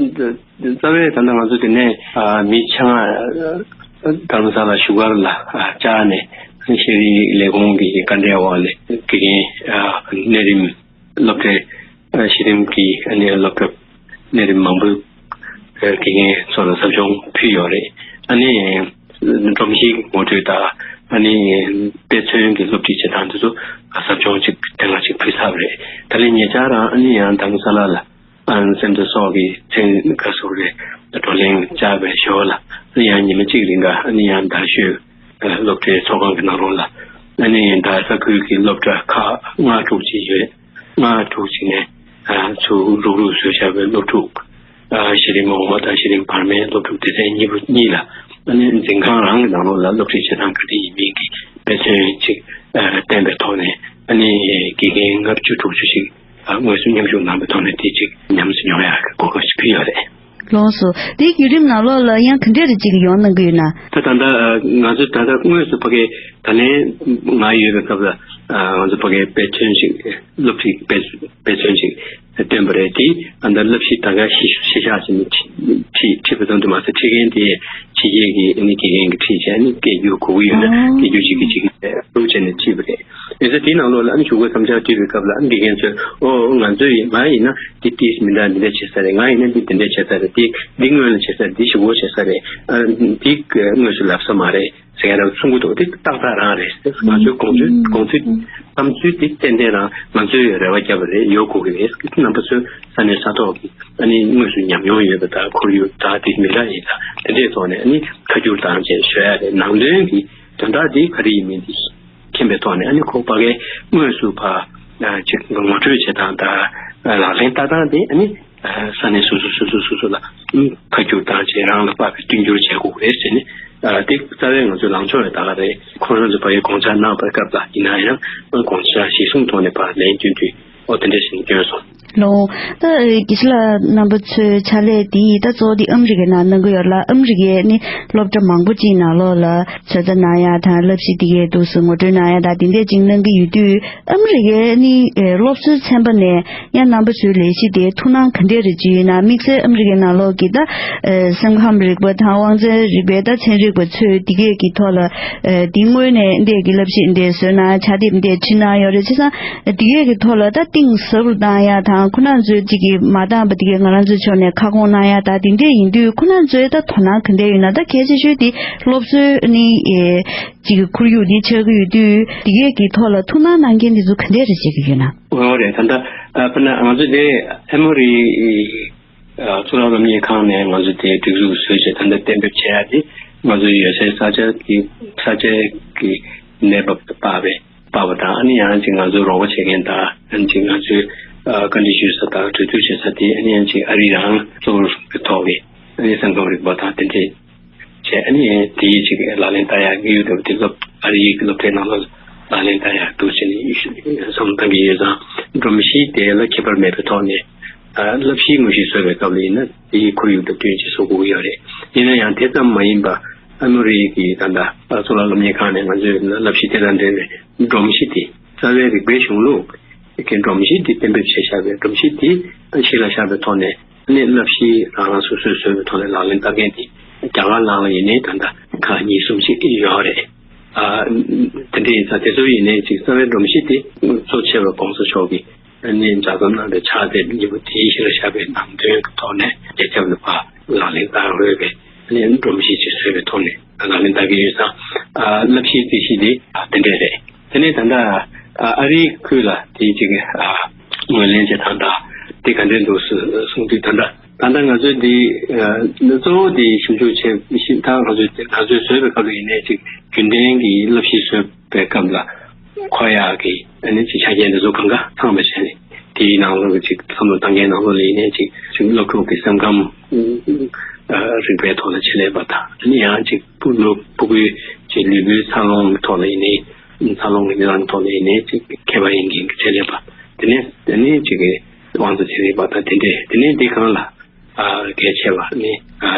རྩ་བའི་ད་ལྟ་ང་ཚོ་དེ་ནས་མི་ཆ་ལྔ་དྷ་རམ་ས་ལ་བཞུགས་སྒར་ལ་བཅར་ནས་ཤེས་རིག་ལས་ཁུངས་ཀྱི་བཀའ་འབྲེལ་འོག་ནས་དགེ་རྒན་གནས་རིམ། སློབ་གྲྭའི་གཞི་རིམ་གྱི་ཨ་ནི་སློབ་གྲྭ་གནས་རིམ་མང་པོའི་དགེ་རྒན་ཚོ་ལ་ཟབ་སྦྱོང་ཕུལ་ཡོད་རེད། ཨ་ནི་སྒྲོམ་གཞིའི་ངོ་སྤྲོད་དང་ཨ་ནི་དཔེ་མཚོན་གྱི་སློབ་ཁྲིད་བྱེད་སྟངས་དེ་ཚོ་ཟབ་སྦྱོང་ཅིག་དེ་སྔ་ཅིག་ཕུལ་ཚར་བ་རེད། ད་ལན་ཉེ་ཆར་རང་ཨ་ནི་ཡང་དྷ་རམ་ས་ལ་ལ་ཨན་སེམ་དེ་སོགས་ཀྱི་ཚན་ཁ་ཟུར་རེ་བགྲོ་གླེང་བཅར་བའི་ཞོར་ལ་ཨ་ནི་ཡང་ཉི་མ་གཅིག་རིང་ག་ཨ་ནི་ཡང་རྡ་ཤོད་སློབ་གྲྭའི་ཚོགས་ཁང་གི་ནང་ལོགས་ལ་ཨ་ནི་ད་ས་ཁུལ་གྱི་སློབ་གྲྭ་ཁག་ལྔ་དྲུག་ཅིག་ཡོད། ལྔ་དྲུག་ཅིག་ནས་ཚུར་རུག་རུག་བཟོས་བཞག་པའི་སློབ་ཕྲུག་ཨ་གཞི་རིམ་འོག་མ་དང་གཞི་རིམ་བར་མའི་སློབ་ཕྲུག་སྡེ་ཚན་གཉིས་པོ་གཉིས་ལ་ཨ་ནི་འཛིན་ཁང་རང་གི་ནང་ལོགས་ལ་སློབ་ཁྲིད་བྱེད་སྟངས་ག་འདྲ་ཡིན་མིན་གྱི་དཔེ་མཚོན་ཅིག་ཨ་བསྟན་པའི་ཐོག་ནས་ཨ་ནི་དགེ་རྒན་ལྔ་བཅུ་དྲུག་ཅུ་ཞིག་ཨ་དངོས་སུ་མཉམ་ཞུགས་གནང་བའི་ཐོག་ནས་དེ་ཅིག་ཉམས་སུ་མྱོང་ཡག་གི་གོ་སྐབས་ཤིག་ཕུལ་ཡོད་རེད། ལགས་སོ། དེའི་བརྒྱུད་རིམ་ནང་ལོགས་ལ་ཡང་ག་འདྲ་རེ་ཅིག་ཡོང་གནང་གི་ཡོད་ན། ད་ད་ལྟ་ང་ཚོ་ད་ལྟ་དངོས་སུ་ཕ་གི་ད་ལན་ང་ཡོད་པའི་སྐབས་ལ་ང་ཚོ་ཕ་གི་དཔེ་མཚོན་ཞིག་སློབ་ཁྲིད་དཔེ་དཔེ་མཚོན་ཞིག་བཏོན་པ་རེད། དེ་ཨ་ད་བསླབ་གཞི་ད་ག་གཞི་གཞི་བཞག་བྱས་ནས་ཁྲིད་ཁྲིད་ཁྲིད་པ་ཙམ་དུ་མ་ཟད་ཁྲིད་མཁན་དེ་ཕྱི་རྒྱལ་གྱི་ཨ་ནི་དགེ་རྒན་གྱིས་ཁྲིད་བྱས་ཨ་ནི་སྐད་སྒྱུར་གོ་གི་ཡོད་ན་སྐད་སྒྱུར་བྱེད་ཀྱི་བྱེད་ཀྱི་བྱས་རུབ་བྱས་ནས་ཁྲིད་པ་རེད། ཡིན་ཙང་དེའི་ནང་ལོགས་ལ་ཨ་ནི་གཞུག་གུ་བསམ་འཆར་བཏོན་པའི་སྐབས་ལ་ཨ་ནི་དགེ་རྒན་ཚོས་ཨོ་ང་ཚོས་ཡིན་ང་ཡིན་ན་འདི་ཏིས་མི་འདྲ་འདི་འདྲ་བྱེད་ས་རེད། ང་ཡིན་ན་འདི་འདི་འདྲ་བྱེད་ས་རེད། འདི་འདི་སྔོན་ལ་བྱེད་ས་རེད། འདི་ཞིག་འོ་བྱེད་ས་རེད། ཨ་འདི་དངོས་སུ་ལབ་ས་མ་རེད་ཟེར་མཁན་རང་གསུང་གི་འདུག་དེ་ཏག་ཏག་རང་རེད། ང་ཚོའི་དགོངས་ཚུལ་དགོངས་ཚུལ་བསམ་ཚུལ་དེ་ཏན་ཏན་རང་ང་ཚོས་རེ་བ་བརྒྱབ་པ་རེད། ཡོད་དགོས་ཀྱི་རེད། རྣམ་པ་ཚོས་ས་གནས་ས་ཐོག་གི་ཨ་ནི་དངོས་སུ་ཉམས་མྱོང་ཡོད་པ་དང་ཁོར་ཡུག་དང་དེ་མི་འདྲ་ཡིན་ཙང་དེ་འདྲའི་ཐོག་ནས་ཨ་ནི་ཁ་བསྒྱུར་བཏང་བྱས་བཟོ་ཡ་རེད། ནང་དོན་གྱི་དོན་དག་དེ་ག་རེ་ཡིན་མིན་དེ་མཁྱེན་པའི་ཐོག་ནས་ཨ་ནི་ཁོ་ཕ་གིའི་དངོས་སུ་ཕ་ཅིག་ངོ་སྤྲོད་བྱེད་སྟངས་དང་ལག་ལེན་བསྟར་སྟངས་དེ་ཨ་ནི་ས་གནས་སོ་སོ་སོ་སོ་སོ་སོ་ལ་ཁ་བསྒྱུར་བཏང་བྱས་རང་ལ་དཔག་པའི་མཐུན་འགྱུར་བྱེད་དགོས་རེད་ཟེར་ནས་དེ་རྩ་བའི་ང་ཚོའི་ལངས་ཕྱོགས་རེད། ད་ག་རེད། ཁོང་རང་ཚོ་ཕ་གིའི་དགོངས་འཆར་གནང་བའི་སྐབས་ལ་ཡིན་ན་ཡང་དགོངས་འཆར་གཞིར་བཟུང་ཐོག་ནས་ཕར་ལན་བསྐྱོན་དུས། ཨོ་དེ་འདྲ་ཞིག་བསྐྱོན་སོང་། ལོ། ད་དགེ་བཤེས་ལགས་རྣམ་པ་ཚོའི་ཕྱག་ལས་དེ་ད་གཙོ་བོ་དེ་ཨ་མི་རི་ཀའི་ནང་གནང་གི་ཡོད་ལ། ཨ་མི་རི་ཀའི་ནི་སློབ་གྲྭ་མང་པོ་ཅིག་ནང་ལོགས་ལ་ཚོད་ལྟ་གནང་ཡ་དང་བསླབ་གཞི་དེ་གའི་འདུག་སེ་ངོ་སྤྲོད་གནང་ཡ་དང་དེ་འདྲས་ཅིག་གནང་གི་ཡོད་དུས། ཨ་མི་རི་ཀའི་ནི་སློབ་གསོའི་ཚན་པ་ནས་ཡང་རྣམ་པ་ཚོའི་ལས་གཞི་དེ་ཐུགས་སྣང་ག་འདྲས་རེ་ཅིག་ཡོད་ན། དམིགས་བསལ་ཨ་མི་རི་ཀའི་ནང་ལོགས་ཀྱི་ད་སེམས་ཁམས་རིག་པ་དང་དབང་རྩལ་རིག་པའི་ད་ཚན་རིག་པ་ཚོས་དེ་གའི་གི་ཐོག་ལ་དེ་སྔོན་ནས་འདས་ཀྱི་བསླབ་གཞི་འདས་བཟོས་ན་ཕྱག་དེབ་འདས་ཁྲིད་གནང་ཡོད་རེད། བྱས་ཙང་། དེ་གའི་གི་ཐོག་ལ་ད་གཏིང་ཟབ་རུ་བཏང་ཡ་དང་ཁོ་ན་ཚོའི་གཅིག་གི་མ་འདང་བ་དེ་གའི་ང་རང་ཚོའི་ཕྱོགས་ནས་ཁ་སྐོང་གནང་ཡ་ད་དེ་འདྲས་ཡིན་དུས་ཁོ་ན་ཚོའི་ད་དོ་སྣང་ག་འདྲས་ཡོད་ན། ད་གལ་ཆེ་ཤོས་དེ་སློབ་གསོའི་ནི་ཨེ་གཅིག་གི་ཁོར་ཡུག་འདི་ཆགས་ཀྱི་ཡོད་དུས་དེ་གའི་གི་ཐོག་ལ་ཐུགས་སྣང་གནང་མཁན་དེ་ཚོ་ག་འདྲས་རེ་བྱེད་ཀྱི་ཡོད་ན། འོ་རེད། ད་ལྟ་དཔེར་ན་ང་ཚོ་དེ་ཨེ་མོ་རི་གཙུག་ལག་སློབ་གཉེར་ཁང་ནས་ང་ཚོ་དེ་སྒྲིག་འཛུགས་བཟོས་བྱས་ད་ལྟ་གཏན་འབེབས་བྱས་ཡ་དེ་ང་ཚོའི་ཡོད་སའི་ས་ཆ་གི་ས་ཆའི་གི་གནས་བབ་དང་དཔག་པའི། པ་བ་དང་ཨ་ནི་ཡང་ཅིག་ང་ཚོའི་རོགས་པ་བྱེད་མཁན་དང་ཨ་ནི་ཅིག་ང་ཚོའི་ཨ་བཀའ་འདྲི་ཞུ་ས་དང་གྲོས་བསྡུར་བྱེད་ས་དེ་ཨ་ནི་ཡང་ཅིག་ཨ་རི་རང་གཙོ་བོར་གི་ཐོག་གི་ཨ་ནི་སེམས་ཁམས་རིག་པ་དང་དེ་འདྲས་ ཨ་ནི་དེའི་ཅིག་ལག་ལེན་བསྟར་ཡག་གི་ཡོད་འདུག་དེ་སློབ་ཨ་རིའི་སློབ་གྲྭའི་ནང་ལ་ལག་ལེན་བསྟར་ཡག་འདུག་ཟེར་ནས་བསམ་བློ་བཏང་གི་ཡོད་ཙང་། སྒྲོམ་གཞི་དེ་ལ་ཁྱད་པར་མེད་པའི་ཐོག་ནས། ཨ། བསླབ་གཞིའི་དངོས་གཞི་བཟོ་བའི་སྐབས་ལ་ཡིན་ན་དེའི་ཁོར་ཡུག་དང་བསྟུན་ཅིག་བཟོ་དགོས་ཀྱི་ཡོད་རེད། ཡིན་ན་ཡང་དེ་ཙམ་མ་ཡིན་པ། ཨ་ནུ་རིའི་གི་ད་ལྟ་གཙུག་ལག་སློབ་གཉེར་ཁང་ནས་ང་ཚོས་བསླབ་གཞི་དེ་དང་འབྲེལ་བའི་སྒྲོམ་གཞི་དེ། རྩ་བའི་རིག་པའི་གཞུང་ལུགས་ཀྱི་སྒྲོམ་གཞི་དེ་གཏན་འབེབས་བྱས་བཞག་པའི་སྒྲོམ་གཞི་དེ་གཞི་ལ་བཞག་པའི་ཐོག་ནས། ཨ་ནི་བསླབ་གཞི་རང་རང་སོ་སོས་བཟོས་པའི་ཐོག་ནས་ལག་ལེན་བསྟར་མཁན་དེ་རྒྱ་གར་ནང་ལ་ཡིན་ནའི་ད་ལྟ་ཁག་གཉིས་གསུམ་ཅིག་ཡོད་རེད། ཨ། དེ་འདྲ་ཡིན་ཙང་དེ་ཚོ་ཡིན་ནའི་ཅིག་རྩ་བའི་སྒྲོམ་གཞི་དེ་གཙོ་ཆེ་བ་གོང་ས་མཆོག་གིས་ཨ་ནི་ལྗགས་རྩོམ་གནང་བའི་ཕྱག་དེབ་གཉིས་པོ་དེའི་གཞི་ལ་བཞག་པའི་ནང་དོན་གྱི་ཐོག་ནས་རྒྱ་ཁྱབ་ལ་ཕར་ལག་ལེན་བསྟར་འོས་པའི་ཨ་ནི་སྒྲོམ་གཞི་ཅིག་བཟོས་པའི་ཐོག་ནས་ལག་ལེན་བསྟར་གྱི་ཡོད་ཙང་། ཨ། བསླབ་གཞིའི་རྩིས་གཞི་དེ་དེ་འདྲ་རེད། དེ་ནས་ད་ལྟ་ཨ་རིའི་ཁུལ་ལ་དེ་ཅིག་ཨ་ངོས་ལེན་བྱེད་སྟངས་དང་དེ་ག་འདྲ་འདུག་གསུངས་དུས། ད་ལྟ་ད་ལྟ་ང་ཚོས་འདི་ཨ་གཙོ་བོ་དེ་ཞིབ་འཇུག་བྱེད་ཞིབ་ད་ང་ཚོས་ང་ཚོས་བཟོས་པའི་སྐབས་ལ་ཡིན་ནའི་ཅིག་རྒྱུན་ལྡན་གྱི་བསླབ་གཞི་བཟོས་པའི་སྐབས་ལ་མཁོ་ཡག་གི་ཨ་ནི་ཅིག་ཆ་རྐྱེན་དེ་ཚོ་གང་ག་ཚང་བ་བྱས་ནས། དེའི་ནང་ལོགས་ཀྱི་ཅིག་བསམ་བློ་བཏང་མཁན་ནང་ལོགས་ལ་ཡིན་ནའི་ཅིག་ཅིག་སློབ་ཕྲུག་གི་སེམས་ཁམས་ཨ་རིག་པའི་ཐོག་ལ་ཆེད་ལས་པ་དང་། ཨ་ནི་ཡང་ཅིག་ཕྲུ་གུ་ཕྲུ་གུའི་ཅིག་ལུས་པོའི་འཚར་ལོངས་ཐོག་ལ་ཡིན་ནའི། འཚར་ལོངས་ཀྱི་གནས་སྟངས་ཐོག་ལ་ཡིན་ནའི་ཅིག་མཁས་པ་ཡིན་མཁན་གྱི་ཆེད་ལས་པ། དེ་ནས་དེ་ནས་ཅིག་གི་དབང་རྩ་ཚན་རིག་པ་དང་དེ་འདྲས། དེ་ནས་འདི་སྒང་ལ་ཨ་གལ་ཆེ་བ་ནི་ཨ་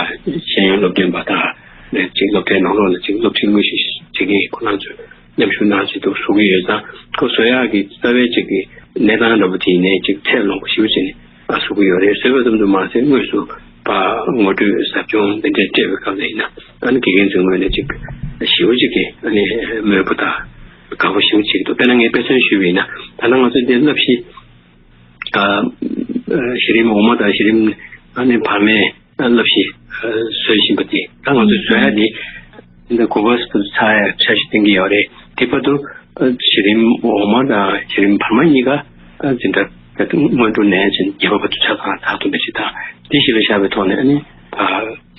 ཤེས་ཡོན་སློབ་སྟོན་པ་དང་། ཅིག་སློབ་གྲྭའི་ནང་ལོགས་ལ་ཅིག་སློབ་ཁྲིད་དངོས་གཞི་བྱེད་མཁན་ཁོ་རང་ཚོས་མཉམ་ཞུགས་གནང་བྱེད་དུ་བཟོ་གི་ཡོད་ཙང་། ཁོ་བཟོ་ཡག་གི་རྩ་བའི་ཅིག་གི་གནས་སྟངས་འདྲ་པོ་དེ་ཡིན་ནའི་ཅིག་ཚད་ལོངས་པ་ཞེ་པོ་ཅིག་ནས་ཨ་བཟོ་གི་ཡོད་རེད། བཟོས་པ་ཙམ་དུ་མ་ཟད་དངོས་སུ་ཕར་ངོ་སྤྲོད་ཟབ་སྦྱོང་འདི་འདྲས་སྤྲད་པའི་སྐབས་ལ་ཡིན་ན། ཨ་ནི་དགེ་རྒན་ཚོའི་ངོས་ནས་ཅིག་ཞེ་པོ་ཅིག་གི་ཨ་ནི་མོས་པོ་དང་དགའ་པོ་ཞེ་པོ་ཅིག་འདུག་དཔེར་ན་ངས་དཔེ་མཚོན་ཞུས་པ་ཡིན་ན། ད་ལྟ་ང་ཚོ་འདི་བསླབ་གཞི་ཨ་གཞི་རིམ་འོག་མ་དང་གཞི་རིམ་ཨ་ནི་བར་མའི་བསླབ་གཞི་བཟོ་བཞིན་པ་དེ། ད་ང་ཚོས་བཟོ་ཡ་དེ་འདི་དགུ་པ་ཚར་ཡ་འཆར་གཞི་བཏིང་གི་ཡོད་རེད། དེ་བར་དུ་གཞི་རིམ་འོག་མ་དང་གཞི་རིམ་བར་མ་གཉིས་ཀ་འཛིན་གྲྭ་སྔོན་འགྲོ་ནས་བྱས་ནས་རྒྱས་པ་བར་དུ་ཆ་ཚང་ཚར་ཐུབ་པ་ཞིག་དང་། དེ་གཞི་ལ་བཞག་པའི་ཐོག་ནས་ཨ་ནི་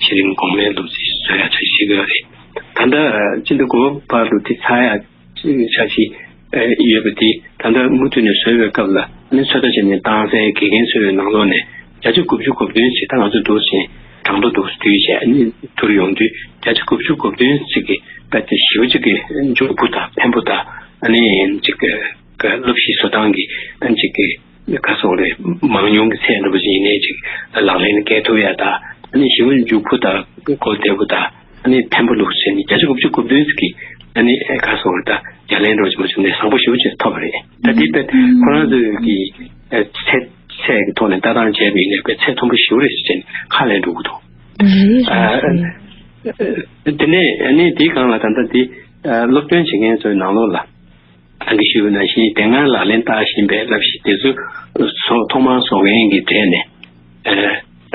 གཞི་རིམ་གོང་མའི་སློབ་ཚན་བཟོ་ཡ་འཆར་གཞི་བཞག་གི་ཡོད་རེད། ད་ལྟ་སྤྱི་ཟླ་དགུ་པ་བར་དུ་དེ་ཚར་ཡ་འཆར་གཞི་ཡོད་པ་དེ་ད་ལྟ་མུ་མཐུད་ནས་བཟོ་བའི་སྐབས་ལ་ཨ་ནི་ཚོད་ལྟ་བྱས་ནས་བཏང་སའི་དགེ་རྒན་ཚོའི་ནང་ལོགས་ནས་བརྒྱ་ཆ་དགུ་བཅུ་གོ་བདུན་ཞིག་ད་ང་ཚོ་འདུག་ཟིན་གྲངས་ཐོ་འདུག་བསྡུས་བྱས་ཨ་ནི་ཐུར་ཡོང་དུས་བརྒྱ་ཆ་དགུ་བཅུ་གོ་བདུན་ཞིག་གི་དཔེ་དེ་ཞེ་པོ་ཅིག་གི་མགྱོགས་པོ་དང་ཕན་པོ་དང་། ཨ་ནི་ཅིག་གི་སློབ་གཞི་བཟོ་སྟངས་ཀྱི་ཨ་ནི་ཅིག་གི་ག་སོགས་རེད། མང་ཉུང་གི་ཚད་འདྲ་པོ་ཅིག་ཡིན་ནའི་ཅིག་ལག་ལེན་འཁེལ་ཐུབ་ཡ་དང་། ཨ་ནི་ཞེ་པོ་མགྱོགས་པོ་དང་གོ་བདེ་པོ་དང་། ཨ་ནི་ཕན་པོ་ལུགས་ཟེར་ནས་བརྒྱ་ཆ་དགུ་བཅུ་གོ་བདུན་ཅིག་གི་ཨ་ནི་ཨེ་ག་སོགས་རེད། ད་ཡ་ལན་འདྲ་པོ་ཅིག་མ་བྱུང་ནས་བཟང་པོ་ཞེ་པོ་ཅིག་ཐོབ་པ་རེད། ད་དེ་དཔེ་ཁོ་རང་ཚོའི་གི་ཨེ་ཚད་ཚད་ཀྱི་ཐོག་ནས་ལྟ་སྟངས་བྱས་པ་ཡིན་ནའི་དཔེ་ཚད་མཐོན་པོ་ཞེ་པོ་རེད་ཟེར་ནས་ཁ་ལན་འགྲོ་གི་འདུག་རེད། རེད། ཨ་རེད། དེ་ནས་ཨ་ནི་དེའི་སྒང་ལ་ད་ལྟ་དེ་ཨ་སློབ་སྟོན་བྱེད་མཁན་ཚོའི་ནང་ལོགས་ལ། གང་གིས་ཞུས་པ་ནང་བཞིན་དེ་སྔ་ལག་ལེན་བསྟར་བཞིན་པའི་བསླབ་གཞི་དེ་ཚོ་བཟོ་ཐོག་མར་བཟོ་མཁན་གྱི་གྲས་ནས་ཨ་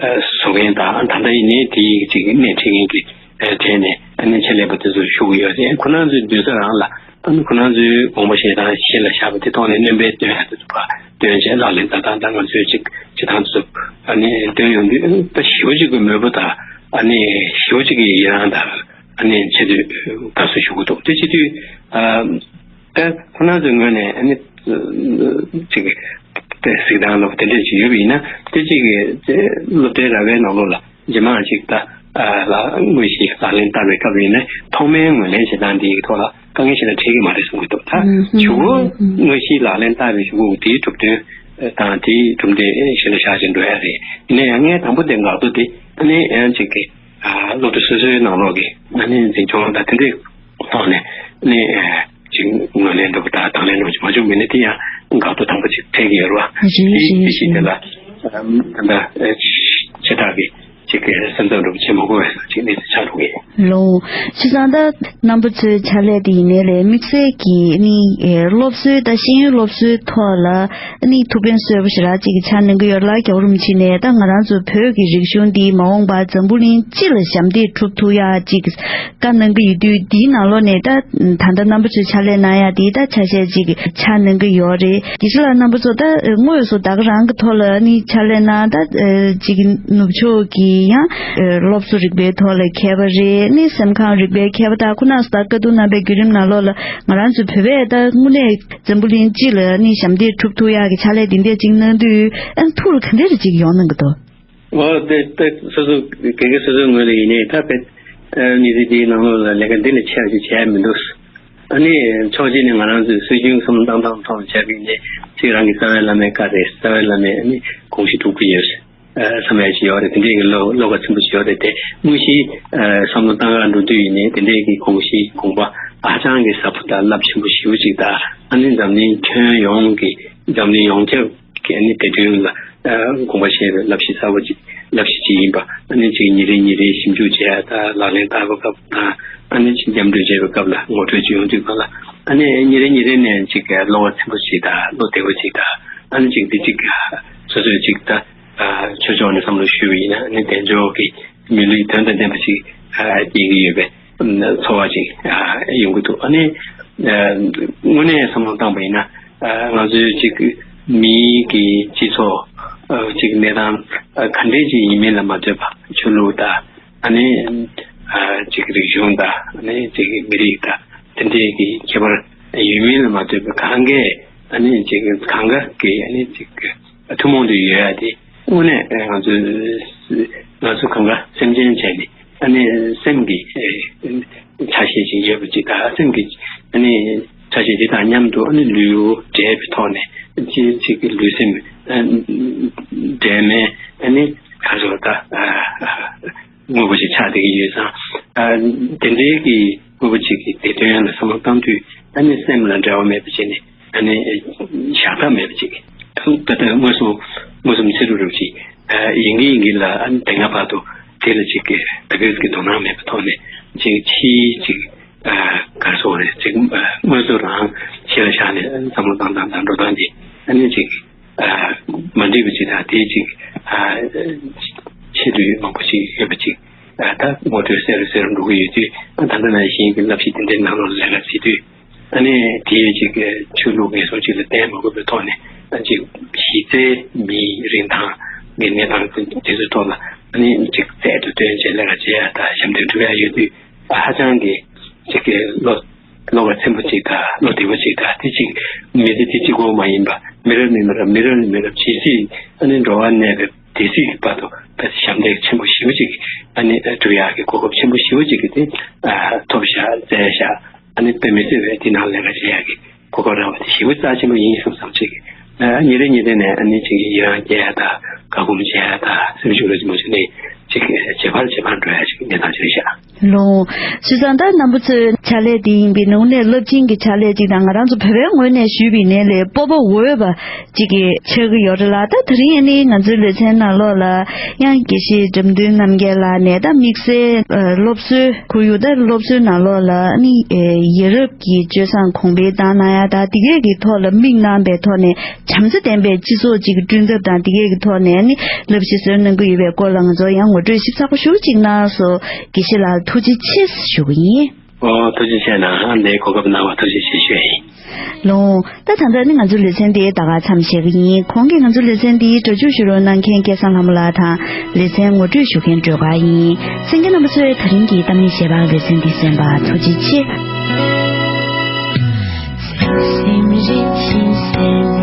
ཨ་བཟོ་མཁན་དང་། ད་ལྟ་ཡིན་ནའི་དེའི་ཅིག་སྣེ་ཁྲིད་མཁན་གྱི་ཨ་གྲས་ནས་ཨ་ནི་ཆེད་ལས་པ་དེ་ཚོ་ཞུགས་ཡོད་རེད། ཁོ་རང་ཚོའི་སྡོད་ས་རང་ལ་ཨ་ནི་ཁོ་རང་ཚོའི་དགོངས་པ་བཞེས་སྟངས་གཞི་ལ་བཞག་པ་དེ་ཐོག་ནས་སྣོན་པ་སྟོན་ཡག་དེ་ཚོ་ཕར་སྟོན་བྱས། ལག་ལེན་བསྟར་སྟངས་དང་ང་ཚོའི་ཅིག་བྱེད་སྟངས་དེ་ཚོ་ཨ་ནི་སྟོན་ཡོང་དུས་ད་ཞེ་པོ་ཅིག་གི་མོས་པོ་དང་། ཨ་ནི་ཞེ་པོ་ཅིག་གི་ཡི་རངས་དང་། ཨ་ནི་ཆེ་བསྟོད་དགའ་བསུ་ཞུ་གི་འདུག་དེ་བྱེད་དུས་ཨ། ད་ཁོ་རང་ཚོའི་ངོས་ནས་ཨ་ནི་ཅིག་དེ་གཟིགས་སྟངས་ལོག་དེ་འདྲས་ཅིག་ཡོད་པ་ཡིན་ན། དེ་ཅིག་གི་སློབ་གྲྭའི་ར་བའི་ནང་ལོགས་ལ་རྗེས་མ་ཅིག་ད་ལ་དངོས་གཞི་ལག་ལེན་བསྟར་བའི་སྐབས་ཡིན་ན་ཐོག་མའི་ངོས་ལེན་བྱེད་སྟངས་འདིའི་ཐོག་ལ་དཀའ་ངལ་ཞིག་ལ་འཕྲད་ཀྱི་མ་རེད་གསུང་གི་འདུག་ད་གཞུག་གུ་དངོས་གཞི་ལག་ལེན་བསྟར་བའི་གཞུག་གུ་དེའི་གྲུབ་དོན་དང་དེའི་གྲུབ་འབྲས་གཞི་ལ་བཞག་བཞིན་འགྲོ་ཡ་རེད། ཡིན་ན་ཡང་ངས་དང་པོ་དེ་འགག་རྩ་དེ་ཨ་ནི་ཡང་ཅིག་གི་སློབ་གྲྭ་སོ་སོའི་ནང་ལོགས་ཀྱི་ཨ་ནི་འཛིན་སྐྱོང་དང་དེ་འདྲའི་ཐོག་ནས་ནི་ཅིག་ངོས་ལེན་འགྲོ་བ་དང་དང་ལེན་འགྲོ་བ་ཅིག་མ་བྱུང་མིན་ན་དེ་ཡང་འགག་རྩ་དང་པོ་ཅིག་འཕྲད་ཀྱི་ཡོད་རེད་བ། རེད། དེ་རེད། དེ་ཞིག་དེ་ལ་ད་ལྟ་ཆེ་དྲགས་ཀྱི་ཅིག་གི་སེམས་འཚབ་འགྲོ་བ་བྱེད་མ་དགོས་པའི་ཅིག་གནས་ཚུལ་ཆགས་འགྲོ་གི་ཡོད། ལོ། བྱས་ཙང་ད་རྣམ་པ་ཚོའི་ཕྱག་ལས་དེ་ཡིན་ནའི་རེད། དམིགས་བསལ་གྱི་ནི་སློབ་གསོའི་ད་ཤེས་ཡོན་སློབ་གསོའི་ཐོག་ལ་ནི་ཐུགས་ཕན་གསོས་པ་ཞེ་དྲག་ཅིག་ཆགས་གནང་གི་ཡོད་ལ། རྒྱལ་བ་རིན་པོ་ཆེ་ནས་ད་ང་རང་ཚོ་བོད་ཀྱི་རིག་གཞུང་འདི་མ་འོངས་པར་འཛམ་བུ་གླིང་སྤྱི་ལ་ཞབས་འདེགས་སྒྲུབ་ཐུབ་ཡག་ཅིག་བཀའ་གནང་གི་ཡོད་དུས། འདིའི་ནང་ལོགས་ནས་ད་ད་ལྟ་རྣམ་པ་ཚོས་ཕྱག་ལས་གནང་ཡག་འདི་ད་ཆ་ཤས་ཅིག་ཆགས་གནང་གི་ཡོད་རེད། དེ་ཚོ་ལ་རྣམ་པ་ཚོ་ད་དངོས་སུ་ད་ག་རང་གི་ཐོག་ལ་ནི་ཕྱག་ལས་གནང་། ད་ཅིག་ནུབ་ཕྱོགས་ཀྱི་ཡང་སློབ་གསོ་རིག་པའི་ཐོག་ལ་མཁས་པ་རེད། ནི་སེམས་ཁམས་རིག་པའི་མཁས་པ་དང་། ཁོ་ན་ད་བཀའ་བསྡུར་གནང་པའི་བརྒྱུད་རིམ་ནང་ལོགས་ལ་ང་རང་ཚོའི་བོད་པས་ད་དངོས་གནས་འཛམ་བུ་གླིང་སྤྱི་ལ་ནི་ཞབས་འདེགས་སྒྲུབ་ཐུབ་ཡག་གི་ཕྱག་ལས་འདི་འདྲས་ཅིག་གནང་དུས། ཨ་ཐུགས་ལ་ག་འདྲས་ཅིག་ཡོང་གནང་གི་འདུག་འོ་དེ་དེ་སོ་སོ་དགེ་རྒན་སོ་སོའི་ངོས་ལ་ཡིན་ནའི་ད་དཔེ་ ཨ་མི་ཚེ་འདིའི་ནང་ལོགས་ལ་ལས་ཀ་འདི་ལས་ཆེ་བ་ཅིག་བྱས་མི་འདུག། ཨ་ནི་ཕྱོགས་གཅིག་ནས་ང་རང་ཚོའི་སྲོལ་རྒྱུན་བསམ་བློ་བཏང་སྟངས་ཐོག་ནས་བྱས་པ་ཡིན་ནའི་གཅིག་རང་གི་རྩ་བའི་བླ་མའི་བཀའ་རེད། རྩ་བའི་བླ་མའི་ཨ་ནི་དགོངས་གཞི་སྒྲུབ་ཀྱི་ཡོད། ཨ་བསམ་ཡ་ཞིག་ཡོད་རེད། དེ་འདྲའི་གི་བློ་བློ་ཁ་ཚིམ་པོ་ཞིག་ཡོད་རེད་དེ། དངོས་གཞི་ཨ་བསམ་བློ་བཏང་ག་འགྲོ་དུས་ཡིན་ནའི་དེ་འདྲའི་གི་དགོངས་གཞི་དགོངས་པ་ཧ་ཅང་གི་ཟབ་པོ་དང་རླབས་ཆེན་པོ་ཞེ་པོ་ཅིག་དང་། ཨ་ནི་འཛམ་གླིང་ཁྱོན་ཡོངས་ཀྱི་འཛམ་གླིང་ཡོངས་ཁྱབ་ཀྱི་ཨ་ནི་བདེ་དོན་ལ་ཨ་དགོངས་པ་བཞེས་པའི་བསླབ་གཞི་གསར་པ་ཅིག་བསླབ་གཞི་ཅིག་ཡིན་པ། ཨ་ནི་ཅིག་ཉིན་རེ་ཉིན་རེའི་ཞིབ་འཇུག་བྱེད་ཡ་དང་། ལག་ལེན་བསྟར་བའི་སྐབས་དང་། ཨ་ནི་ཅིག་མཉམ་འབྲེལ་བྱེད་པའི་སྐབས་ལ་ངོ་སྤྲོད་ཅིག་ཡོང་དུས་གང་ལ། ཨ་ནི་ཉིན་རེ་ཉིན་རེ་ནས་ཅིག་བློ་བག་ཚིམ་པོ་ཅིག་དང་བློ་བདེ་པོ་ཅིག་དང་། ཨ་ནི་ཅིག་འདི་ཅིག་སོ་སོས་ཅིག་ད་ཨ་ཆོས་ཕྱོགས་ནས་བསམ་བློ་ཞུས་པ་ཡིན་ན། ཨ་ནི་དལ་འབྱོར་གྱི་མི་ལུས་དོན་དང་ལྡན་པ་ཅིག་ཨ་སྐྱེ་གི་ཡོད་པའི་ཚོར་བ་ཅིག་ཨ་ཡོང་གི་འདུག། ཨ་ནི་ཨ་དངོས་གནས་བསམ་བློ་བཏང་པ་ཡིན་ན། ཨ་ང་ཚོའི་ཅིག་མིའི་གི་སྤྱི་ཚོགས་ཨ་ཅིག་གནས་སྟངས་ཨ་ག་འདྲས་ཅིག་ཡིན་མིན་ལ་མ་ལྟོས་པ། ཆོས་ལུགས་དང་། ཨ་ནི་ཨ་ཅིག་རིག་གཞུང་དང་། ཨ་ནི་ཅིག་མི་རིགས་དང་། དེ་འདྲས་ཀྱི་ཁྱད་པར་ཡོད་མིན་ལ་མ་ལྟོས་པའི་གང་གས། ཨ་ནི་ཅིག་གང་ག་གི་ཨ་ནི་ཅིག་ཐུན་མོང་དུ་ཡོད་ཡ་དེ་དངོས་གནས་ང་ཚོ་ང་ཚོ་གང་ག་སེམས་ཅན་བྱས་ནས། ཨ་ནི་སེམས་ཀྱི་ཨེ་ཆ་ཤས་ཅིག་ཡོད་པ་ཅིག་དང་། སེམས་ཀྱི་ཨ་ནི་ཆ་ཤས་དེ་དང་མཉམ་དུ། ཨ་ནི་ལུས་པོ་འབྲེལ་བའི་ཐོག་ནས་ཅིག་ཅིག་གི་ལུས་སེམས་ཨ་འབྲེལ་མའི་ཨ་ནི་ག་རེ་ཟེར་ད་ཨ་དངོས་པོ་ཞིག་ཆགས་བསྡད་ཀྱི་ཡོད་ཙང་། ཨ་དེ་འདྲའི་གི་དངོས་པོ་ཅིག་གི་བདེ་དོན་ལ་བསམ་བློ་བཏང་དུས། ཨ་ནི་སེམས་ལ་འབྲེལ་བ་མེད་པ་བྱས་ནས། ཨ་ནི་བཞག་ཐབས་མེད་པ་ཅིག། ད་ལྟ་མངོན་སུམ་མངོན་སུམ་ཚུལ་རུབ་རུབ་ཅིག་ཨ་ཡིན་གྱི་ཡིན་གྱི་ལ། ཨ་ནི་དེ་སྔ་བར་དུ་དེ་ལ་ཅིག་གི་ད་གིས་ཀྱི་དོ་སྣང་མེད་པའི་ཐོག་ནས་ཅིག་ཕྱིའི་ཅིག་ཨ་ག་རེ་ཟེར་དགོས་རེད། ཅིག་ཨ་དངོས་སུ་རང་ཕྱི་ལ་བཞག་ནས་བསམ་བློ་བཏང་སྟངས་དང་འགྲོ་སྟངས་དེ་ཨ་ནི་ཅིག་ཨ་མ་འགྲིག་པ་ཅིག་དང་། དེ་ཅིག་ཨ་ཆེ་ལུས་མང་པོ་ཅིག་ཡོད་པ་ཅིག་ཨ་ད་ངོ་སྤྲོད་གསལ་རུ་གསལ་རུ་འགྲོ་གི་ཡོད་དུས། ཨ་ད་ལྟ་ནང་བཞིན་གྱི་བསླབ་གཞི་དེ་འདྲའི་ནང་ལོགས་ལ་ལས་ཀ་བྱེད་དུས། ཨ་ནི་དེའི་ཅིག་ཆོས་ལུགས་ངན་སོང་ཅིག་ལ་བརྟེན་མ་དགོས་པའི་ཐོག་ནས། ཨ་ཅིག་གཞི་རྩའི་མིའི་རིན་ཐང་གི་གནས་སྟངས་དེ་ཚོའི་ཐོག་ལ། ཨ་ནི་ཅིག་རྩལ་དུ་བཏོན་བྱས་ལས་ཀ་བྱེད་ཡ་དང་ཞབས་འདེགས་སྒྲུབ་ཡ་ཡོད་དུས། ཨ་ཧ་ཅང་གི་ཅིག་གི་བློ་བློ་བག་ཚིམ་པོ་ཅིག་དང་བློ་བདེ་པོ་ཅིག་དང་། དེ་ཅིག་མི་ཚེ་དེ་གཅིག་པོ་མ་ཡིན་པ། མི་རབས་ནས་མི་རབས། མི་རབས་ནས་མི་རབས། ཇི་སྲིད་ཨ་ནི་འགྲོ་བ་གནས་པའི་དེ་སྲིད་ཀྱི་བར་དུ་ད་ཞབས་འདེགས་ཆེན་པོ་ཞེ་པོ་ཅིག་ཨ་ནི་སྒྲུབ་ཡག་གི་གོ་སྐབས་ཆེན་པོ་ཞེ་པོ་ཅིག་གི་དེ་ཨ་ཐོབ་བཞག་བཙལ་བཞག། ཨ་ནི་དཔེ་མི་སྲིད་པའི་དེ་ནང་ལས་ཀ་བྱེད་ཡག་གི་གོ་སྐབས་རག་པ་དེ་ཞེ་པོ་རྩ་ཆེན་པོ་ཡིན་བསམ་བསམ་ཅིག། ཨ་ཉིན་རེ་ཉིན་རེ་ནས་ཨ་ནི་ཅིག་ཡི་རང་སྐྱེ་ཡ་དང་། བཀའ་སྒོམ་བྱེད་ཡ་དང་། སེམས་ཤུགས་ར་ཅིག་མ་བྱུང་ནས་ཅིག་ཇེ་ཕར་ཇེ་ཕར་འགྲོ་ཡ་ཅིག་གནས་སྟངས་ཅིག་རེད་ཤག། ལོ། བྱས་ཙང་ད་རྣམ་པ་ཚོའི་ཕྱག་ལས་དེ་ཡིན་པའི་ནང་ནས་རླབས་ཆེན་གྱི་ཕྱག་ལས་ཅིག་དང་། ང་རང་ཚོ་བོད་པའི་ངོས་ནས་ཞུས་པའི་ནས་ལས་སྤོབས་པ་འོས་པ་ཅིག་གི་ཆགས་ཀྱི་ཡོད་རེད་ལ། ད་དེ་རིང་ཨ་ནི་ང་ཚོའི་ལེ་ཚན་ནང་ལོགས་ལ་ཡང་དགེ་བཤེས་འགྲེམས་སྟོན་རྣམ་རྒྱལ་ལགས་ནས་ད་དམིགས་བསལ་ཨ་སློབ་གསོའི་ཁོར་ཡུག་ད་སློབ་གསོའི་ནང་ལོགས་ལ་ཨ་ནི་ཨེ་ཡ་རབས་ཀྱི་སྤྱོད་བཟང་གོང་འཕེལ་བཏང་གནང་ཡ་དང་། དེ་གས་ཀྱི་ཐོག་ལ་དམིགས་གནང་པའི་ཐོག་ནས་བྱམས་བརྩེ་ལྡན་པའི་སྤྱི་ཚོགས་ཅིག་བསྐྲུན་ཐབས་དང་། དེ་གས་ཀྱི་ཐོག་ནས་ཨ་ནི་བསླབ་གཞི་བཟོས་གནང་གི་ཡོད་པའི་སྐོར་ལ་ང་ཚོ་ཡང་ངོ་སྤྲོད་ཞིབ་ཚགས་པོ་ཞེ་པོ་ཅིག་གནང་སོང་། དགེ་བཤེས་ལགས་ཐུགས་རྗེ་ཆེ་ཞུ་གི་ཡིན། ཨོ་ཐུགས་རྗེ་ཆེ་གནང་། འདིའི་གོ་སྐབས་གནང་བ་ཐུགས་རྗེ་ཆེ་ཞུ་ཡ་ཡིན། ལོ། ད་ད་ལྟ་ནི་ང་ཚོའི་ལེ་ཚན་འདི་ད་ག་མཚམས་བཞག་གི་ཡིན། གོང་གི་ང་ཚོའི་ལེ་ཚན་འདི་སྒྲ་འཇུག་ཞུ་རོགས་གནང་མཁན་སྐལ་བཟང་ལྷ་མོ་ལགས་དང་། ལེ་ཚན་ངོ་སྤྲོད་ཞུ་མཁན་སྒྲོལ་དཀར་ཡིན། གསན་མཁན་རྣམ་པ་ཚོས་ད་རིང་གི་གཏམ་གླེང་ཞལ་པར་ལེ་ཚན་འདི་གསན་པར་ཐུགས་རྗེ་ཆེ།